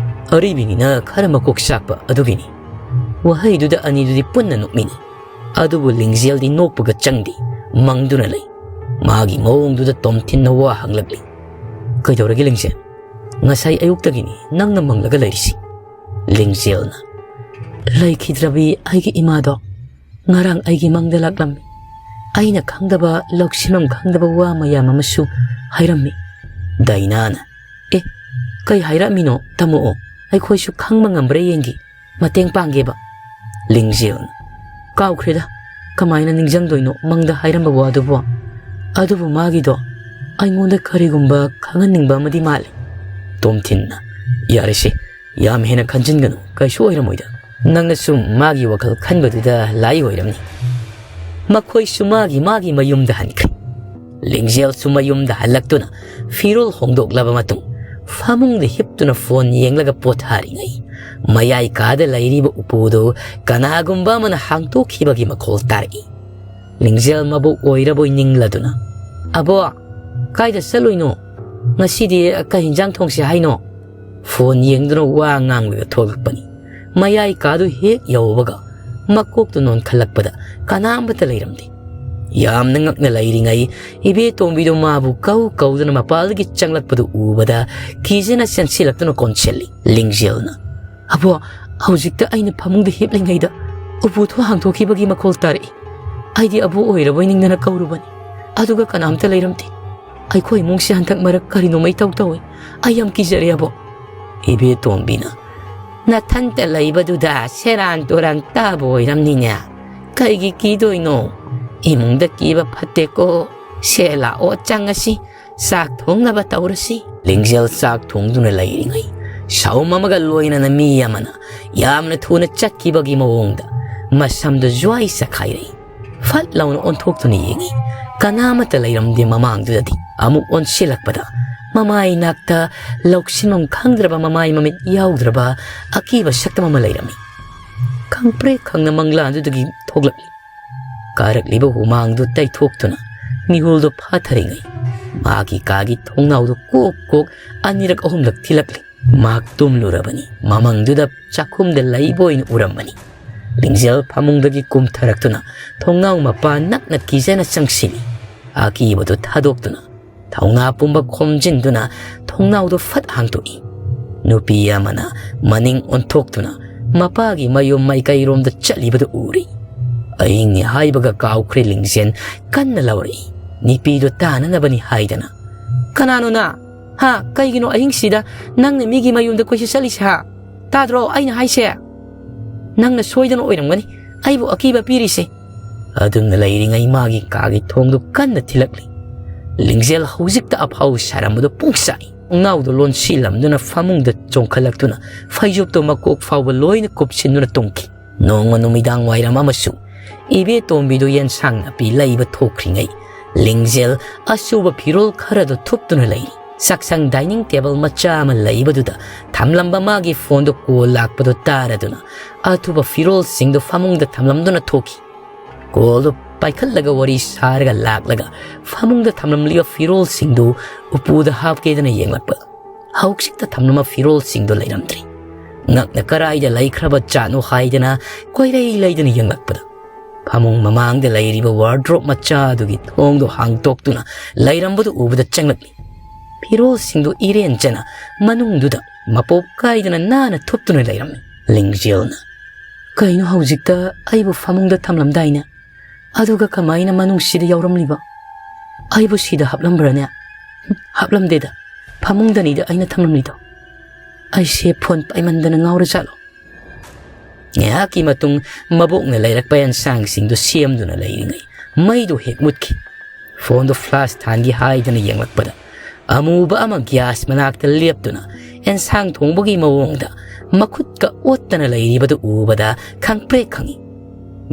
ꯑꯔꯤꯕꯤꯅꯤꯅ ꯈꯔ ꯃꯀꯣꯛ ꯆꯥꯛꯄ ꯑꯗꯨꯒꯤꯅꯤ꯫" ꯋꯥꯍꯩꯗꯨꯗ ꯑꯅꯤꯗꯨꯗꯤ ꯄꯨꯟꯅ ꯅꯣꯛꯃꯤꯟꯅꯩ꯫ ꯑꯗꯨꯕꯨ ꯂꯤꯡꯖꯦꯜꯗꯤ ꯅꯣꯛꯄꯒ ꯆꯪꯗꯦ, ꯃꯪꯗꯨꯅ ꯂꯩ꯫ ꯃꯥꯒꯤ ꯃꯑꯣꯡꯗꯨꯗ ꯇꯣꯝꯊꯤꯟꯅ ꯋꯥ ꯍꯪꯂꯛꯂꯤ꯫ "ꯀꯩꯗꯧꯔꯒꯦ ꯂꯤꯡꯖꯦꯜ? ꯉꯁꯥꯏ ꯑꯌꯨꯛꯇꯒꯤꯅꯤ ꯅꯪꯅ ꯃꯪꯂꯒ ꯂꯩꯔꯤꯁꯤ꯫" ꯂꯤꯡꯖꯦꯜꯅ, "ꯂꯩꯈꯤꯗ꯭ꯔꯕꯤ ꯑꯩꯒꯤ ꯏꯃꯥꯗꯣ ꯉꯔꯥꯡ ꯑꯩꯒꯤ ꯃꯪꯗ ꯂꯥꯛꯂꯝꯃꯤ꯫ ꯑꯩꯅ ꯈꯪꯗꯕ, ꯂꯧꯁꯤꯟꯐꯝ ꯈꯪꯗꯕ ꯋꯥ ꯃꯌꯥꯝ ꯑꯃꯁꯨ ꯍꯥꯏꯔꯝꯃꯤ꯫" ꯗꯥꯏꯅꯥꯅ, "ꯑꯦ, ꯀꯩ ꯍꯥꯏꯔꯛꯃꯤꯅꯣ? ꯇꯝꯃꯛꯑꯣ, ꯑꯩꯈꯣꯏꯁꯨ ꯈꯪꯕ ꯉꯝꯕ꯭ꯔꯥ ꯌꯦꯡꯒꯦ, ꯃꯇꯦꯡ ꯄꯥꯡꯒꯦꯕ꯫" ꯂꯤꯡꯖꯦꯜꯅ, "ꯀꯥꯎꯈ꯭ꯔꯦꯗ, ꯀꯃꯥꯏꯅ ꯅꯤꯡꯁꯤꯡꯗꯣꯏꯅꯣ ꯃꯪꯗ ꯍꯥꯏꯔꯝꯕ ꯋꯥꯗꯨꯕꯣ? ꯑꯗꯨꯕꯨ ꯃꯥꯒꯤꯗꯣ ꯑꯩꯉꯣꯟꯗ ꯀꯔꯤꯒꯨꯝꯕ ꯈꯪꯍꯟꯅꯤꯡꯕ ꯑꯃꯗꯤ ꯃꯥꯜꯂꯤ꯫" ꯇꯣꯝꯊꯤꯟꯅ, "ꯌꯥꯔꯦꯁꯦ, ꯌꯥꯝ ꯍꯦꯟꯅ ꯈꯟꯖꯤꯟꯒꯅꯨ, ꯀꯩꯁꯨ ꯑꯣꯏꯔꯝꯃꯣꯏꯗ꯫ ꯅꯪꯅꯁꯨ ꯃꯥꯒꯤ ꯋꯥꯈꯜ ꯈꯟꯕꯗꯨꯗ ꯂꯥꯏ ꯑꯣꯏꯔꯝꯅꯤ꯫" ꯃꯈꯣꯏꯁꯨ ꯃꯥꯒꯤ ꯃꯥꯒꯤ ꯃꯌꯨꯝꯗ ꯍꯟꯈ꯭ꯔꯦ꯫ ꯂꯤꯡꯖꯦꯜꯁꯨ ꯃꯌꯨꯝꯗ ꯍꯜꯂꯛꯇꯨꯅ ꯐꯤꯔꯣꯜ ꯍꯣꯡꯗꯣꯛꯂꯕ ꯃꯇꯨꯡ ꯐꯃꯨꯡꯗ ꯍꯤꯞꯇꯨꯅ ꯐꯣꯟ ꯌꯦꯡꯂꯒ ꯄꯣꯊꯥꯔꯤꯉꯩ, ꯃꯌꯥꯏ ꯀꯥꯗ ꯂꯩꯔꯤꯕ ꯎꯄꯨꯗꯨ ꯀꯅꯥꯒꯨꯝꯕ ꯑꯃꯅ ꯍꯥꯡꯇꯣꯛꯈꯤꯕꯒꯤ ꯃꯈꯣꯜ ꯇꯥꯔꯛꯏ꯫ ꯂꯤꯡꯖꯦꯜ ꯃꯕꯣꯛ ꯑꯣꯏꯔꯕꯣꯏ ꯅꯤꯡꯂꯗꯨꯅ, "ꯑꯕꯣ, ꯀꯥꯏꯗ ꯆꯠꯂꯨꯏꯅꯣ? ꯉꯁꯤꯗꯤ ꯀꯩ ꯍꯤꯟꯖꯥꯡ ꯊꯣꯡꯁꯤ ꯍꯥꯏꯅꯣ?" ꯐꯣꯟ ꯌꯦꯡꯗꯨꯅ ꯋꯥ ꯉꯥꯡꯂꯒ ꯊꯣꯛꯂꯛꯄꯅꯤ꯫ ꯃꯌꯥꯏ ꯀꯥꯗꯨ ꯍꯦꯛ ꯌꯧꯕꯒ ꯃꯀꯣꯛꯇꯨ ꯅꯣꯟꯈꯠꯂꯛꯄꯗ ꯀꯅꯥ ꯑꯃꯠꯇ ꯂꯩꯔꯝꯗꯦ꯫ ꯌꯥꯝꯅ ꯉꯛꯅ ꯂꯩꯔꯤꯉꯩ, ꯏꯕꯦꯇꯣꯝꯕꯤꯗꯨ ꯃꯥꯕꯨ ꯀꯧ ꯀꯧꯗꯨꯅ ꯃꯄꯥꯜꯗꯒꯤ ꯆꯪꯂꯛꯄꯗꯨ ꯎꯕꯗ ꯀꯤꯖꯅ ꯆꯦꯟꯁꯤꯜꯂꯛꯇꯨꯅ ꯀꯣꯟꯁꯤꯜꯂꯤ꯫ ꯂꯤꯡꯖꯦꯜꯅ, "ꯑꯕꯣ, ꯍꯧꯖꯤꯛꯇ ꯑꯩꯅ ꯐꯃꯨꯡꯗ ꯍꯤꯞꯂꯤꯉꯩꯗ ꯎꯄꯨ ꯊꯣꯡ ꯍꯥꯡꯗꯣꯛꯈꯤꯕꯒꯤ ꯃꯈꯣꯜ ꯇꯥꯔꯛꯏ꯫ ꯑꯩꯗꯤ ꯑꯕꯣ ꯑꯣꯏꯔꯕꯣꯏ ꯅꯤꯡꯗꯅ ꯀꯧꯔꯨꯕꯅꯤ, ꯑꯗꯨꯒ ꯀꯅꯥꯝꯇ ꯂꯩꯔꯝꯗꯦ꯫ ꯑꯩꯈꯣꯏ ꯏꯃꯨꯡꯁꯦ ꯍꯟꯗꯛ ꯃꯔꯛ ꯀꯔꯤꯅꯣꯃ ꯏꯇꯧ ꯇꯧꯏ꯫ ꯑꯩ ꯌꯥꯝ ꯀꯤꯖꯔꯦ ꯑꯕꯣ꯫" ꯏꯕꯦꯇꯣꯝꯕꯤꯅ, "ꯅꯊꯟꯇ ꯂꯩꯕꯗꯨꯗ ꯁꯦꯔꯥꯟ ꯇꯨꯔꯥꯟ ꯇꯥꯕ ꯑꯣꯏꯔꯝꯅꯤꯅꯦ꯫ ꯀꯩꯒꯤ ꯀꯤꯗꯣꯏꯅꯣ? ꯏꯃꯨꯡꯗ ꯀꯤꯕ ꯐꯠꯇꯦꯀꯣ꯫ ꯁꯦ ꯂꯥꯛꯑꯣ, ꯆꯪꯉꯁꯤ, ꯆꯥꯛ ꯊꯣꯡꯅꯕ ꯇꯧꯔꯁꯤ꯫" ꯂꯤꯡꯖꯦꯜ ꯆꯥꯛ ꯊꯣꯡꯗꯨꯅ ꯂꯩꯔꯤꯉꯩ, ꯁꯥꯎꯝ ꯑꯃꯒ ꯂꯣꯏꯅꯅ ꯃꯤ ꯑꯃꯅ ꯌꯥꯝꯅ ꯊꯨꯅ ꯆꯠꯈꯤꯕꯒꯤ ꯃꯑꯣꯡꯗ ꯃꯁꯝꯗꯨ ꯖ꯭ꯋꯥꯏ ꯆꯈꯥꯏꯔꯛꯏ꯫ ꯐꯠ ꯂꯥꯎꯅ ꯑꯣꯟꯊꯣꯛꯇꯨꯅ ꯌꯦꯡꯉꯤ꯫ ꯀꯅꯥ ꯑꯃꯠꯇ ꯂꯩꯔꯝꯗꯦ ꯃꯃꯥꯡꯗꯨꯗꯗꯤ꯫ ꯑꯃꯨꯛ ꯑꯣꯟꯁꯤꯜꯂꯛꯄꯗ ꯃꯃꯥꯏ ꯅꯥꯛꯇ ꯂꯧꯁꯤꯟꯐꯝ ꯈꯪꯗ꯭ꯔꯕ, ꯃꯃꯥꯏ ꯃꯃꯤꯠ ꯌꯥꯎꯗ꯭ꯔꯕ ꯑꯀꯤꯕ ꯁꯛꯇꯝ ꯑꯃ ꯂꯩꯔꯝꯃꯤ꯫ ꯈꯪꯄ꯭ꯔꯦꯛ ꯈꯪꯅ ꯃꯪꯂꯥꯟꯗꯨꯗꯒꯤ ꯊꯣꯛꯂꯛꯂꯤ꯫ ꯀꯥꯔꯛꯂꯤꯕ ꯍꯨꯃꯥꯡꯗꯨ ꯇꯩꯊꯣꯛꯇꯨꯅ ꯃꯤꯍꯨꯜꯗꯨ ꯐꯥꯊꯔꯤꯉꯩ, ꯃꯥꯒꯤ ꯀꯥꯒꯤ ꯊꯣꯡꯅꯥꯎꯗꯨ ꯀꯣꯛ ꯀꯣꯛ ꯑꯅꯤꯔꯛ ꯑꯍꯨꯝꯂꯛ ꯊꯤꯜꯂꯛꯂꯤ꯫ ꯃꯍꯥꯛ ꯇꯨꯝꯂꯨꯔꯕꯅꯤ꯫ ꯃꯃꯪꯗꯨꯗ ꯆꯥꯛꯈꯨꯝꯗ ꯂꯩꯕ ꯑꯣꯏꯅ ꯎꯔꯝꯕꯅꯤ꯫ ꯂꯤꯡꯖꯦꯜ ꯐꯃꯨꯡꯗꯒꯤ ꯀꯨꯝꯊꯔꯛꯇꯨꯅ ꯊꯣꯡꯅꯥꯎ ꯃꯄꯥ ꯅꯛꯅ ꯀꯤꯖꯅ ꯆꯪꯁꯤꯜꯂꯤ꯫ ꯑꯀꯤꯕꯗꯨ ꯊꯥꯗꯣꯛꯇꯨꯅ, ꯊꯧꯅꯥ ꯄꯨꯝꯕ ꯈꯣꯝꯖꯤꯟꯗꯨꯅ ꯊꯣꯡꯅꯥꯎꯗꯨ ꯐꯠ ꯍꯥꯡꯗꯣꯛꯏ꯫ ꯅꯨꯄꯤ ꯑꯃꯅ ꯃꯅꯤꯡ ꯑꯣꯟꯊꯣꯛꯇꯨꯅ ꯃꯄꯥꯒꯤ ꯃꯌꯨꯝ ꯃꯥꯏꯀꯩꯔꯣꯝꯗ ꯆꯠꯂꯤꯕꯗꯨ ꯎꯔꯤ꯫ ꯑꯍꯤꯡꯅꯤ ꯍꯥꯏꯕꯒ ꯀꯥꯎꯈ꯭ꯔꯦ ꯂꯤꯡꯖꯦꯜ ꯀꯟꯅ ꯂꯥꯎꯔꯛꯏ꯫ ꯅꯨꯄꯤꯗꯨ ꯇꯥꯅꯅꯕꯅꯤ ꯍꯥꯏꯗꯅ, "ꯀꯅꯥꯅꯣ ꯅ? ꯍꯥ? ꯀꯩꯒꯤꯅꯣ ꯑꯍꯤꯡꯁꯤꯗ ꯅꯪꯅ ꯃꯤꯒꯤ ꯃꯌꯨꯝꯗ ꯀꯣꯏꯆꯠ ꯆꯠꯂꯤꯁꯦ, ꯍꯥ? ꯇꯥꯗ꯭ꯔꯣ ꯑꯩꯅ ꯍꯥꯏꯁꯦ? ꯅꯪꯅ ꯁꯣꯏꯗꯅ ꯑꯣꯏꯔꯝꯒꯅꯤ ꯑꯩꯕꯨ ꯑꯀꯤꯕ ꯄꯤꯔꯤꯁꯦ꯫" ꯑꯗꯨꯝꯅ ꯂꯩꯔꯤꯉꯩ ꯃꯥꯒꯤ ꯀꯥꯒꯤ ꯊꯣꯡꯗꯨ ꯀꯟꯅ ꯊꯤꯜꯂꯛꯂꯤ꯫ ꯂꯤꯡꯖꯦꯜ ꯍꯧꯖꯤꯛꯇ ꯑꯐꯥꯎ ꯁꯥꯔꯝꯕꯗꯨ ꯄꯨꯡꯁꯥꯏ꯫ ꯊꯣꯡꯅꯥꯎꯗꯨ ꯂꯣꯟꯁꯤꯜꯂꯝꯗꯨꯅ ꯐꯃꯨꯡꯗ ꯆꯣꯡꯈꯠꯂꯛꯇꯨꯅ ꯐꯩꯖꯨꯞꯇꯨ ꯃꯀꯣꯛ ꯐꯥꯎꯕ ꯂꯣꯏꯅ ꯀꯨꯞꯁꯤꯟꯗꯨꯅ ꯇꯨꯝꯈꯤ꯫ ꯅꯣꯡꯃ ꯅꯨꯃꯤꯗꯥꯡ ꯋꯥꯏꯔꯝ ꯑꯃꯁꯨ ꯏꯕꯦꯇꯣꯝꯕꯤꯗꯨ ꯌꯦꯟꯁꯥꯡ ꯅꯥꯄꯤ ꯂꯩꯕ ꯊꯣꯛꯈ꯭ꯔꯤꯉꯩ, ꯂꯤꯡꯖꯦꯜ ꯑꯁꯨꯕ ꯐꯤꯔꯣꯜ ꯈꯔꯗꯨ ꯊꯨꯞꯇꯨꯅ ꯂꯩꯔꯤ꯫ ꯆꯥꯛꯁꯪ dining table ꯃꯆꯥ ꯑꯃ ꯂꯩꯕꯗꯨꯗ ꯊꯝꯂꯝꯕ ꯃꯥꯒꯤ phoneꯗꯨ call ꯂꯥꯛꯄꯗꯨ ꯇꯥꯔꯗꯨꯅ ꯑꯊꯨꯕ ꯐꯤꯔꯣꯜꯁꯤꯡꯗꯨ ꯐꯃꯨꯡꯗ ꯊꯝꯂꯝꯗꯨꯅ ꯊꯣꯛꯈꯤ꯫ Callꯗꯨ ꯄꯥꯏꯈꯠꯂꯒ ꯋꯥꯔꯤ ꯁꯥꯔꯒ ꯂꯥꯛꯂꯒ ꯐꯃꯨꯡꯗ ꯊꯝꯂꯝꯂꯤꯕ ꯐꯤꯔꯣꯜꯁꯤꯡꯗꯨ ꯎꯄꯨꯗ ꯍꯥꯞꯀꯦꯗꯅ ꯌꯦꯡꯂꯛꯄ꯫ ꯍꯧꯖꯤꯛꯇ ꯊꯝꯂꯝꯕ ꯐꯤꯔꯣꯜꯁꯤꯡꯗꯨ ꯂꯩꯔꯝꯗ꯭ꯔꯤ꯫ ꯉꯛꯅ ꯀꯔꯥꯏꯗ ꯂꯩꯈ꯭ꯔꯕ ꯖꯥꯠꯅꯣ ꯍꯥꯏꯗꯅ ꯀꯣꯏꯔꯩ ꯂꯩꯗꯅ ꯌꯦꯡꯂꯛꯄꯗ ꯐꯃꯨꯡ ꯃꯃꯥꯡꯗ ꯂꯩꯔꯤꯕ wardrobe ꯃꯆꯥꯗꯨꯒꯤ ꯊꯣꯡꯗꯨ ꯍꯥꯡꯗꯣꯛꯇꯨꯅ ꯂꯩꯔꯝꯕꯗꯨ ꯎꯕꯗ ꯆꯪꯂꯛꯂꯤ꯫ ꯐꯤꯔꯣꯜꯁꯤꯡꯗꯨ ꯏꯔꯦꯟꯖꯅ ꯃꯅꯨꯡꯗꯨꯗ ꯃꯄꯣꯞ ꯀꯥꯏꯗꯅ ꯅꯥꯟꯅ ꯊꯨꯞꯇꯨꯅ ꯂꯩꯔꯝꯃꯤ꯫ ꯂꯤꯡꯖꯦꯜꯅ, "ꯀꯩꯅꯣ, ꯍꯧꯖꯤꯛꯇ ꯑꯩꯕꯨ ꯐꯃꯨꯡꯗ ꯊꯝꯂꯝꯗꯥꯏꯅꯦ? ꯑꯗꯨꯒ ꯀꯃꯥꯏꯅ ꯃꯅꯨꯡꯁꯤꯗ ꯌꯥꯎꯔꯝꯂꯤꯕ? ꯑꯩꯕꯨ ꯁꯤꯗ ꯍꯥꯞꯂꯝꯕ꯭ꯔꯅꯦ? ꯍꯨꯝ, ꯍꯥꯞꯂꯝꯗꯦꯗ꯫ ꯐꯃꯨꯡꯗꯅꯤꯗ ꯑꯩꯅ ꯊꯝꯂꯝꯂꯤꯗꯣ꯫ ꯑꯩꯁꯦ phone ꯄꯥꯏꯃꯟꯗꯅ ꯉꯥꯎꯔ ꯖꯥꯠꯂꯣ?" ꯉꯥꯏꯍꯥꯛꯀꯤ ꯃꯇꯨꯡ ꯃꯕꯣꯛꯅ ꯂꯩꯔꯛꯄ ꯑꯦꯟꯁꯥꯡꯁꯤꯡꯗꯨ ꯁꯦꯝꯗꯨꯅ ꯂꯩꯔꯤꯉꯩ ꯃꯩꯗꯨ ꯍꯦꯛ ꯃꯨꯠꯈꯤ꯫ Phoneꯗꯨ flash ꯊꯥꯟꯒꯦ ꯍꯥꯏꯗꯅ ꯌꯦꯡꯂꯛꯄꯗ ꯑꯃꯨꯕ ꯑꯃ gas ꯃꯅꯥꯛꯇ ꯂꯦꯞꯇꯨꯅ ꯑꯦꯟꯁꯥꯡ ꯊꯣꯡꯕꯒꯤ ꯃꯑꯣꯡꯗ ꯃꯈꯨꯠꯀ ꯑꯣꯠꯇꯅ ꯂꯩꯔꯤꯕꯗꯨ ꯎꯕꯗ ꯈꯪꯄ꯭ꯔꯦꯛ ꯈꯪꯉꯤ꯫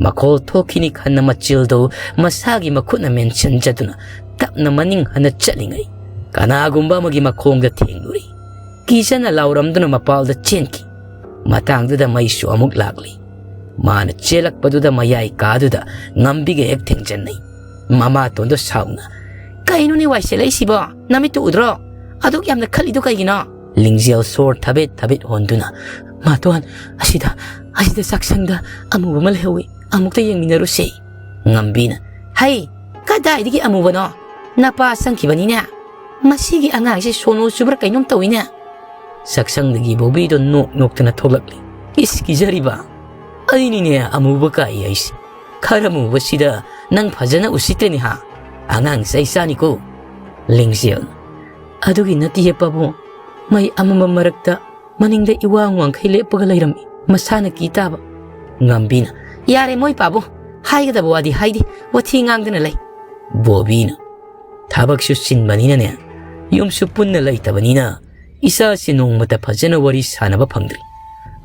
ꯃꯈꯣꯜ ꯊꯣꯛꯈꯤꯅꯤ ꯈꯟꯅ ꯃꯆꯤꯜꯗꯨ ꯃꯁꯥꯒꯤ ꯃꯈꯨꯠꯅ ꯃꯦꯟꯁꯤꯟꯖꯗꯨꯅ ꯇꯞꯅ ꯃꯅꯤꯡ ꯍꯟꯅ ꯆꯠꯂꯤꯉꯩ ꯀꯅꯥꯒꯨꯝꯕ ꯑꯃꯒꯤ ꯃꯈꯣꯡꯗ ꯊꯦꯡꯂꯨꯔꯦ꯫ ꯀꯤꯖꯅ ꯂꯥꯎꯔꯝꯗꯨꯅ ꯃꯄꯥꯜꯗ ꯆꯦꯟꯈꯤ꯫ ꯃꯇꯥꯡꯗꯨꯗ ꯃꯩꯁꯨ ꯑꯃꯨꯛ ꯂꯥꯛꯂꯤ꯫ ꯃꯥꯅ ꯆꯦꯜꯂꯛꯄꯗꯨꯗ ꯃꯌꯥꯏ ꯀꯥꯗꯨꯗ ꯉꯝꯕꯤꯒ ꯍꯦꯛ ꯊꯦꯡꯖꯟꯅꯩ꯫ ꯃꯃꯥꯇꯣꯟꯗꯣ ꯁꯥꯎꯅ, "ꯀꯩꯅꯣꯅꯦ ꯋꯥꯏ ꯁꯦꯠꯂꯛꯏꯁꯤꯕꯣ? ꯅꯃꯤꯠꯇꯨ ꯎꯗ꯭ꯔꯣ? ꯑꯗꯨꯛ ꯌꯥꯝꯅ ꯈꯠꯂꯤꯗꯣ ꯀꯩꯒꯤꯅꯣ?" ꯂꯤꯡꯖꯦꯜ ꯁꯣꯔ ꯊꯕꯦꯠ ꯊꯕꯦꯠ ꯍꯣꯟꯗꯨꯅ, "ꯃꯥꯇꯣꯟ, ꯑꯁꯤꯗ, ꯑꯁꯤꯗ ꯆꯥꯛꯁꯪꯗ ꯑꯃꯨꯕ ꯑꯃ ꯂꯩꯍꯧꯋꯤ, ꯑꯃꯨꯛꯇ ꯌꯦꯡꯃꯤꯟꯅꯔꯨꯁꯦ꯫" ꯉꯝꯕꯤꯅ, "ꯍꯩ, ꯀꯗꯥꯏꯗꯒꯤ ꯑꯃꯨꯕꯅꯣ? ꯅꯄꯥ ꯆꯪꯈꯤꯕꯅꯤꯅꯦ꯫ ꯃꯁꯤꯒꯤ ꯑꯉꯥꯡꯁꯦ ꯁꯣꯅꯣ ꯆꯨꯕ꯭ꯔꯥ ꯀꯩꯅꯣꯝ ꯇꯧꯏꯅꯦ꯫" ꯆꯥꯛꯁꯪꯗꯒꯤ ꯕꯣꯕꯤꯗꯣ ꯅꯣꯛ ꯅꯣꯛꯇꯅ ꯊꯣꯛꯂꯛꯂꯤ꯫ "ꯏꯁ, ꯀꯤꯖꯔꯤꯕ? ꯑꯩꯅꯤꯅꯦ ꯑꯃꯨꯕ ꯀꯥꯏ ꯍꯥꯏꯁꯦ꯫ ꯈꯔ ꯃꯨꯕꯁꯤꯗ ꯅꯪ ꯐꯖꯅ ꯎꯁꯤꯠꯇ꯭ꯔꯦꯅꯦ ꯍꯥ? ꯑꯉꯥꯡ ꯆꯩ ꯆꯥꯅꯤꯀꯣ꯫" ꯂꯤꯡꯖꯦꯜ, "ꯑꯗꯨꯒꯤ ꯅꯠꯇꯤꯌꯦ ꯄꯥꯕꯨꯡ, ꯃꯩ ꯑꯃꯝꯕ ꯃꯔꯛꯇ ꯃꯅꯤꯡꯗ ꯏꯋꯥꯡ ꯋꯥꯡꯈꯩ ꯂꯦꯞꯄꯒ ꯂꯩꯔꯝꯃꯤ, ꯃꯁꯥꯅ ꯀꯤ ꯇꯥꯕ꯫" ꯉꯝꯕꯤꯅ, "ꯌꯥꯔꯦ ꯃꯣꯏ ꯄꯥꯕꯨꯡ, ꯍꯥꯏꯒꯗꯕ ꯋꯥꯗꯤ ꯍꯥꯏꯗꯦ, ꯋꯥꯊꯤ ꯉꯥꯡꯗꯅ ꯂꯩ꯫" ꯕꯣꯕꯤꯅ, "ꯊꯕꯛꯁꯨ ꯆꯤꯟꯕꯅꯤꯅꯅꯦ, ꯌꯨꯝꯁꯨ ꯄꯨꯟꯅ ꯂꯩꯇꯕꯅꯤꯅ ꯏꯆꯥꯁꯤ ꯅꯣꯡꯃꯇ ꯐꯖꯅ ꯋꯥꯔꯤ ꯁꯥꯟꯅꯕ ꯐꯪꯗ꯭ꯔꯤ꯫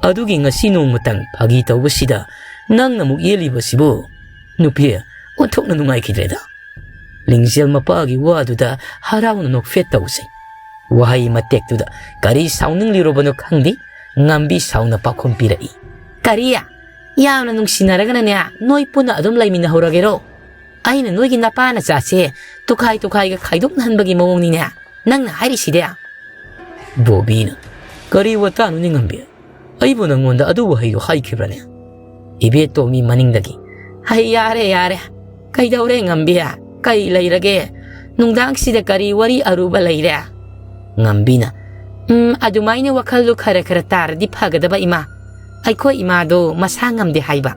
ꯑꯗꯨꯒꯤ ꯉꯁꯤ ꯅꯣꯡꯃꯇꯪ ꯐꯥꯒꯤ ꯇꯧꯕꯁꯤꯗ ꯅꯪꯅ ꯑꯃꯨꯛ ꯌꯦꯠꯂꯤꯕꯁꯤꯕꯨ? ꯅꯨꯄꯤ, ꯑꯣꯟꯊꯣꯛꯅ ꯅꯨꯡꯉꯥꯏꯈꯤꯗ꯭ꯔꯦꯗ꯫" ꯂꯤꯡꯖꯦꯜ ꯃꯄꯥꯒꯤ ꯋꯥꯗꯨꯗ ꯍꯔꯥꯎꯅ ꯅꯣꯛꯐꯦꯠ ꯇꯧꯖꯩ꯫ ꯋꯥꯍꯩ ꯃꯇꯦꯛꯇꯨꯗ ꯀꯔꯤ ꯁꯥꯎꯅꯤꯡꯂꯤꯔꯨꯕꯅꯣ ꯈꯪꯗꯦ, ꯉꯝꯕꯤ ꯁꯥꯎꯅ ꯄꯥꯎꯈꯨꯝ ꯄꯤꯔꯛꯏ꯫ "ꯀꯔꯤ? ꯌꯥꯝꯅ ꯅꯨꯡꯁꯤꯅꯔꯒꯅꯅꯦ, ꯅꯣꯏ ꯄꯨꯟꯅ ꯑꯗꯨꯝ ꯂꯩꯃꯤꯟꯅꯍꯧꯔꯒꯦꯔꯣ? ꯑꯩꯅ ꯅꯣꯏꯒꯤ ꯅꯄꯥ ꯅꯆꯥꯁꯦ ꯇꯨꯈꯥꯏ ꯇꯨꯈꯥꯏꯒ ꯈꯥꯏꯗꯣꯛꯅꯍꯟꯕꯒꯤ ꯃꯑꯣꯡꯅꯤꯅꯦ ꯅꯪꯅ ꯍꯥꯏꯔꯤꯁꯤꯗꯤ?" ꯕꯣꯕꯤꯅ, "ꯀꯔꯤ ꯋꯥꯇꯥꯅꯣꯅꯦ ꯉꯝꯕꯤ? ꯑꯩꯕꯨ ꯅꯪꯉꯣꯟꯗ ꯑꯗꯨ ꯋꯥꯍꯩꯗꯣ ꯍꯥꯏꯈꯤꯕ꯭ꯔꯅꯦ?" ꯏꯕꯦꯇꯣꯝꯕꯤ ꯃꯅꯤꯡꯗꯒꯤ, "ꯍꯩ, ꯌꯥꯔꯦ, ꯌꯥꯔꯦ꯫ ꯀꯩꯗꯧꯔꯦ ꯉꯝꯕꯤ? ꯀꯩ ꯂꯩꯔꯒꯦ? ꯅꯨꯡꯗꯥꯡꯁꯤꯗ ꯀꯔꯤ ꯋꯥꯔꯤ ꯑꯔꯨꯕ ꯂꯩꯔꯦ?" ꯉꯝꯕꯤꯅ, "ꯎꯝ, ꯑꯗꯨꯃꯥꯏꯅ ꯋꯥꯈꯜꯗꯣ ꯈꯔ ꯈꯔ ꯇꯥꯔꯗꯤ ꯐꯒꯗꯕ, ꯏꯃꯥ꯫ ꯑꯩꯈꯣꯏ ꯏꯃꯥꯗꯣ ꯃꯁꯥ ꯉꯝꯗꯦ ꯍꯥꯏꯕ꯫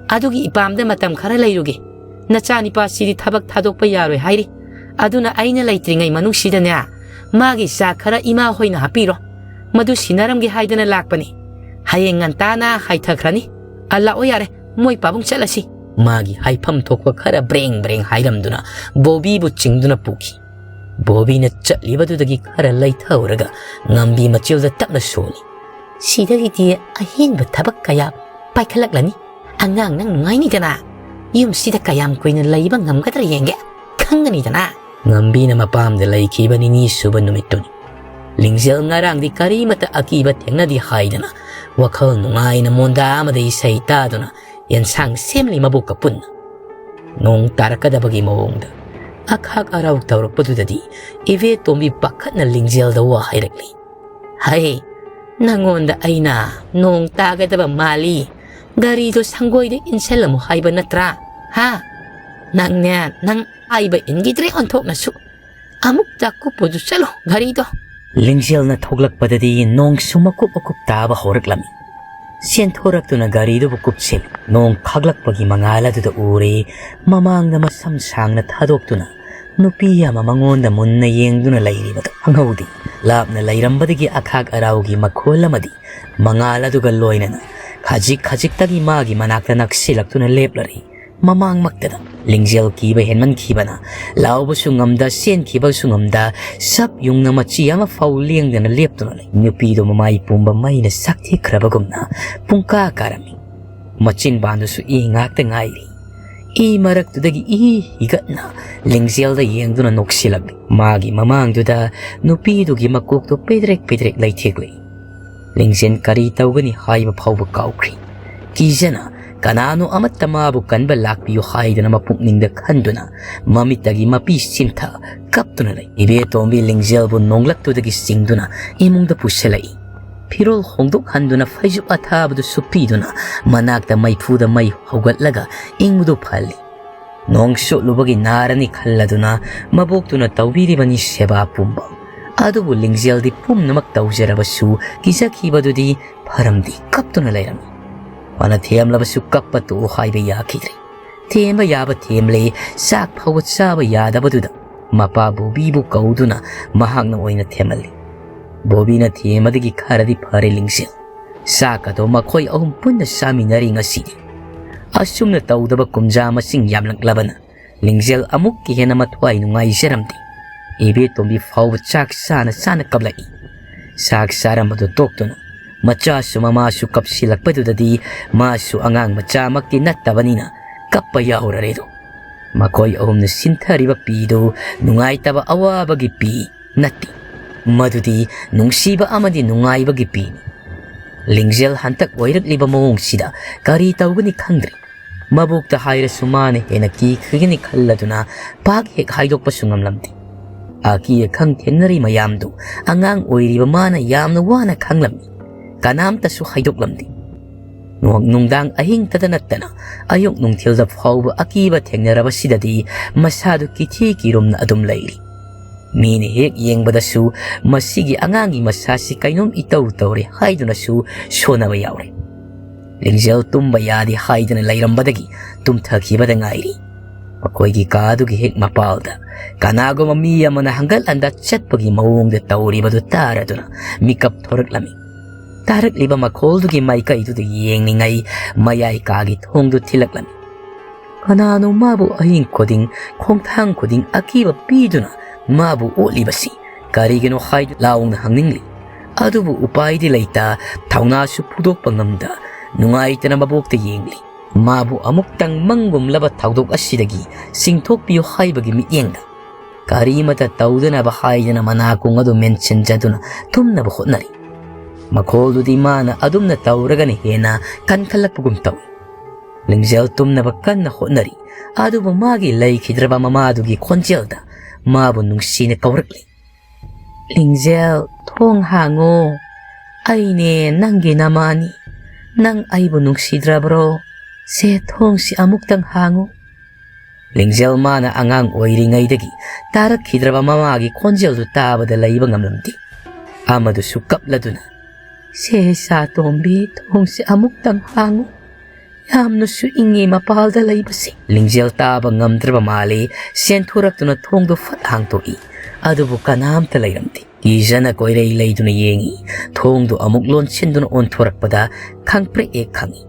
ꯑꯗꯨꯒꯤ ꯏꯄꯥꯝꯗ ꯃꯇꯝ ꯈꯔ ꯂꯩꯔꯨꯒꯦ꯫ ꯅꯆꯥꯅꯤꯄꯥꯁꯤꯗꯤ ꯊꯕꯛ ꯊꯥꯗꯣꯛꯄ ꯌꯥꯔꯣꯏ ꯍꯥꯏꯔꯤ꯫ ꯑꯗꯨꯅ ꯑꯩꯅ ꯂꯩꯇ꯭ꯔꯤꯉꯩ ꯃꯅꯨꯡꯁꯤꯗꯅꯦ, ꯃꯥꯒꯤ ꯆꯥ ꯈꯔ ꯏꯃꯥ ꯍꯣꯏꯅ ꯍꯥꯞꯄꯤꯔꯣ꯫ ꯃꯗꯨ ꯁꯤꯟꯅꯔꯝꯒꯦ ꯍꯥꯏꯗꯅ ꯂꯥꯛꯄꯅꯤ꯫ ꯍꯌꯦꯡ ꯉꯟꯇꯥꯅ ꯍꯥꯏꯊꯈ꯭ꯔꯅꯤ꯫ ꯑ, ꯂꯥꯛꯑꯣ ꯌꯥꯔꯦ, ꯃꯣꯏ ꯄꯥꯕꯨꯡ ꯆꯠꯂꯁꯤ꯫" ꯃꯥꯒꯤ ꯍꯥꯏꯐꯝ ꯊꯣꯛꯄ ꯈꯔ ꯕ꯭ꯔꯦꯡ ꯕ꯭ꯔꯦꯡ ꯍꯥꯏꯔꯝꯗꯨꯅ ꯕꯣꯕꯤꯕꯨ ꯆꯤꯡꯗꯨꯅ ꯄꯨꯈꯤ꯫ ꯕꯣꯕꯤꯅ ꯆꯠꯂꯤꯕꯗꯨꯗꯒꯤ ꯈꯔ ꯂꯩꯊꯍꯧꯔꯒ ꯉꯝꯕꯤ ꯃꯆꯤꯜꯗ ꯇꯞꯅ ꯁꯣꯜꯂꯤ꯫ "ꯁꯤꯗꯒꯤꯗꯤ ꯑꯍꯦꯟꯕ ꯊꯕꯛ ꯀꯌꯥ ꯄꯥꯏꯈꯠꯂꯛꯂꯅꯤ꯫ ꯑꯉꯥꯡ ꯅꯪ ꯅꯨꯡꯉꯥꯏꯅꯤꯗꯅ꯫ ꯌꯨꯝꯁꯤꯗ ꯀꯌꯥꯝ ꯀꯨꯏꯅ ꯂꯩꯕ ꯉꯝꯒꯗ꯭ꯔꯥ ꯌꯦꯡꯒꯦ꯫ ꯈꯪꯒꯅꯤꯗꯅ꯫" ꯉꯝꯕꯤꯅ ꯃꯄꯥꯝꯗ ꯂꯩꯈꯤꯕ ꯅꯤꯅꯤ ꯁꯨꯕ ꯅꯨꯃꯤꯠꯇꯨꯅꯤ꯫ ꯂꯤꯡꯖꯦꯜ ꯉꯔꯥꯡꯗꯤ ꯀꯔꯤꯃꯠꯇ ꯑꯀꯤꯕ ꯊꯦꯡꯅꯗꯦ ꯍꯥꯏꯗꯅ ꯋꯥꯈꯜ ꯅꯨꯡꯉꯥꯏꯅ ꯃꯣꯟꯗꯥ ꯑꯃꯗ ꯏꯁꯩ ꯇꯥꯗꯨꯅ ꯌꯦꯟꯁꯥꯡ ꯁꯦꯝꯂꯤ ꯃꯕꯣꯛꯀ ꯄꯨꯟꯅ꯫ ꯅꯣꯡ ꯇꯥꯔꯛꯀꯗꯕꯒꯤ ꯃꯑꯣꯡꯗ ꯑꯈꯥꯛ ꯑꯔꯥꯎ ꯇꯧꯔꯛꯄꯗꯨꯗꯗꯤ ꯏꯕꯦꯇꯣꯝꯕꯤ ꯄꯥꯈꯠꯅ ꯂꯤꯡꯖꯦꯜꯗ ꯋꯥ ꯍꯥꯏꯔꯛꯂꯤ꯫ "ꯍꯩ, ꯅꯪꯉꯣꯟꯗ ꯑꯩꯅ ꯅꯣꯡ ꯇꯥꯒꯗꯕ ꯃꯥꯜꯂꯤ, ꯒꯥꯔꯤꯗꯣ ꯁꯪꯒꯣꯏꯗ ꯏꯟꯁꯤꯜꯂꯝꯃꯨ ꯍꯥꯏꯕ ꯅꯠꯇ꯭ꯔꯥ? ꯍꯥ? ꯅꯪꯅꯦ, ꯅꯪ ꯍꯥꯏꯕ ꯏꯟꯈꯤꯗ꯭ꯔꯦ ꯑꯣꯟꯊꯣꯛꯅꯁꯨ꯫ ꯑꯃꯨꯛꯇ ꯀꯨꯞꯄꯨꯗꯨ ꯆꯠꯂꯣ ꯒꯥꯔꯤꯗꯣ꯫" ꯂꯤꯡꯖꯦꯜꯅ ꯊꯣꯛꯂꯛꯄꯗꯗꯤ ꯅꯣꯡꯁꯨ ꯃꯀꯨꯞ ꯃꯀꯨꯞ ꯇꯥꯕ ꯍꯧꯔꯛꯂꯝꯃꯤ꯫ ꯆꯦꯟꯊꯣꯔꯛꯇꯨꯅ ꯒꯥꯔꯤꯗꯨꯕꯨ ꯀꯨꯞꯁꯤꯜꯂꯤ꯫ ꯅꯣꯡ ꯈꯥꯛꯂꯛꯄꯒꯤ ꯃꯉꯥꯜ ꯑꯗꯨꯗ ꯎꯔꯦ, ꯃꯃꯥꯡꯗ ꯃꯁꯝ ꯁꯥꯡꯅ ꯊꯥꯗꯣꯛꯇꯨꯅ ꯅꯨꯄꯤ ꯑꯃ ꯃꯉꯣꯟꯗ ꯃꯨꯟꯅ ꯌꯦꯡꯗꯨꯅ ꯂꯩꯔꯤꯕꯗꯨ ꯈꯪꯍꯧꯗꯦ꯫ ꯂꯥꯞꯅ ꯂꯩꯔꯝꯕꯗꯒꯤ ꯑꯈꯥꯛ ꯑꯔꯥꯎꯒꯤ ꯃꯈꯣꯜ ꯑꯃꯗꯤ ꯃꯉꯥꯜ ꯑꯗꯨꯒ ꯂꯣꯏꯅꯅ ꯈꯖꯤꯛ ꯈꯖꯤꯛꯇꯒꯤ ꯃꯥꯒꯤ ꯃꯅꯥꯛꯇ ꯅꯛꯁꯤꯜꯂꯛꯇꯨꯅ ꯂꯦꯞꯂꯔꯦ꯫ ꯃꯃꯥꯡꯃꯛꯇꯗ ꯂꯤꯡꯖꯦꯜ ꯀꯤꯕ ꯍꯦꯟꯃꯟꯈꯤꯕꯅ ꯂꯥꯎꯕꯁꯨ ꯉꯝꯗ, ꯆꯦꯟꯈꯤꯕꯁꯨ ꯉꯝꯗ, ꯁꯞ ꯌꯨꯡꯅ ꯃꯆꯤ ꯑꯃ ꯐꯥꯎ ꯂꯦꯡꯗꯅ ꯂꯦꯞꯇꯨꯅ ꯂꯩ꯫ ꯅꯨꯄꯤꯗꯨ ꯃꯃꯥꯏ ꯄꯨꯝꯕ ꯃꯩꯅ ꯆꯥꯛꯊꯦꯛꯈ꯭ꯔꯕꯒꯨꯝꯅ ꯄꯨꯡꯀꯥ ꯀꯥꯔꯝꯃꯤ꯫ ꯃꯆꯤꯟꯕꯥꯟꯗꯨꯁꯨ ꯏ ꯉꯥꯛꯇ ꯉꯥꯏꯔꯤ꯫ ꯏ ꯃꯔꯛꯇꯨꯗꯒꯤ ꯏ ꯍꯤꯒꯠꯅ ꯂꯤꯡꯖꯦꯜꯗ ꯌꯦꯡꯗꯨꯅ ꯅꯣꯛꯁꯤꯜꯂꯛꯂꯤ꯫ ꯃꯥꯒꯤ ꯃꯃꯥꯡꯗꯨꯗ ꯅꯨꯄꯤꯗꯨꯒꯤ ꯃꯀꯣꯛꯇꯨ ꯄꯦꯗ꯭ꯔꯦꯛ ꯄꯦꯗ꯭ꯔꯦꯛ ꯂꯩꯊꯦꯛꯂꯤ꯫ ꯂꯤꯡꯖꯦꯜ ꯀꯔꯤ ꯇꯧꯒꯅꯤ ꯍꯥꯏꯕ ꯐꯥꯎꯕ ꯀꯥꯎꯈ꯭ꯔꯤ꯫ ꯀꯤꯖꯅ ꯀꯅꯥꯅꯣ ꯑꯃꯠꯇ ꯃꯥꯕꯨ ꯀꯟꯕ ꯂꯥꯛꯄꯤꯌꯨ ꯍꯥꯏꯗꯅ ꯃꯄꯨꯛꯅꯤꯡꯗ ꯈꯟꯗꯨꯅ ꯃꯃꯤꯠꯇꯒꯤ ꯃꯄꯤ ꯁꯤꯟꯊ ꯀꯞꯇꯨꯅ ꯂꯩ꯫ ꯏꯕꯦꯇꯣꯝꯕꯤ ꯂꯤꯡꯖꯦꯜꯕꯨ ꯅꯣꯡꯂꯛꯇꯨꯗꯒꯤ ꯆꯤꯡꯗꯨꯅ ꯏꯃꯨꯡꯗ ꯄꯨꯁꯤꯜꯂꯛꯏ꯫ ꯐꯤꯔꯣꯜ ꯍꯣꯡꯗꯣꯛꯍꯟꯗꯨꯅ ꯐꯩꯖꯨꯞ ꯑꯊꯥꯕꯗꯨ ꯁꯨꯞꯄꯤꯗꯨꯅ ꯃꯅꯥꯛꯇ ꯃꯩꯐꯨꯗ ꯃꯩ ꯍꯧꯒꯠꯂꯒ ꯏꯪꯕꯗꯨ ꯐꯍꯜꯂꯤ꯫ ꯅꯣꯡ ꯆꯣꯠꯂꯨꯕꯒꯤ ꯅꯥꯔꯅꯤ ꯈꯜꯂꯗꯨꯅ ꯃꯕꯣꯛꯇꯨꯅ ꯇꯧꯕꯤꯔꯤꯕꯅꯤ ꯁꯦꯕꯥ ꯄꯨꯝꯕ꯫ ꯑꯗꯨꯕꯨ ꯂꯤꯡꯖꯦꯜꯗꯤ ꯄꯨꯝꯅꯃꯛ ꯇꯧꯖꯔꯕꯁꯨ ꯀꯤꯖꯈꯤꯕꯗꯨꯗꯤ ꯐꯔꯝꯗꯦ, ꯀꯞꯇꯨꯅ ꯂꯩꯔꯝꯃꯤ꯫ ꯐꯅ ꯊꯦꯝꯂꯕꯁꯨ ꯀꯞꯄ ꯇꯣꯛꯎ ꯍꯥꯏꯕ ꯌꯥꯈꯤꯗ꯭ꯔꯦ꯫ ꯊꯦꯝꯕ ꯌꯥꯕ ꯊꯦꯝꯂꯦ, ꯆꯥꯛ ꯐꯥꯎꯕ ꯆꯥꯕ ꯌꯥꯗꯕꯗꯨꯗ ꯃꯄꯥ ꯕꯣꯕꯤꯕꯨ ꯀꯧꯗꯨꯅ ꯃꯍꯥꯛꯅ ꯑꯣꯏꯅ ꯊꯦꯝꯍꯜꯂꯤ꯫ ꯕꯣꯕꯤꯅ ꯊꯦꯝꯕꯗꯒꯤ ꯈꯔꯗꯤ ꯐꯔꯦ ꯂꯤꯡꯖꯦꯜ꯫ ꯆꯥꯛ ꯑꯗꯣ ꯃꯈꯣꯏ ꯑꯍꯨꯝ ꯄꯨꯟꯅ ꯆꯥꯃꯤꯟꯅꯔꯤ ꯉꯁꯤꯗꯤ꯫ ꯑꯁꯨꯝꯅ ꯇꯧꯗꯕ ꯀꯨꯝꯖꯥ ꯃꯁꯤꯡ ꯌꯥꯝꯂꯛꯂꯕꯅ ꯂꯤꯡꯖꯦꯜ ꯑꯃꯨꯛꯀ ꯍꯦꯟꯅ ꯃꯊ꯭ꯋꯥꯏ ꯅꯨꯡꯉꯥꯏꯖꯔꯝꯗꯦ꯫ ꯏꯕꯦꯇꯣꯝꯕꯤ ꯐꯥꯎꯕ ꯆꯥꯛ ꯆꯥꯅ ꯆꯥꯅ ꯀꯞꯂꯛꯏ꯫ ꯆꯥꯛ ꯆꯥꯔꯝꯕꯗꯨ ꯇꯣꯛꯇꯨꯅ ꯃꯆꯥꯁꯨ ꯃꯃꯥꯁꯨ ꯀꯞꯁꯤꯜꯂꯛꯄꯗꯨꯗꯗꯤ ꯃꯥꯁꯨ ꯑꯉꯥꯡ ꯃꯆꯥꯃꯛꯇꯤ ꯅꯠꯇꯕꯅꯤꯅ ꯀꯞꯄ ꯌꯥꯎꯔꯔꯦꯗꯣ꯫ ꯃꯈꯣꯏ ꯑꯍꯨꯝꯅ ꯁꯤꯟꯊꯔꯤꯕ ꯄꯤꯗꯨ ꯅꯨꯡꯉꯥꯏꯇꯕ ꯑꯋꯥꯕꯒꯤ ꯄꯤ ꯅꯠꯇꯦ꯫ ꯃꯗꯨꯗꯤ ꯅꯨꯡꯁꯤꯕ ꯑꯃꯗꯤ ꯅꯨꯡꯉꯥꯏꯕꯒꯤ ꯄꯤꯅꯤ꯫ ꯂꯤꯡꯖꯦꯜ ꯍꯟꯇꯛ ꯑꯣꯏꯔꯛꯂꯤꯕ ꯃꯑꯣꯡꯁꯤꯗ ꯀꯔꯤ ꯇꯧꯒꯅꯤ ꯈꯪꯗ꯭ꯔꯦ꯫ ꯃꯕꯣꯛꯇ ꯍꯥꯏꯔꯁꯨ ꯃꯥꯅ ꯍꯦꯟꯅ ꯀꯤꯈ꯭ꯔꯒꯅꯤ ꯈꯜꯂꯗꯨꯅ ꯄꯥꯛ ꯍꯦꯛ ꯍꯥꯏꯗꯣꯛꯄꯁꯨ ꯉꯝꯂꯝꯗꯦ꯫ ꯑꯀꯤ ꯑꯈꯪ ꯊꯦꯡꯅꯔꯤ ꯃꯌꯥꯝꯗꯨ ꯑꯉꯥꯡ ꯑꯣꯏꯔꯤꯕ ꯃꯥꯅ ꯌꯥꯝꯅ ꯋꯥꯅ ꯈꯪꯂꯝꯃꯤ꯫ ꯀꯅꯥꯝꯇꯁꯨ ꯍꯥꯏꯗꯣꯛꯂꯝꯗꯦ꯫ ꯅꯨ-, ꯅꯨꯡꯗꯥꯡ ꯑꯍꯤꯡꯇꯗ ꯅꯠꯇꯅ ꯑꯌꯨꯛ ꯅꯨꯡꯊꯤꯜꯗ ꯐꯥꯎꯕ ꯑꯀꯤꯕ ꯊꯦꯡꯅꯔꯕꯁꯤꯗꯗꯤ ꯃꯁꯥꯗꯨ ꯀꯤꯊꯤ ꯀꯤꯔꯨꯝꯅ ꯑꯗꯨꯝ ꯂꯩꯔꯤ꯫ ꯃꯤꯅ ꯍꯦꯛ ꯌꯦꯡꯕꯗꯁꯨ ꯃꯁꯤꯒꯤ ꯑꯉꯥꯡꯒꯤ ꯃꯁꯥꯁꯤ ꯀꯩꯅꯣꯝ ꯏꯇꯧ ꯇꯧꯔꯦ ꯍꯥꯏꯗꯨꯅꯁꯨ ꯁꯣꯟꯅꯕ ꯌꯥꯎꯔꯦ꯫ ꯂꯤꯡꯖꯦꯜ ꯇꯨꯝꯕ ꯌꯥꯗꯦ ꯍꯥꯏꯗꯨꯅ ꯂꯩꯔꯝꯕꯗꯒꯤ ꯇꯨꯝꯊꯈꯤꯕꯗ ꯉꯥꯏꯔꯤ꯫ ꯃꯈꯣꯏꯒꯤ ꯀꯥꯗꯨꯒꯤ ꯍꯦꯛ ꯃꯄꯥꯜꯗ ꯀꯅꯥꯒꯨꯝꯕ ꯃꯤ ꯑꯃꯅ ꯍꯪꯒꯠ ꯍꯟꯗ ꯆꯠꯄꯒꯤ ꯃꯑꯣꯡꯗ ꯇꯧꯔꯤꯕꯗꯨ ꯇꯥꯔꯗꯨꯅ ꯃꯤꯀꯞ ꯊꯣꯔꯛꯂꯝꯃꯤ꯫ ꯇꯥꯔꯛꯂꯤꯕ ꯃꯈꯣꯜꯗꯨꯒꯤ ꯃꯥꯏꯀꯩꯗꯨꯗ ꯌꯦꯡꯂꯤꯉꯩ ꯃꯌꯥꯏ ꯀꯥꯒꯤ ꯊꯣꯡꯗꯨ ꯊꯤꯜꯂꯛꯂꯝꯃꯤ꯫ ꯀꯅꯥꯅꯣ ꯃꯥꯕꯨ ꯑꯍꯤꯡ ꯈꯨꯗꯤꯡ, ꯈꯣꯡꯊꯥꯡ ꯈꯨꯗꯤꯡ ꯑꯀꯤꯕ ꯄꯤꯗꯨꯅ ꯃꯥꯕꯨ ꯑꯣꯠꯂꯤꯕꯁꯤ ꯀꯔꯤꯒꯤꯅꯣ ꯍꯥꯏꯗꯨꯅ ꯂꯥꯎꯅ ꯍꯪꯅꯤꯡꯂꯤ꯫ ꯑꯗꯨꯕꯨ ꯎꯄꯥꯏꯗꯤ ꯂꯩꯇ, ꯊꯧꯅꯥꯁꯨ ꯐꯨꯗꯣꯛꯄ ꯉꯝꯗ, ꯅꯨꯡꯉꯥꯏꯇꯅ ꯃꯕꯣꯛꯇ ꯌꯦꯡꯂꯤ꯫ ꯃꯥꯕꯨ ꯑꯃꯨꯛꯇꯪ ꯃꯪꯒꯨꯝꯂꯕ ꯊꯧꯗꯣꯛ ꯑꯁꯤꯗꯒꯤ ꯆꯤꯡꯊꯣꯛꯄꯤꯌꯨ ꯍꯥꯏꯕꯒꯤ ꯃꯤꯠꯌꯦꯡꯗ ꯀꯔꯤꯃꯇ ꯇꯧꯗꯅꯕ ꯍꯥꯏꯗꯅ ꯃꯅꯥꯀꯣꯡ ꯑꯗꯨ ꯃꯦꯟꯁꯤꯟꯖꯗꯨꯅ ꯇꯨꯝꯅꯕ ꯍꯣꯠꯅꯔꯤ꯫ ꯃꯈꯣꯜꯗꯨꯗꯤ ꯃꯥꯅ ꯑꯗꯨꯝꯅ ꯇꯧꯔꯒꯅ ꯍꯦꯟꯅ ꯀꯟꯈꯠꯂꯛꯄꯒꯨꯝ ꯇꯧꯏ꯫ ꯂꯤꯡꯖꯦꯜ ꯇꯨꯝꯅꯕ ꯀꯟꯅ ꯍꯣꯠꯅꯔꯤ, ꯑꯗꯨꯕꯨ ꯃꯥꯒꯤ ꯂꯩꯈꯤꯗ꯭ꯔꯕ ꯃꯃꯥꯗꯨꯒꯤ ꯈꯣꯟꯖꯦꯜꯗ ꯃꯥꯕꯨ ꯅꯨꯡꯁꯤꯅ ꯀꯧꯔꯛꯂꯤ꯫ "ꯂꯤꯡꯖꯦꯜ, ꯊꯣꯡ ꯍꯥꯡꯉꯨ꯫ ꯑꯩꯅꯦ ꯅꯪꯒꯤ ꯅꯃꯥꯅꯤ꯫ ꯅꯪ ꯑꯩꯕꯨ ꯅꯨꯡꯁꯤꯗ꯭ꯔꯕ꯭ꯔꯣ? ꯁꯦ, ꯊꯣꯡꯁꯤ ꯑꯃꯨꯛꯇꯪ ꯍꯥꯡꯉꯨ꯫" ꯂꯤꯡꯖꯦꯜ ꯃꯥꯅ ꯑꯉꯥꯡ ꯑꯣꯏꯔꯤꯉꯩꯗꯒꯤ ꯇꯥꯔꯛꯈꯤꯗ꯭ꯔꯕ ꯃꯃꯥꯒꯤ ꯈꯣꯟꯖꯦꯜꯗꯨ ꯇꯥꯕꯗ ꯂꯩꯕ ꯉꯝꯂꯝꯗꯦ꯫ ꯑꯃꯗꯨꯁꯨ ꯀꯞꯂꯗꯨꯅ, "ꯁꯦ ꯏꯆꯥ ꯇꯣꯝꯕꯤ, ꯊꯣꯡꯁꯤ ꯑꯃꯨꯛꯇꯪ ꯍꯥꯡꯉꯨ꯫ ꯌꯥꯝꯅꯁꯨ ꯏꯪꯉꯤ ꯃꯄꯥꯜꯗ ꯂꯩꯕꯁꯤ꯫" ꯂꯤꯡꯖꯦꯜ ꯇꯥꯕ ꯉꯝꯗ꯭ꯔꯕ ꯃꯥꯜꯂꯤ꯫ ꯆꯦꯟꯊꯣꯔꯛꯇꯨꯅ ꯊꯣꯡꯗꯨ ꯐꯠ ꯍꯥꯡꯗꯣꯛꯏ꯫ ꯑꯗꯨꯕꯨ ꯀꯅꯥꯝꯇ ꯂꯩꯔꯝꯗꯦ꯫ ꯀꯤꯖꯅ ꯀꯣꯏꯔꯩ ꯂꯩꯗꯨꯅ ꯌꯦꯡꯏ꯫ ꯊꯣꯡꯗꯨ ꯑꯃꯨꯛ ꯂꯣꯟꯁꯤꯟꯗꯨꯅ ꯑꯣꯟꯊꯣꯔꯛꯄꯗ ꯈꯪꯄ꯭ꯔꯦꯛ ꯍꯦꯛ ꯈꯪꯏ꯫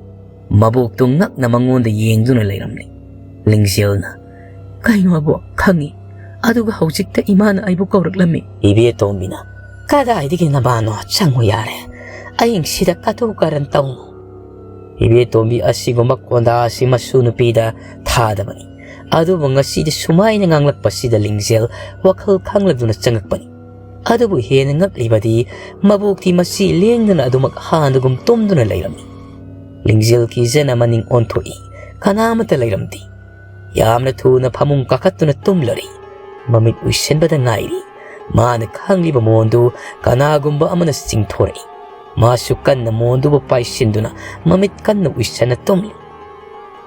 ꯃꯕꯣꯛꯇꯨ ꯉꯛꯅ ꯃꯉꯣꯟꯗ ꯌꯦꯡꯗꯨꯅ ꯂꯩꯔꯝꯂꯤ꯫ ꯂꯤꯡꯖꯦꯜꯅ, "ꯀꯩꯅꯣ ꯑꯕꯣꯛ, ꯈꯪꯏ꯫ ꯑꯗꯨꯒ ꯍꯧꯖꯤꯛꯇ ꯏꯃꯥꯅ ꯑꯩꯕꯨ ꯀꯧꯔꯛꯂꯝꯃꯤ꯫" ꯏꯕꯦꯇꯣꯝꯕꯤꯅ, "ꯀꯗꯥꯏꯗꯒꯤ ꯅꯕꯥꯅꯣ? ꯆꯪꯉꯨ ꯌꯥꯔꯦ꯫ ꯑꯍꯤꯡꯁꯤꯗ ꯀꯇꯨ ꯀꯔꯟ ꯇꯧꯅꯨ꯫" ꯏꯕꯦꯇꯣꯝꯕꯤ ꯑꯁꯤꯒꯨꯝꯕ ꯈꯣꯟꯗꯥ ꯑꯁꯤ ꯃꯁꯨ ꯅꯨꯄꯤꯗ ꯊꯥꯗꯕꯅꯤ꯫ ꯑꯗꯨꯕꯨ ꯉꯁꯤꯗꯤ ꯁꯨꯃꯥꯏꯅ ꯉꯥꯡꯂꯛꯄꯁꯤꯗ ꯂꯤꯡꯖꯦꯜ ꯋꯥꯈꯜ ꯈꯪꯂꯗꯨꯅ ꯆꯪꯉꯛꯄꯅꯤ꯫ ꯑꯗꯨꯕꯨ ꯍꯦꯟꯅ ꯉꯛꯂꯤꯕꯗꯤ ꯃꯕꯣꯛꯇꯤ ꯃꯁꯤ ꯂꯦꯡꯗꯅ ꯑꯗꯨꯃꯛ ꯍꯥꯟꯅꯒꯨꯝ ꯇꯨꯝꯗꯨꯅ ꯂꯩꯔꯝꯃꯤ꯫ ꯂꯤꯡꯖꯦꯜ ꯀꯤꯖꯅ ꯃꯅꯤꯡ ꯑꯣꯟꯊꯣꯛꯏ꯫ ꯀꯅꯥ ꯑꯃꯠꯇ ꯂꯩꯔꯝꯗꯦ꯫ ꯌꯥꯝꯅ ꯊꯨꯅ ꯐꯃꯨꯡ ꯀꯥꯈꯠꯇꯨꯅ ꯇꯨꯝꯂꯔꯤ꯫ ꯃꯃꯤꯠ ꯎꯏꯁꯤꯟꯕꯗ ꯉꯥꯏꯔꯤ꯫ ꯃꯥꯅ ꯈꯪꯂꯤꯕ ꯃꯑꯣꯡꯗꯨ ꯀꯅꯥꯒꯨꯝꯕ ꯑꯃꯅ ꯆꯤꯡꯊꯣꯔꯛꯏ꯫ ꯃꯥꯁꯨ ꯀꯟꯅ ꯃꯣꯟꯗꯨꯕꯨ ꯄꯥꯏꯁꯤꯟꯗꯨꯅ ꯃꯃꯤꯠ ꯀꯟꯅ ꯎꯏꯁꯟꯅ ꯇꯨꯝꯂꯤ꯫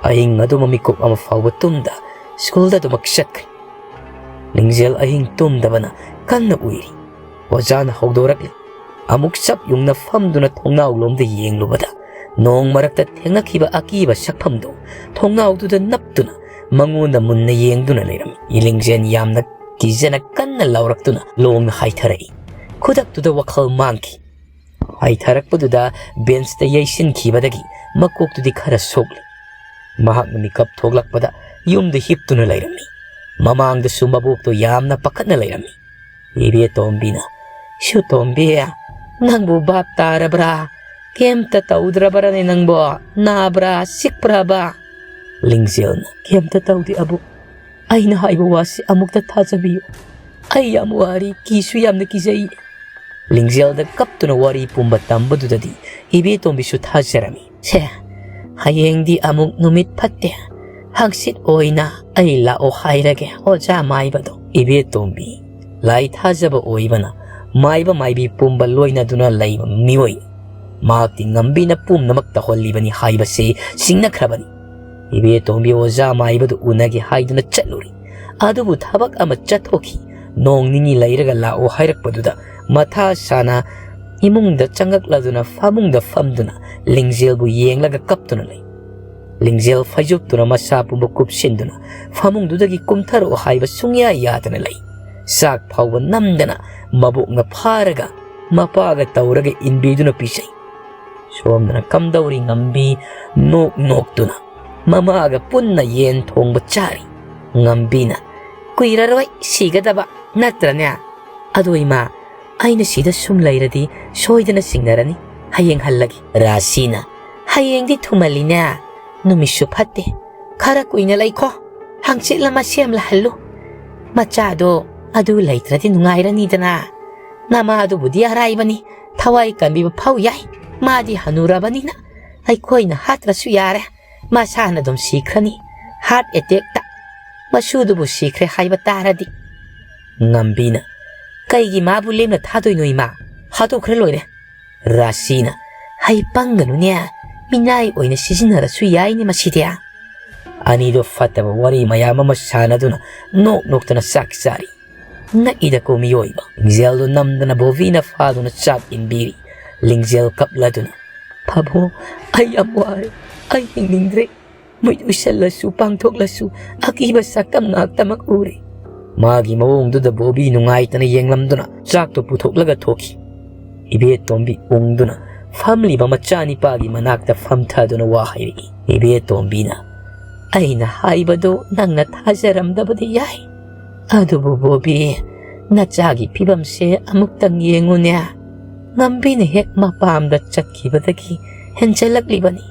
ꯑꯍꯤꯡ ꯑꯗꯨ ꯃꯃꯤꯀꯨꯞ ꯑꯃ ꯐꯥꯎꯕ ꯇꯨꯝꯗ ꯁ꯭ꯀꯨꯜꯗ ꯑꯗꯨꯃꯛ ꯆꯠꯈ꯭ꯔꯦ꯫ ꯂꯤꯡꯖꯦꯜ ꯑꯍꯤꯡ ꯇꯨꯝꯗꯕꯅ ꯀꯟꯅ ꯎꯏꯔꯤ꯫ ꯑꯣꯖꯥꯅ ꯍꯧꯗꯣꯔꯛꯂꯤ꯫ ꯑꯃꯨꯛ ꯆꯞ ꯌꯨꯡꯅ ꯐꯝꯗꯨꯅ ꯊꯣꯡꯅꯥꯎ ꯂꯣꯝꯗ ꯌꯦꯡꯂꯨꯕꯗ ꯅꯣꯡ ꯃꯔꯛꯇ ꯊꯦꯡꯅꯈꯤꯕ ꯑꯀꯤꯕ ꯁꯛꯐꯝꯗꯨ ꯊꯣꯡꯅꯥꯎꯗꯨꯗ ꯅꯞꯇꯨꯅ ꯃꯉꯣꯟꯗ ꯃꯨꯟꯅ ꯌꯦꯡꯗꯨꯅ ꯂꯩꯔꯝꯃꯤ꯫ ꯂꯤꯡꯖꯦꯜ ꯌꯥꯝꯅ ꯀꯤꯖꯅ ꯀꯟꯅ ꯂꯥꯎꯔꯛꯇꯨꯅ ꯂꯣꯡꯅ ꯍꯥꯏꯊꯔꯛꯏ꯫ ꯈꯨꯗꯛꯇꯨꯗ ꯋꯥꯈꯜ ꯃꯥꯡꯈꯤ꯫ ꯍꯥꯏꯊꯔꯛꯄꯗꯨꯗ ꯕꯦꯟꯁꯇ ꯌꯩꯁꯤꯟꯈꯤꯕꯗꯒꯤ ꯃꯀꯣꯛꯇꯨꯗꯤ ꯈꯔ ꯁꯣꯛꯂꯤ꯫ ꯃꯍꯥꯛꯅ ꯃꯤꯀꯞ ꯊꯣꯛꯂꯛꯄꯗ ꯌꯨꯝꯗ ꯍꯤꯞꯇꯨꯅ ꯂꯩꯔꯝꯃꯤ꯫ ꯃꯃꯥꯡꯗꯁꯨ ꯃꯕꯣꯛꯇꯣ ꯌꯥꯝꯅ ꯄꯥꯈꯠꯅ ꯂꯩꯔꯝꯃꯤ꯫ ꯏꯕꯦꯇꯣꯝꯕꯤꯅ, "ꯁꯨꯇꯣꯝꯕꯤ, ꯅꯪꯕꯨ ꯚꯥꯞ ꯇꯥꯔꯕ꯭ꯔꯥ? ꯀꯩꯝꯇ ꯇꯧꯗ꯭ꯔꯕꯔꯅꯦ ꯅꯪꯕꯣ? ꯅꯥꯕ꯭ꯔꯥ, ꯁꯤꯛꯄ꯭ꯔꯕ?" ꯂꯤꯡꯖꯦꯜꯅ, "ꯀꯩꯝꯇ ꯇꯧꯗꯦ ꯑꯕꯣꯛ꯫ ꯑꯩꯅ ꯍꯥꯏꯕ ꯋꯥꯁꯤ ꯑꯃꯨꯛꯇ ꯊꯥꯖꯕꯤꯌꯨ꯫ ꯑꯩ ꯌꯥꯝ ꯋꯥꯔꯤ, ꯀꯤꯁꯨ ꯌꯥꯝꯅ ꯀꯤꯖꯩ꯫" ꯂꯤꯡꯖꯦꯜꯗ ꯀꯞꯇꯨꯅ ꯋꯥꯔꯤ ꯄꯨꯝꯕ ꯇꯝꯕꯗꯨꯗꯗꯤ ꯏꯕꯦꯇꯣꯝꯕꯤꯁꯨ ꯊꯥꯖꯔꯝꯃꯤ꯫ "ꯁꯦ, ꯍꯌꯦꯡꯗꯤ ꯑꯃꯨꯛ ꯅꯨꯃꯤꯠ ꯐꯠꯇꯦ, ꯍꯪꯆꯤꯠ ꯑꯣꯏꯅ ꯑꯩ ꯂꯥꯛꯑꯣ ꯍꯥꯏꯔꯒꯦ ꯑꯣꯖꯥ ꯃꯥꯏꯕꯗꯣ꯫" ꯏꯕꯦꯇꯣꯝꯕꯤ ꯂꯥꯏ ꯊꯥꯖꯕ ꯑꯣꯏꯕꯅ ꯃꯥꯏꯕ ꯃꯥꯏꯕꯤ ꯄꯨꯝꯕ ꯂꯣꯏꯅꯗꯨꯅ ꯂꯩꯕ ꯃꯤꯑꯣꯏ꯫ ꯃꯍꯥꯛꯇꯤ ꯉꯝꯕꯤꯅ ꯄꯨꯝꯅꯃꯛ ꯇꯧꯍꯜꯂꯤꯕꯅꯤ ꯍꯥꯏꯕꯁꯤ ꯁꯤꯡꯅꯈ꯭ꯔꯕꯅꯤ꯫ ꯏꯕꯦꯇꯣꯝꯕꯤ ꯑꯣꯖꯥ ꯃꯥꯏꯕꯗꯨ ꯎꯅꯒꯦ ꯍꯥꯏꯗꯨꯅ ꯆꯠꯂꯨꯔꯤ꯫ ꯑꯗꯨꯕꯨ ꯊꯕꯛ ꯑꯃ ꯆꯠꯊꯣꯛꯈꯤ꯫ ꯅꯣꯡ ꯅꯤꯅꯤ ꯂꯩꯔꯒ ꯂꯥꯛꯑꯣ ꯍꯥꯏꯔꯛꯄꯗꯨꯗ ꯃꯊꯥ ꯁꯥꯅ ꯏꯃꯨꯡꯗ ꯆꯪꯉꯛꯂꯗꯨꯅ ꯐꯃꯨꯡꯗ ꯐꯝꯗꯨꯅ ꯂꯤꯡꯖꯦꯜꯕꯨ ꯌꯦꯡꯂꯒ ꯀꯞꯇꯨꯅ ꯂꯩ꯫ ꯂꯤꯡꯖꯦꯜ ꯐꯩꯖꯨꯞꯇꯨꯅ ꯃꯁꯥ ꯄꯨꯝꯕ ꯀꯨꯞꯁꯤꯟꯗꯨꯅ ꯐꯃꯨꯡꯗꯨꯗꯒꯤ ꯀꯨꯝꯊꯔꯛꯑꯣ ꯍꯥꯏꯕ ꯁꯨꯡꯌꯥ ꯌꯥꯗꯅ ꯂꯩ꯫ ꯆꯥꯛ ꯐꯥꯎꯕ ꯅꯝꯗꯅ ꯃꯕꯣꯛꯅ ꯐꯥꯔꯒ ꯃꯄꯥꯒ ꯇꯧꯔꯒ ꯏꯟꯕꯤꯗꯨꯅ ꯄꯤꯖꯩ꯫ ꯁꯣꯝꯗꯅ ꯀꯝꯗꯧꯔꯤ ꯉꯝꯕꯤ ꯅꯣꯛ ꯅꯣꯛꯇꯨꯅ ꯃꯃꯥꯒ ꯄꯨꯟꯅ ꯌꯦꯟ ꯊꯣꯡꯕ ꯆꯥꯔꯤ꯫ ꯉꯝꯕꯤꯅ, "ꯀꯨꯏꯔꯔꯣꯏ ꯁꯤꯒꯗꯕ ꯅꯠꯇ꯭ꯔꯅꯦ? ꯑꯗꯣ ꯏꯃꯥ, ꯑꯩꯅ ꯁꯤꯗ ꯁꯨꯝ ꯂꯩꯔꯗꯤ ꯁꯣꯏꯗꯅ ꯆꯤꯡꯅꯔꯅꯤ꯫ ꯍꯌꯦꯡ ꯍꯜꯂꯒꯦ꯫" ꯔꯥꯁꯤꯅ, "ꯍꯌꯦꯡꯗꯤ ꯊꯨꯃꯜꯂꯤꯅꯦ, ꯅꯨꯃꯤꯠꯁꯨ ꯐꯠꯇꯦ꯫ ꯈꯔ ꯀꯨꯏꯅ ꯂꯩꯈꯣ꯫ ꯍꯪꯆꯤꯠ ꯑꯃ ꯁꯦꯝꯂ ꯍꯜꯂꯨ꯫ ꯃꯆꯥꯗꯣ ꯑꯗꯨ ꯂꯩꯇ꯭ꯔꯗꯤ ꯅꯨꯡꯉꯥꯏꯔꯅꯤꯗꯅ꯫ ꯅꯃꯥꯗꯨꯕꯨꯗꯤ ꯑꯔꯥꯏꯕꯅꯤ, ꯊꯋꯥꯏ ꯀꯟꯕꯤꯕ ꯐꯥꯎ ꯌꯥꯏ꯫ ꯃꯥꯗꯤ ꯍꯅꯨꯔꯕꯅꯤꯅ ꯑꯩꯈꯣꯏꯅ ꯍꯥꯠꯇ꯭ꯔꯁꯨ ꯌꯥꯔꯦ꯫ ꯃꯁꯥꯅ ꯑꯗꯨꯝ ꯁꯤꯈ꯭ꯔꯅꯤ, ꯍꯥꯔꯠ ꯑꯦꯇꯦꯛꯇ꯫ ꯃꯁꯨꯗꯨꯕꯨ ꯁꯤꯈ꯭ꯔꯦ ꯍꯥꯏꯕ ꯇꯥꯔꯗꯤ꯫" ꯉꯝꯕꯤꯅ, "ꯀꯩꯒꯤ ꯃꯥꯕꯨ ꯂꯦꯝꯅ ꯊꯥꯗꯣꯏꯅꯣ ꯏꯃꯥ? ꯍꯥꯠꯇꯣꯛꯈ꯭ꯔ ꯂꯣꯏꯔꯦ꯫" ꯔꯥꯁꯤꯅ, "ꯍꯩ ꯄꯪꯒꯅꯨꯅꯦ, ꯃꯤꯅꯥꯏ ꯑꯣꯏꯅ ꯁꯤꯖꯤꯟꯅꯔꯁꯨ ꯌꯥꯏꯅꯦ ꯃꯁꯤꯗꯤ꯫" ꯑꯅꯤꯗꯣ ꯐꯠꯇꯕ ꯋꯥꯔꯤ ꯃꯌꯥꯝ ꯑꯃ ꯁꯥꯟꯅꯗꯨꯅ ꯅꯣꯛ ꯅꯣꯛꯇꯅ ꯆꯥꯛ ꯆꯥꯔꯤ꯫ ꯉꯛꯏꯗꯀꯣ ꯃꯤꯑꯣꯏꯕ꯫ ꯂꯤꯡꯖꯦꯜꯗꯨ ꯅꯝꯗꯅ ꯕꯣꯕꯤꯅ ꯐꯥꯗꯨꯅ ꯆꯥꯛ ꯏꯟꯕꯤꯔꯤ꯫ ꯂꯤꯡꯖꯦꯜ ꯀꯞꯂꯗꯨꯅ, "ꯐꯥꯕꯣ, ꯑꯩ ꯌꯥꯝ ꯋꯥꯔꯦ, ꯑꯩ ꯍꯤꯡꯅꯤꯡꯗ꯭ꯔꯦ꯫ ꯃꯤꯠ ꯎꯏꯁꯜꯂꯁꯨ ꯄꯥꯡꯊꯣꯛꯂꯁꯨ ꯑꯀꯤꯕ ꯁꯛꯇꯝ ꯉꯥꯛꯇꯃꯛ ꯎꯔꯦ꯫" ꯃꯥꯒꯤ ꯃꯑꯣꯡꯗꯨꯗ ꯕꯣꯕꯤ ꯅꯨꯡꯉꯥꯏꯇꯅ ꯌꯦꯡꯂꯝꯗꯨꯅ ꯆꯥꯛꯇꯨ ꯄꯨꯊꯣꯛꯂꯒ ꯊꯣꯛꯈꯤ꯫ ꯏꯕꯦꯇꯣꯝꯕꯤ ꯎꯪꯗꯨꯅ ꯐꯝꯂꯤꯕ ꯃꯆꯥꯅꯤꯄꯥꯒꯤ ꯃꯅꯥꯛꯇ ꯐꯝꯊꯗꯨꯅ ꯋꯥ ꯍꯥꯏꯔꯛꯏ꯫ ꯏꯕꯦꯇꯣꯝꯕꯤꯅ, "ꯑꯩꯅ ꯍꯥꯏꯕꯗꯨ ꯅꯪꯅ ꯊꯥꯖꯔꯝꯗꯕꯗꯤ ꯌꯥꯏ꯫ ꯑꯗꯨꯕꯨ ꯕꯣꯕꯤ, ꯅꯆꯥꯒꯤ ꯐꯤꯕꯝꯁꯦ ꯑꯃꯨꯛꯇꯪ ꯌꯦꯡꯉꯨꯅꯦ꯫ ꯉꯝꯕꯤꯅ ꯍꯦꯛ ꯃꯄꯥꯝꯗ ꯆꯠꯈꯤꯕꯗꯒꯤ ꯍꯦꯟꯖꯜꯂꯛꯂꯤꯕꯅꯤ꯫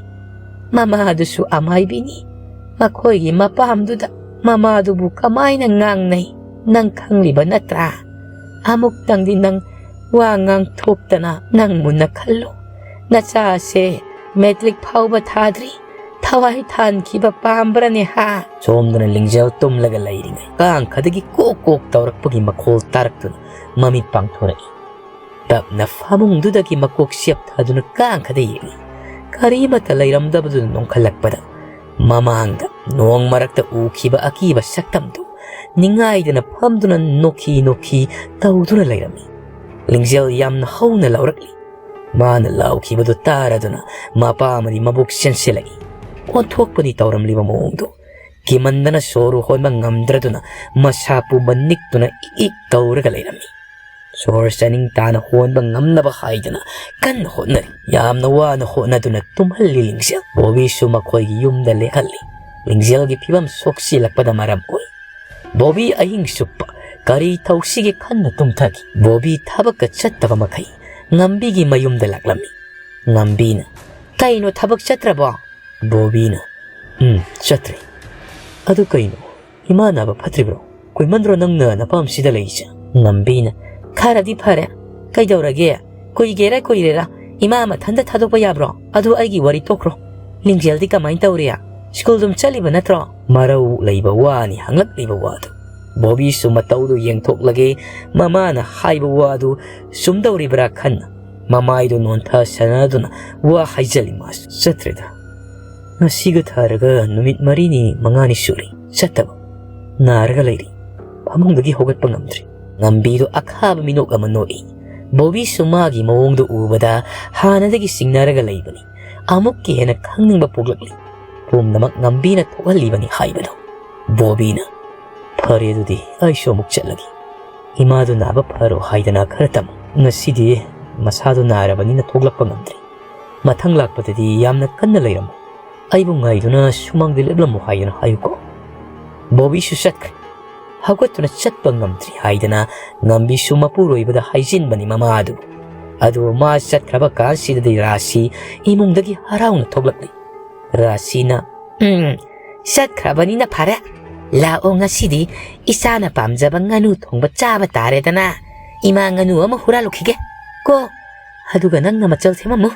ꯃꯃꯥꯗꯨꯁꯨ ꯑꯃꯥꯏꯕꯤꯅꯤ꯫ ꯃꯈꯣꯏꯒꯤ ꯃꯄꯥꯝꯗꯨꯗ ꯃꯃꯥꯗꯨꯕꯨ ꯀꯃꯥꯏꯅ ꯉꯥꯡꯅꯩ, ꯅꯪ ꯈꯪꯂꯤꯕ ꯅꯠꯇ꯭ꯔꯥ? ꯑꯃꯨꯛꯇꯪꯗꯤ ꯅꯪ ꯋꯥ ꯉꯥꯡꯊꯣꯛꯇꯅ ꯅꯪ ꯃꯨꯟꯅ ꯈꯜꯂꯨ꯫ ꯅꯆꯥꯁꯦ ꯃꯦꯇ꯭ꯔꯤꯛ ꯐꯥꯎꯕ ꯊꯥꯗ꯭ꯔꯤ, ꯊꯋꯥꯏ ꯊꯥꯟꯈꯤꯕ ꯄꯥꯝꯕ꯭ꯔꯅꯦ ꯍꯥ? ꯁꯣꯝꯗꯅ ꯂꯤꯡꯖꯦꯜ ꯇꯨꯝꯂꯒ ꯂꯩꯔꯤꯉꯩ ꯀꯥꯡꯈꯗꯒꯤ ꯀꯣꯛ ꯀꯣꯛ ꯇꯧꯔꯛꯄꯒꯤ ꯃꯈꯣꯜ ꯇꯥꯔꯛꯇꯨꯅ ꯃꯃꯤꯠ ꯄꯥꯡꯊꯣꯔꯛꯏ꯫ ꯇꯞꯅ ꯐꯃꯨꯡꯗꯨꯗꯒꯤ ꯃꯀꯣꯛ ꯆꯦꯞꯊꯗꯨꯅ ꯀꯥꯡꯈꯗ ꯌꯦꯡꯏ꯫ ꯀꯔꯤꯃꯠꯇ ꯂꯩꯔꯝꯗꯕꯗꯨꯗ ꯅꯣꯡꯈꯠꯂꯛꯄꯗ ꯃꯃꯥꯡꯗ ꯅꯣꯡ ꯃꯔꯛꯇ ꯎꯈꯤꯕ ꯑꯀꯤꯕ ꯁꯛꯇꯝꯗꯨ ꯅꯤꯡꯉꯥꯏꯗꯅ ꯐꯝꯗꯨꯅ ꯅꯣꯛꯈꯤ ꯅꯣꯛꯈꯤ ꯇꯧꯗꯨꯅ ꯂꯩꯔꯝꯃꯤ꯫ ꯂꯤꯡꯖꯦꯜ ꯌꯥꯝꯅ ꯍꯧꯅ ꯂꯥꯎꯔꯛꯂꯤ꯫ ꯃꯥꯅ ꯂꯥꯎꯈꯤꯕꯗꯨ ꯇꯥꯔꯗꯨꯅ ꯃꯄꯥ ꯑꯃꯗꯤ ꯃꯕꯨꯛ ꯆꯦꯟꯁꯤꯜꯂꯛꯏ꯫ ꯑꯣꯟꯊꯣꯛꯄꯅꯤ ꯇꯧꯔꯝꯂꯤꯕ ꯃꯑꯣꯡꯗꯨ꯫ ꯀꯤꯃꯟꯗꯅ ꯁꯣꯔ ꯍꯣꯟꯕ ꯉꯝꯗ꯭ꯔꯗꯨꯅ ꯃꯁꯥ ꯄꯨꯝꯕ ꯅꯤꯛꯇꯨꯅ ꯏꯛ ꯏꯛ ꯇꯧꯔꯒ ꯂꯩꯔꯝꯃꯤ꯫ ꯁꯣꯔ ꯆꯥꯅꯤꯡ ꯇꯥꯅ ꯍꯣꯟꯕ ꯉꯝꯅꯕ ꯍꯥꯏꯗꯨꯅ ꯀꯟꯅ ꯍꯣꯠꯅꯔꯤ꯫ ꯌꯥꯝꯅ ꯋꯥꯅ ꯍꯣꯠꯅꯗꯨꯅ ꯇꯨꯝꯍꯜꯂꯤ ꯂꯤꯡꯖꯦꯜ꯫ ꯕꯣꯕꯤꯁꯨ ꯃꯈꯣꯏꯒꯤ ꯌꯨꯝꯗ ꯂꯦꯛꯍꯜꯂꯤ꯫ ꯂꯤꯡꯖꯦꯜꯒꯤ ꯐꯤꯕꯝ ꯁꯣꯛꯆꯤꯜꯂꯛꯄꯗ ꯃꯔꯝ ꯑꯣꯏ ꯕꯣꯕꯤ ꯑꯍꯤꯡ ꯆꯨꯞꯄ ꯀꯔꯤ ꯇꯧꯁꯤꯒꯦ ꯈꯟꯅ ꯇꯨꯝꯊꯈꯤ꯫ ꯕꯣꯕꯤ ꯊꯕꯛꯀ ꯆꯠꯇꯕ ꯃꯈꯩ ꯉꯝꯕꯤꯒꯤ ꯃꯌꯨꯝꯗ ꯂꯥꯛꯂꯝꯃꯤ꯫ ꯉꯝꯕꯤꯅ, "ꯀꯩꯅꯣ, ꯊꯕꯛ ꯆꯠꯇ꯭ꯔꯕꯣ?" ꯕꯣꯕꯤꯅ, "ꯎꯝ, ꯆꯠꯇ꯭ꯔꯦ꯫ ꯑꯗꯨ ꯀꯩꯅꯣ, ꯏꯃꯥ ꯅꯥꯕ ꯐꯠꯇ꯭ꯔꯤꯕ꯭ꯔꯣ? ꯀꯨꯏꯃꯟꯗ꯭ꯔꯣ ꯅꯪꯅ ꯅꯄꯥꯝꯁꯤꯗ ꯂꯩꯔꯤꯁꯦ?" ꯉꯝꯕꯤꯅ, "ꯈꯔꯗꯤ ꯐꯔꯦ꯫ ꯀꯩꯗꯧꯔꯒꯦ? ꯀꯨꯏꯒꯦꯔꯥ ꯀꯨꯏꯔꯦꯔꯥ ꯏꯃꯥ ꯃꯊꯟꯇ ꯊꯥꯗꯣꯛꯄ ꯌꯥꯕ꯭ꯔꯣ? ꯑꯗꯨ ꯑꯩꯒꯤ ꯋꯥꯔꯤ ꯇꯣꯛꯈ꯭ꯔꯣ꯫ ꯂꯤꯡꯖꯦꯜꯗꯤ ꯀꯃꯥꯏꯅ ꯇꯧꯔꯤ? ꯁ꯭ꯀꯨꯜ ꯑꯗꯨꯝ ꯆꯠꯂꯤꯕ ꯅꯠꯇ꯭ꯔꯣ?" ꯃꯔꯧ ꯂꯩꯕ ꯋꯥꯅꯤ ꯍꯪꯂꯛꯂꯤꯕ ꯋꯥꯗꯨ꯫ ꯕꯣꯕꯤꯁꯨ ꯃꯇꯧꯗꯨ ꯌꯦꯡꯊꯣꯛꯂꯒꯦ, ꯃꯃꯥꯅ ꯍꯥꯏꯕ ꯋꯥꯗꯨ ꯆꯨꯝꯗꯧꯔꯤꯕ꯭ꯔꯥ ꯈꯟꯅ ꯃꯃꯥꯏꯗꯨ ꯅꯣꯟꯊ ꯁꯥꯟꯅꯗꯨꯅ ꯋꯥ ꯍꯥꯏꯖꯜꯂꯤ ꯃꯥꯁꯨ꯫ "ꯆꯠꯇ꯭ꯔꯦꯗ꯫ ꯉꯁꯤꯒ ꯊꯥꯔꯒ ꯅꯨꯃꯤꯠ ꯃꯔꯤꯅꯤ ꯃꯉꯥꯅꯤ ꯁꯨꯔꯦ ꯆꯠꯇꯕ꯫ ꯅꯥꯔꯒ ꯂꯩꯔꯤ꯫ ꯐꯃꯨꯡꯗꯒꯤ ꯍꯧꯒꯠꯄ ꯉꯝꯗ꯭ꯔꯤ꯫" ꯉꯝꯕꯤꯗꯨ ꯑꯈꯥꯕ ꯃꯤꯅꯣꯛ ꯑꯃ ꯅꯣꯛꯏ꯫ ꯕꯣꯕꯤꯁꯨ ꯃꯥꯒꯤ ꯃꯑꯣꯡꯗꯨ ꯎꯕꯗ ꯍꯥꯟꯅꯗꯒꯤ ꯆꯤꯡꯅꯔꯒ ꯂꯩꯕꯅꯤ꯫ ꯑꯃꯨꯛꯀ ꯍꯦꯟꯅ ꯈꯪꯅꯤꯡꯕ ꯄꯣꯛꯂꯛꯂꯤ꯫ ꯄꯨꯝꯅꯃꯛ ꯉꯝꯕꯤꯅ ꯊꯣꯛꯍꯜꯂꯤꯕꯅꯤ ꯍꯥꯏꯕꯗꯨ꯫ ꯕꯣꯕꯤꯅ, "ꯐꯔꯦ ꯑꯗꯨꯗꯤ, ꯑꯩꯁꯨ ꯑꯃꯨꯛ ꯆꯠꯂꯒꯦ꯫ ꯏꯃꯥꯗꯨ ꯅꯥꯕ ꯐꯔꯣ ꯍꯥꯏꯗꯅ ꯈꯔ ꯇꯝꯃꯨ꯫ ꯉꯁꯤꯗꯤ ꯃꯁꯥꯗꯨ ꯅꯥꯔꯕꯅꯤꯅ ꯊꯣꯛꯂꯛꯄ ꯉꯝꯗ꯭ꯔꯤ꯫ ꯃꯊꯪ ꯂꯥꯛꯄꯗꯗꯤ ꯌꯥꯝꯅ ꯀꯟꯅ ꯂꯩꯔꯝꯃꯨ꯫ ꯑꯩꯕꯨ ꯉꯥꯏꯗꯨꯅ ꯁꯨꯃꯥꯡꯗ ꯂꯦꯞꯂꯝꯃꯨ ꯍꯥꯏꯗꯅ ꯍꯥꯏꯌꯨꯀꯣ꯫" ꯕꯣꯕꯤꯁꯨ ꯆꯠꯈ꯭ꯔꯦ꯫ ꯍꯧꯒꯠꯇꯨꯅ ꯆꯠꯄ ꯉꯝꯗ꯭ꯔꯤ ꯍꯥꯏꯗꯅ ꯉꯝꯕꯤꯁꯨ ꯃꯄꯨꯔꯣꯏꯕꯗ ꯍꯥꯏꯖꯤꯟꯕꯅꯤ ꯃꯃꯥ ꯑꯗꯨ꯫ ꯑꯗꯨꯕꯨ ꯃꯥ ꯆꯠꯈ꯭ꯔꯕ ꯀꯥꯟꯁꯤꯗꯗꯤ ꯔꯥꯁꯤ ꯏꯃꯨꯡꯗꯒꯤ ꯍꯔꯥꯎꯅ ꯊꯣꯛꯂꯛꯂꯤ꯫ ꯔꯥꯁꯤꯅ, "ꯎꯝ, ꯆꯠꯈ꯭ꯔꯕꯅꯤꯅ ꯐꯔꯦ꯫ ꯂꯥꯛꯑꯣ, ꯉꯁꯤꯗꯤ ꯏꯆꯥꯅ ꯄꯥꯝꯖꯕ ꯉꯥꯅꯨ ꯊꯣꯡꯕ ꯆꯥꯕ ꯇꯥꯔꯦꯗꯅ꯫ ꯏꯃꯥ ꯉꯥꯅꯨ ꯑꯃ ꯍꯨꯔꯥꯜꯂꯨꯈꯤꯒꯦ ꯀꯣ꯫ ꯑꯗꯨꯒ ꯅꯪꯅ ꯃꯆꯜ ꯁꯦꯝꯃꯝꯃꯨ꯫"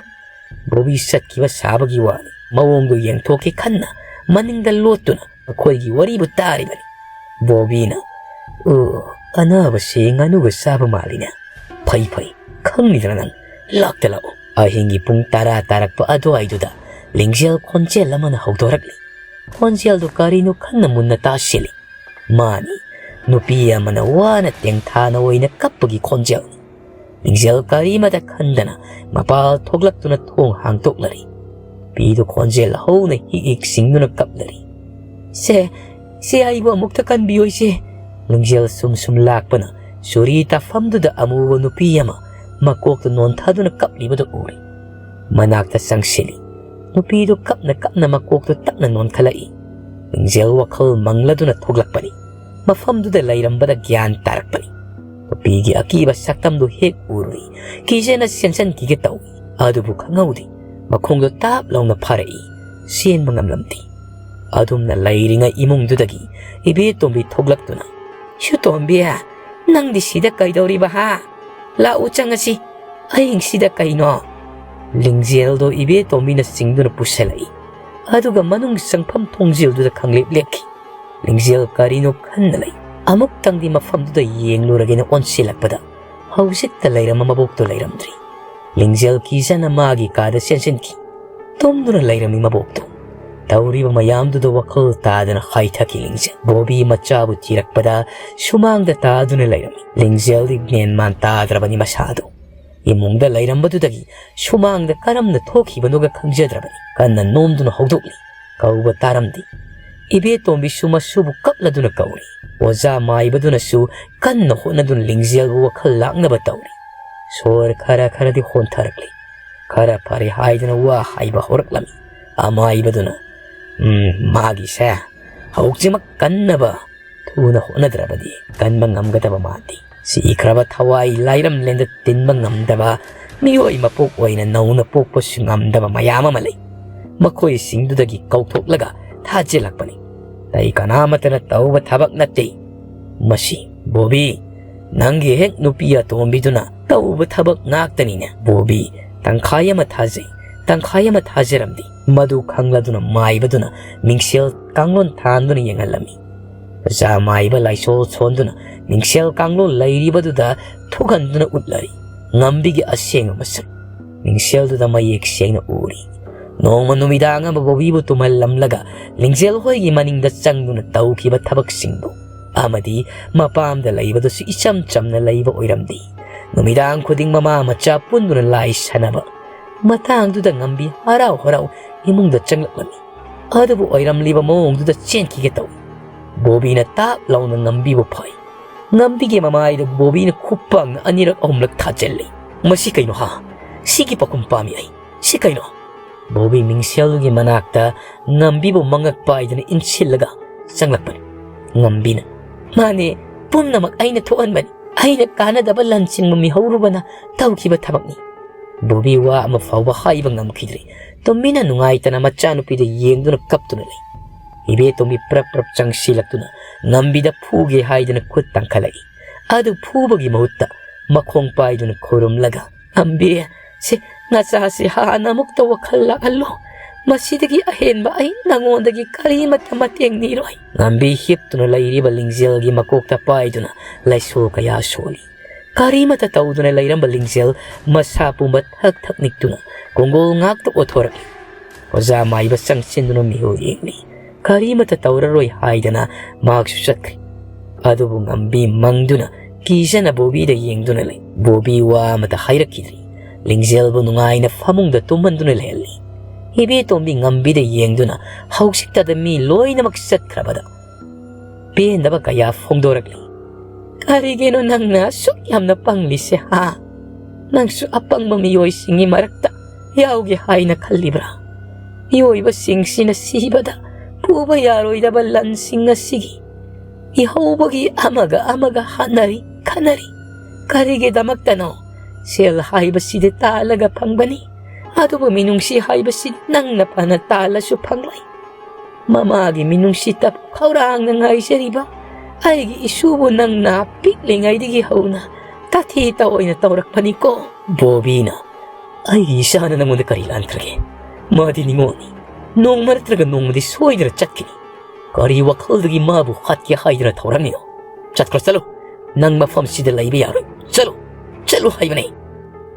ꯕꯣꯕꯤ ꯆꯠꯈꯤꯕ ꯁꯥꯕꯒꯤ ꯋꯥꯅꯤ꯫ ꯃꯑꯣꯡꯗꯨ ꯌꯦꯡꯊꯣꯛꯀꯦ ꯈꯟꯅ ꯃꯅꯤꯡꯗ ꯂꯣꯠꯇꯨꯅ ꯃꯈꯣꯏꯒꯤ ꯋꯥꯔꯤꯕꯨ ꯇꯥꯔꯤꯕꯅꯤ꯫ ꯕꯣꯕꯤꯅ, "ꯑꯣ, ꯑꯅꯥꯕꯁꯤ ꯉꯥꯅꯨꯒ ꯆꯥꯕ ꯃꯥꯜꯂꯤꯅꯦ꯫ ꯐꯩ, ꯐꯩ, ꯈꯪꯂꯤꯗꯅ ꯅꯪ꯫ ꯂꯥꯛꯇ ꯂꯥꯛꯑꯣ꯫" ꯑꯍꯤꯡꯒꯤ ꯄꯨꯡ ꯇꯔꯥ ꯇꯥꯔꯛꯄ ꯑꯗꯨꯋꯥꯏꯗꯨꯗ ꯂꯤꯡꯖꯦꯜ ꯈꯣꯟꯖꯦꯜ ꯑꯃꯅ ꯍꯧꯗꯣꯔꯛꯂꯤ꯫ ꯈꯣꯟꯖꯦꯜꯗꯨ ꯀꯔꯤꯅꯣ ꯈꯟꯅ ꯃꯨꯟꯅ ꯇꯥꯁꯤꯜꯂꯤ꯫ ꯃꯥꯅꯤ, ꯅꯨꯄꯤ ꯑꯃꯅ ꯋꯥꯅ ꯇꯦꯡꯊꯥꯅ ꯑꯣꯏꯅ ꯀꯞꯄꯒꯤ ꯈꯣꯟꯖꯦꯜꯅꯤ꯫ ꯂꯤꯡꯖꯦꯜ ꯀꯔꯤꯃꯇ ꯈꯟꯗꯅ ꯃꯄꯥꯜ ꯊꯣꯛꯂꯛꯇꯨꯅ ꯊꯣꯡ ꯍꯥꯡꯗꯣꯛꯂꯔꯤ꯫ ꯅꯨꯄꯤꯗꯨ ꯈꯣꯟꯖꯦꯜ ꯍꯧꯅ ꯍꯤꯛ ꯍꯤꯛ ꯁꯤꯡꯗꯨꯅ ꯀꯞꯂꯔꯤ꯫ "ꯁꯦ, ꯁꯦ, ꯑꯩꯕꯨ ꯑꯃꯨꯛꯇ ꯀꯟꯕꯤꯌꯣ, ꯏꯆꯦ꯫" ꯂꯤꯡꯖꯦꯜ ꯁꯨꯝ ꯁꯨꯝ ꯂꯥꯛꯄꯅ ꯆꯨꯔꯤ ꯇꯥꯐꯝꯗꯨꯗ ꯑꯃꯨꯕ ꯅꯨꯄꯤ ꯑꯃ ꯃꯀꯣꯛꯇ ꯅꯣꯟꯊꯗꯨꯅ ꯀꯞꯂꯤꯕꯗꯨ ꯎꯔꯦ꯫ ꯃꯅꯥꯛꯇ ꯆꯪꯁꯤꯜꯂꯤ꯫ ꯅꯨꯄꯤꯗꯨ ꯀꯞꯅ ꯀꯞꯅ ꯃꯀꯣꯛꯇꯨ ꯇꯞꯅ ꯅꯣꯟꯈꯠꯂꯛꯏ꯫ ꯂꯤꯡꯖꯦꯜ ꯋꯥꯈꯜ ꯃꯪꯂꯗꯨꯅ ꯊꯣꯛꯂꯛꯄꯅꯤ꯫ ꯃꯐꯝꯗꯨꯗ ꯂꯩꯔꯝꯕꯗ ꯒ꯭ꯌꯥꯟ ꯇꯥꯔꯛꯄꯅꯤ꯫ ꯅꯨꯄꯤꯒꯤ ꯑꯀꯤꯕ ꯁꯛꯇꯝꯗꯨ ꯍꯦꯛ ꯎꯔꯨꯏ, ꯀꯤꯖꯅ ꯆꯦꯟꯁꯤꯟꯈꯤꯒꯦ ꯇꯧꯏ꯫ ꯑꯗꯨꯕꯨ ꯈꯪꯍꯧꯗꯦ, ꯃꯈꯣꯡꯗꯣ ꯇꯥꯞ ꯂꯥꯎꯅ ꯐꯥꯔꯛꯏ꯫ ꯆꯦꯟꯕ ꯉꯝꯂꯝꯗꯦ꯫ ꯑꯗꯨꯝꯅ ꯂꯩꯔꯤꯉꯩ ꯏꯃꯨꯡꯗꯨꯗꯒꯤ ꯏꯕꯦꯇꯣꯝꯕꯤ ꯊꯣꯛꯂꯛꯇꯨꯅ, "ꯁꯨꯇꯣꯝꯕꯤ, ꯅꯪꯗꯤ ꯁꯤꯗ ꯀꯩꯗꯧꯔꯤꯕ ꯍꯥ? ꯂꯥꯛꯎ, ꯆꯪꯉꯁꯤ꯫ ꯑꯍꯤꯡꯁꯤꯗ ꯀꯩꯅꯣ?" ꯂꯤꯡꯖꯦꯜꯗꯣ ꯏꯕꯦꯇꯣꯝꯕꯤꯅ ꯆꯤꯡꯗꯨꯅ ꯄꯨꯁꯜꯂꯛꯏ꯫ ꯑꯗꯨꯒ ꯃꯅꯨꯡ ꯆꯪꯐꯝ ꯊꯣꯡꯖꯤꯜꯗꯨꯗ ꯈꯪꯂꯦꯞ ꯂꯦꯞꯈꯤ꯫ ꯂꯤꯡꯖꯦꯜ ꯀꯔꯤꯅꯣ ꯈꯟꯅ ꯂꯩ꯫ ꯑꯃꯨꯛꯇꯪꯗꯤ ꯃꯐꯝꯗꯨꯗ ꯌꯦꯡꯂꯨꯔꯒꯦꯅ ꯑꯣꯟꯁꯤꯜꯂꯛꯄꯗ ꯍꯧꯖꯤꯛꯇ ꯂꯩꯔꯝꯕ ꯃꯕꯣꯛꯇꯣ ꯂꯩꯔꯝꯗ꯭ꯔꯤ꯫ ꯂꯤꯡꯖꯦꯜ ꯀꯤꯖꯅ ꯃꯥꯒꯤ ꯀꯥꯗ ꯆꯦꯟꯁꯤꯟꯈꯤ꯫ ꯇꯨꯝꯗꯨꯅ ꯂꯩꯔꯝꯃꯤ ꯃꯕꯣꯛꯇꯣ꯫ ꯇꯧꯔꯤꯕ ꯃꯌꯥꯝꯗꯨꯗ ꯋꯥꯈꯜ ꯇꯥꯗꯅ ꯍꯥꯏꯊꯈꯤ ꯂꯤꯡꯖꯦꯜ꯫ ꯕꯣꯕꯤ ꯃꯆꯥꯕꯨ ꯊꯤꯔꯛꯄꯗ ꯁꯨꯃꯥꯡꯗ ꯇꯥꯗꯨꯅ ꯂꯩꯔꯝꯃꯤ꯫ ꯂꯤꯡꯖꯦꯜꯗꯤ ꯃꯦꯟ ꯃꯥꯟ ꯇꯥꯗ꯭ꯔꯕꯅꯤ ꯃꯁꯥꯗꯣ꯫ ꯏꯃꯨꯡꯗ ꯂꯩꯔꯝꯕꯗꯨꯗꯒꯤ ꯁꯨꯃꯥꯡꯗ ꯀꯔꯝꯅ ꯊꯣꯛꯈꯤꯕꯅꯣꯒ ꯈꯪꯖꯗ꯭ꯔꯕꯅꯤ꯫ ꯀꯟꯅ ꯅꯣꯝꯗꯨꯅ ꯍꯧꯗꯣꯛꯂꯤ꯫ ꯀꯧꯕ ꯇꯥꯔꯝꯗꯦ꯫ ꯏꯕꯦꯇꯣꯝꯕꯤꯁꯨ ꯃꯁꯨꯕꯨ ꯀꯞꯂꯗꯨꯅ ꯀꯧꯔꯤ꯫ ꯑꯣꯖꯥ ꯃꯥꯏꯕꯗꯨꯅꯁꯨ ꯀꯟꯅ ꯍꯣꯠꯅꯗꯨꯅ ꯂꯤꯡꯖꯦꯜꯕꯨ ꯋꯥꯈꯜ ꯂꯥꯛꯅꯕ ꯇꯧꯔꯤ꯫ ꯁꯣꯔ ꯈꯔ ꯈꯔꯗꯤ ꯍꯣꯟꯊꯔꯛꯂꯤ꯫ ꯈꯔ ꯐꯔꯦ ꯍꯥꯏꯗꯨꯅ ꯋꯥ ꯍꯥꯏꯕ ꯍꯧꯔꯛꯂꯝꯃꯤ꯫ ꯑꯃꯥꯏꯕꯗꯨꯅ, "ꯎꯝ, ꯃꯥꯒꯤꯁꯦ ꯍꯧꯖꯤꯛꯃꯛ ꯀꯟꯅꯕ ꯊꯨꯅ ꯍꯣꯠꯅꯗ꯭ꯔꯕꯗꯤ ꯀꯟꯕ ꯉꯝꯒꯗꯕ ꯃꯥꯟꯗꯦ꯫ ꯁꯤꯈ꯭ꯔꯕ ꯊꯋꯥꯏ ꯂꯥꯏꯔꯝꯂꯦꯟꯗ ꯇꯤꯟꯕ ꯉꯝꯗꯕ ꯃꯤꯑꯣꯏ ꯃꯄꯣꯛ ꯑꯣꯏꯅ ꯅꯧꯅ ꯄꯣꯛꯄꯁꯨ ꯉꯝꯗꯕ ꯃꯌꯥꯝ ꯑꯃ ꯂꯩ꯫ ꯃꯈꯣꯏꯁꯤꯡꯗꯨꯗꯒꯤ ꯀꯧꯊꯣꯛꯂꯒ ꯊꯥꯖꯤꯜꯂꯛꯄꯅꯤ꯫ ꯑꯇꯩ ꯀꯅꯥꯃꯠꯇꯅ ꯇꯧꯕ ꯊꯕꯛ ꯅꯠꯇꯦ꯫ ꯃꯁꯤ ꯕꯣꯕꯤ, ꯅꯪꯒꯤ ꯍꯦꯛ ꯅꯨꯄꯤ ꯑꯇꯣꯝꯕꯤꯗꯨꯅ ꯇꯧꯕ ꯊꯕꯛ ꯉꯥꯛꯇꯅꯤꯅꯦ꯫ ꯕꯣꯕꯤ ꯇꯪꯈꯥꯏ ꯑꯃ ꯊꯥꯖꯩ, ꯇꯪꯈꯥꯏ ꯑꯃ ꯊꯥꯖꯔꯝꯗꯦ꯫ ꯃꯗꯨ ꯈꯪꯂꯗꯨꯅ ꯃꯥꯏꯕꯗꯨꯅ ꯃꯤꯡꯁꯦꯜ ꯀꯥꯡꯂꯣꯟ ꯊꯥꯟꯗꯨꯅ ꯌꯦꯡꯍꯜꯂꯝꯃꯤ꯫ ꯑꯣꯖꯥ ꯃꯥꯏꯕ ꯂꯥꯏꯁꯣꯜ ꯁꯣꯟꯗꯨꯅ ꯃꯤꯡꯁꯦꯜ ꯀꯥꯡꯂꯣꯟ ꯂꯩꯔꯤꯕꯗꯨꯗ ꯊꯣꯛꯍꯟꯗꯨꯅ ꯎꯠꯂꯔꯤ꯫ ꯉꯝꯕꯤꯒꯤ ꯑꯁꯦꯡꯕ ꯃꯁꯛ ꯃꯤꯡꯁꯦꯜꯗꯨꯗ ꯃꯌꯦꯛ ꯁꯦꯡꯅ ꯎꯔꯤ꯫ ꯅꯣꯡꯃ ꯅꯨꯃꯤꯗꯥꯡ ꯑꯃ ꯕꯣꯕꯤꯕꯨ ꯇꯨꯝꯍꯜꯂꯝꯂꯒ ꯂꯤꯡꯖꯦꯜ ꯍꯣꯏꯒꯤ ꯃꯅꯤꯡꯗ ꯆꯪꯗꯨꯅ ꯇꯧꯈꯤꯕ ꯊꯕꯛꯁꯤꯡꯗꯨ ꯑꯃꯗꯤ ꯃꯄꯥꯝꯗ ꯂꯩꯕꯗꯨꯁꯨ ꯏꯆꯝ ꯆꯝꯅ ꯂꯩꯕ ꯑꯣꯏꯔꯝꯗꯦ꯫ ꯅꯨꯃꯤꯗꯥꯡ ꯈꯨꯗꯤꯡ ꯃꯃꯥ ꯃꯆꯥ ꯄꯨꯟꯗꯨꯅ ꯂꯥꯏ ꯁꯥꯟꯅꯕ, ꯃꯇꯥꯡꯗꯨꯗ ꯉꯝꯕꯤ ꯍꯔꯥꯎ ꯍꯔꯥꯎ ꯏꯃꯨꯡꯗ ꯆꯪꯂꯛꯂꯝꯃꯤ꯫ ꯑꯗꯨꯕꯨ ꯑꯣꯏꯔꯝꯂꯤꯕ ꯃꯑꯣꯡꯗꯨꯗ ꯆꯦꯟꯈꯤꯒꯦ ꯇꯧꯏ꯫ ꯕꯣꯕꯤꯅ ꯇꯥꯞ ꯂꯥꯎꯅ ꯉꯝꯕꯤꯕꯨ ꯐꯥꯏ꯫ ꯉꯝꯕꯤꯒꯤ ꯃꯃꯥꯏꯗ ꯕꯣꯕꯤꯅ ꯈꯨꯄꯥꯛꯅ ꯑꯅꯤꯔꯛ ꯑꯍꯨꯝꯂꯛ ꯊꯥꯖꯤꯜꯂꯤ꯫ "ꯃꯁꯤ ꯀꯩꯅꯣ ꯍꯥ? ꯁꯤꯒꯤ ꯄꯥꯈꯨꯝ ꯄꯥꯝꯃꯤ ꯑꯩ꯫ ꯁꯤ ꯀꯩꯅꯣ?" ꯕꯣꯕꯤ ꯃꯤꯡꯁꯦꯜꯗꯨꯒꯤ ꯃꯅꯥꯛꯇ ꯉꯝꯕꯤꯕꯨ ꯃꯉꯛ ꯄꯥꯏꯗꯨꯅ ꯏꯟꯁꯤꯜꯂꯒ ꯆꯪꯂꯛꯄꯅꯤ꯫ ꯉꯝꯕꯤꯅ, "ꯃꯥꯅꯦ, ꯄꯨꯝꯅꯃꯛ ꯑꯩꯅ ꯊꯣꯛꯍꯟꯕꯅꯤ꯫ ꯑꯩꯅ ꯀꯥꯟꯅꯗꯕ ꯂꯟ ꯆꯤꯡꯕ ꯃꯤꯍꯧꯔꯨꯕꯅ ꯇꯧꯈꯤꯕ ꯊꯕꯛꯅꯤ꯫" ꯕꯣꯕꯤ ꯋꯥ ꯑꯃ ꯐꯥꯎꯕ ꯍꯥꯏꯕ ꯉꯝꯈꯤꯗ꯭ꯔꯦ꯫ ꯇꯨꯃꯤꯟꯅ ꯅꯨꯡꯉꯥꯏꯇꯅ ꯃꯆꯥꯅꯨꯄꯤꯗ ꯌꯦꯡꯗꯨꯅ ꯀꯞꯇꯨꯅ ꯂꯩ꯫ ꯏꯕꯦꯇꯣꯝꯕꯤ ꯄ꯭ꯔꯞ ꯄ꯭ꯔꯞ ꯆꯪꯁꯤꯜꯂꯛꯇꯨꯅ ꯉꯝꯕꯤꯗ ꯐꯨꯒꯦ ꯍꯥꯏꯗꯨꯅ ꯈꯨꯠ ꯇꯥꯡꯈꯠꯂꯛꯏ꯫ ꯑꯗꯨ ꯐꯨꯕꯒꯤ ꯃꯍꯨꯠꯇ ꯃꯈꯣꯡ ꯄꯥꯏꯗꯨꯅ ꯈꯨꯔꯨꯝꯂꯒ, "ꯉꯝꯕꯤ, ꯁꯤ ꯅꯆꯥꯁꯤ ꯍꯥꯟꯅ ꯑꯃꯨꯛꯇ ꯋꯥꯈꯜ ꯂꯥꯛꯍꯜꯂꯣ꯫ ꯃꯁꯤꯗꯒꯤ ꯑꯍꯦꯟꯕ ꯑꯩ ꯅꯉꯣꯟꯗꯒꯤ ꯀꯔꯤꯃꯠꯇ ꯃꯇꯦꯡ ꯅꯤꯔꯣꯏ꯫" ꯉꯝꯕꯤ ꯍꯤꯞꯇꯨꯅ ꯂꯩꯔꯤꯕ ꯂꯤꯡꯖꯦꯜꯒꯤ ꯃꯀꯣꯛꯇ ꯄꯥꯏꯗꯨꯅ ꯂꯩꯁꯣ ꯀꯌꯥ ꯁꯣꯜꯂꯤ꯫ ꯀꯔꯤꯃꯠꯇ ꯇꯧꯗꯨꯅ ꯂꯩꯔꯝꯕ ꯂꯤꯡꯖꯦꯜ ꯃꯁꯥ ꯄꯨꯝꯕ ꯊꯛ ꯊꯛ ꯅꯤꯛꯇꯨꯅ ꯀꯣꯡꯒꯣꯜ ꯉꯥꯛꯇ ꯑꯣꯊꯣꯔꯛꯂꯤ꯫ ꯑꯣꯖꯥ ꯃꯥꯏꯕ ꯆꯪꯁꯤꯟꯗꯨꯅ ꯃꯤꯍꯨ ꯌꯦꯡꯂꯤ꯫ ꯀꯔꯤꯃꯠꯇ ꯇꯧꯔꯔꯣꯏ ꯍꯥꯏꯗꯅ ꯃꯍꯥꯛꯁꯨ ꯆꯠꯈ꯭ꯔꯦ꯫ ꯑꯗꯨꯕꯨ ꯉꯝꯕꯤ ꯃꯪꯗꯨꯅ ꯀꯤꯖꯅ ꯕꯣꯕꯤꯗ ꯌꯦꯡꯗꯨꯅ ꯂꯩ꯫ ꯕꯣꯕꯤ ꯋꯥ ꯑꯃꯇ ꯍꯥꯏꯔꯛꯈꯤꯗ꯭ꯔꯤ꯫ ꯂꯤꯡꯖꯦꯜꯕꯨ ꯅꯨꯡꯉꯥꯏꯅ ꯐꯃꯨꯡꯗ ꯇꯨꯝꯍꯟꯗꯨꯅ ꯂꯩꯍꯜꯂꯤ꯫ ꯏꯕꯦꯇꯣꯝꯕꯤ ꯉꯝꯕꯤꯗ ꯌꯦꯡꯗꯨꯅ ꯍꯧꯖꯤꯛꯇꯗ ꯃꯤ ꯂꯣꯏꯅꯃꯛ ꯆꯠꯈ꯭ꯔꯕꯗ ꯄꯦꯟꯗꯕ ꯀꯌꯥ ꯐꯣꯡꯗꯣꯔꯛꯂꯤ꯫ "ꯀꯔꯤꯒꯤꯅꯣ ꯅꯪꯅ ꯑꯁꯨꯛ ꯌꯥꯝꯅ ꯄꯪꯂꯤꯁꯦ, ꯍꯥ? ꯅꯪꯁꯨ ꯑꯄꯪꯕ ꯃꯤꯑꯣꯏꯁꯤꯡꯒꯤ ꯃꯔꯛꯇ ꯌꯥꯎꯒꯦ ꯍꯥꯏꯅ ꯈꯜꯂꯤꯕ꯭ꯔꯥ? ꯃꯤꯑꯣꯏꯕꯁꯤꯡꯁꯤꯅ ꯁꯤꯕꯗ ꯄꯨꯕ ꯌꯥꯔꯣꯏꯗꯕ ꯂꯟꯁꯤꯡ ꯑꯁꯤꯒꯤ ꯏꯍꯧꯕꯒꯤ ꯑꯃꯒ ꯑꯃꯒ ꯍꯥꯠꯅꯔꯤ꯫ ꯈꯠꯅꯔꯤ꯫ ꯀꯔꯤꯒꯤꯗꯃꯛꯇꯅꯣ? ꯁꯦꯜ ꯍꯥꯏꯕꯁꯤꯗꯤ ꯇꯥꯜꯂꯒ ꯐꯪꯕꯅꯤ, ꯑꯗꯨꯕꯨ ꯃꯤꯅꯨꯡꯁꯤ ꯍꯥꯏꯕꯁꯤ ꯅꯪꯅ ꯐꯅ ꯇꯥꯜꯂꯁꯨ ꯐꯪꯂꯣꯏ꯫ ꯃꯃꯥꯒꯤ ꯃꯤꯅꯨꯡꯁꯤꯇ ꯈꯧꯔꯥꯡꯅ ꯉꯥꯏꯖꯔꯤꯕ ꯑꯩꯒꯤ ꯏꯁꯨꯕꯨ ꯅꯪꯅ ꯄꯤꯛꯂꯤꯉꯩꯗꯒꯤ ꯍꯧꯅ ꯇꯥꯊꯤ ꯇꯥꯑꯣꯏꯅ ꯇꯧꯔꯛꯄꯅꯤꯀꯣ꯫ ꯕꯣꯕꯤꯅ, "ꯑꯩꯒꯤ ꯏꯆꯥꯅ ꯅꯪꯉꯣꯟꯗ ꯀꯔꯤ ꯂꯥꯟꯈ꯭ꯔꯒꯦ? ꯃꯥꯗꯤ ꯅꯤꯉꯣꯜꯅꯤ꯫ ꯅꯣꯡꯃ ꯅꯠꯇ꯭ꯔꯒ ꯅꯣꯡꯃꯗꯤ ꯁꯣꯏꯗꯅ ꯆꯠꯈꯤꯅꯤ꯫ ꯀꯔꯤ ꯋꯥꯈꯜꯗꯒꯤ ꯃꯥꯕꯨ ꯍꯥꯠꯀꯦ ꯍꯥꯏꯗꯨꯅ ꯊꯧꯔꯛꯂꯤꯅꯣ? ꯆꯠꯈ꯭ꯔꯣ, ꯆꯠꯂꯨ꯫ ꯅꯪ ꯃꯐꯝꯁꯤꯗ ꯂꯩꯕ ꯌꯥꯔꯣꯏ꯫ ꯆꯠꯂꯨ, ꯆꯠꯂꯨ ꯍꯥꯏꯕꯅꯦ꯫"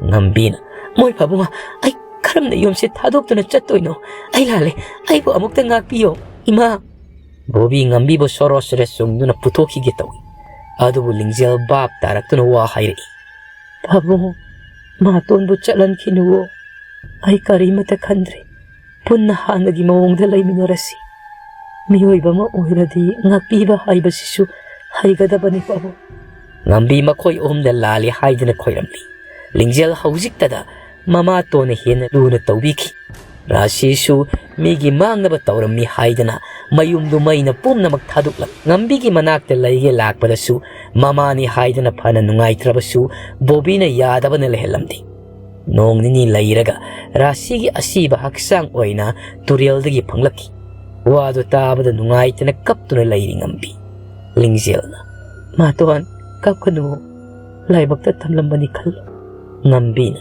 ꯉꯝꯕꯤꯅ, "ꯃꯣꯏ ꯄꯥꯕꯨꯡ, ꯑꯩ ꯀꯔꯝꯅ ꯌꯨꯝꯁꯦ ꯊꯥꯗꯣꯛꯇꯨꯅ ꯆꯠꯇꯣꯏꯅꯣ? ꯑꯩ ꯂꯥꯜꯂꯦ, ꯑꯩꯕꯨ ꯑꯃꯨꯛꯇ ꯉꯥꯛꯄꯤꯌꯣ, ꯏꯃꯥ꯫" ꯕꯣꯕꯤ ꯉꯝꯕꯤꯕꯨ ꯁꯣꯔꯣ ꯁꯣꯔꯦ ꯆꯨꯝꯗꯨꯅ ꯄꯨꯊꯣꯛꯈꯤꯒꯦ ꯇꯧꯏ꯫ ꯑꯗꯨꯕꯨ ꯂꯤꯡꯖꯦꯜ ꯚꯥꯞ ꯇꯥꯔꯛꯇꯨꯅ ꯋꯥ ꯍꯥꯏꯔꯛꯏ꯫ "ꯄꯥꯕꯨꯡ, ꯃꯥꯇꯣꯟꯕꯨ ꯆꯠꯍꯟꯈꯤꯅꯨꯋꯣ꯫ ꯑꯩ ꯀꯔꯤꯃꯠꯇ ꯈꯟꯗ꯭ꯔꯦ꯫ ꯄꯨꯟꯅ ꯍꯥꯟꯅꯒꯤ ꯃꯑꯣꯡꯗ ꯂꯩꯃꯤꯟꯅꯔꯁꯤ꯫ ꯃꯤꯑꯣꯏꯕ ꯑꯃ ꯑꯣꯏꯔꯗꯤ ꯉꯥꯛꯄꯤꯕ ꯍꯥꯏꯕꯁꯤꯁꯨ ꯍꯩꯒꯗꯕꯅꯤ, ꯄꯥꯕꯨꯡ꯫" ꯉꯝꯕꯤ ꯃꯈꯣꯏ ꯑꯍꯨꯝꯗ ꯂꯥꯜꯂꯤ ꯍꯥꯏꯗꯨꯅ ꯈꯣꯏꯔꯝꯂꯤ꯫ ꯂꯤꯡꯖꯦꯜ ꯍꯧꯖꯤꯛꯇꯗ ꯃꯃꯥꯇꯣꯟꯅ ꯍꯦꯟꯅ ꯂꯨꯅ ꯇꯧꯕꯤꯈꯤ꯫ ꯔꯥꯁꯤꯁꯨ ꯃꯤꯒꯤ ꯃꯥꯡꯅꯕ ꯇꯧꯔꯝꯃꯤ ꯍꯥꯏꯗꯅ ꯃꯌꯨꯝꯗꯨ ꯃꯩꯅ ꯄꯨꯝꯅꯃꯛ ꯊꯥꯗꯣꯛꯂꯝꯃꯤ꯫ ꯉꯝꯕꯤꯒꯤ ꯃꯅꯥꯛꯇ ꯂꯩꯒꯦ ꯂꯥꯛꯄꯗꯁꯨ ꯃꯃꯥꯅꯤ ꯍꯥꯏꯗꯅ ꯐꯅ ꯅꯨꯡꯉꯥꯏꯇ꯭ꯔꯕꯁꯨ ꯕꯣꯕꯤꯅ ꯌꯥꯗꯕꯅ ꯂꯩꯍꯜꯂꯝꯗꯦ꯫ ꯅꯣꯡ ꯅꯤꯅꯤ ꯂꯩꯔꯒ ꯔꯥꯁꯤꯒꯤ ꯑꯁꯤꯕ ꯍꯛꯆꯥꯡ ꯑꯣꯏꯅ ꯇꯨꯔꯦꯜꯗꯒꯤ ꯐꯪꯂꯛꯈꯤ꯫ ꯋꯥꯗꯨ ꯇꯥꯕꯗ ꯅꯨꯡꯉꯥꯏꯇꯅ ꯀꯞꯇꯨꯅ ꯂꯩꯔꯤ ꯉꯝꯕꯤ꯫ ꯂꯤꯡꯖꯦꯜꯅ, "ꯃꯥꯇꯣꯟ, ꯀꯞꯀꯅꯨ꯫ ꯂꯥꯏꯕꯛꯇ ꯇꯝꯂꯝꯕꯅꯤ ꯈꯜꯂꯨ꯫" ꯉꯝꯕꯤꯅ,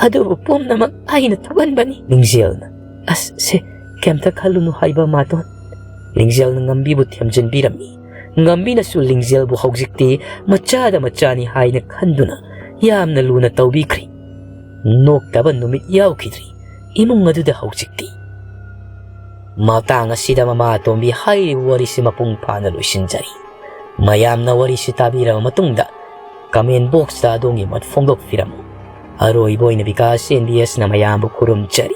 "ꯑꯗꯨꯕꯨ ꯄꯨꯝꯅꯃꯛ ꯑꯩꯅ ꯊꯣꯛꯍꯟꯕꯅꯤ꯫" ꯂꯤꯡꯖꯦꯜꯅ, "ꯑꯁ, ꯁꯦ, ꯀꯩꯝꯇ ꯈꯜꯂꯨꯅꯨ ꯍꯥꯏꯕ, ꯃꯥꯇꯣꯟ꯫" ꯂꯤꯡꯖꯦꯜꯅ ꯉꯝꯕꯤꯕꯨ ꯊꯦꯝꯖꯤꯟꯕꯤꯔꯝꯃꯤ꯫ ꯉꯝꯕꯤꯅꯁꯨ ꯂꯤꯡꯖꯦꯜꯕꯨ ꯍꯧꯖꯤꯛꯇꯤ ꯃꯆꯥꯗ ꯃꯆꯥꯅꯤ ꯍꯥꯏꯅ ꯈꯟꯗꯨꯅ ꯌꯥꯝꯅ ꯂꯨꯅ ꯇꯧꯕꯤꯈ꯭ꯔꯦ꯫ ꯅꯣꯛꯇꯕ ꯅꯨꯃꯤꯠ ꯌꯥꯎꯈꯤꯗ꯭ꯔꯤ ꯏꯃꯨꯡ ꯑꯗꯨꯗ ꯍꯧꯖꯤꯛꯇꯤ꯫ ꯃꯇꯥꯡ ꯑꯁꯤꯗ ꯃꯃꯥ ꯑꯇꯣꯝꯕꯤ ꯍꯥꯏꯔꯤꯕ ꯋꯥꯔꯤꯁꯤ ꯃꯄꯨꯡ ꯐꯥꯅ ꯂꯣꯏꯁꯤꯟꯖꯔꯤ꯫ ꯃꯌꯥꯝꯅ ꯋꯥꯔꯤꯁꯤ ꯇꯥꯕꯤꯔꯕ ꯃꯇꯨꯡꯗ comment boxꯇ ꯑꯗꯣꯝꯒꯤ ꯃꯣꯠ ꯐꯣꯡꯗꯣꯛꯄꯤꯔꯝꯃꯨ꯫ ꯑꯔꯣꯏꯕ ꯑꯣꯏꯅ ꯕꯤꯀꯥꯁ NBSꯅ ꯃꯌꯥꯝꯕꯨ ꯈꯨꯔꯨꯝꯖꯔꯤ꯫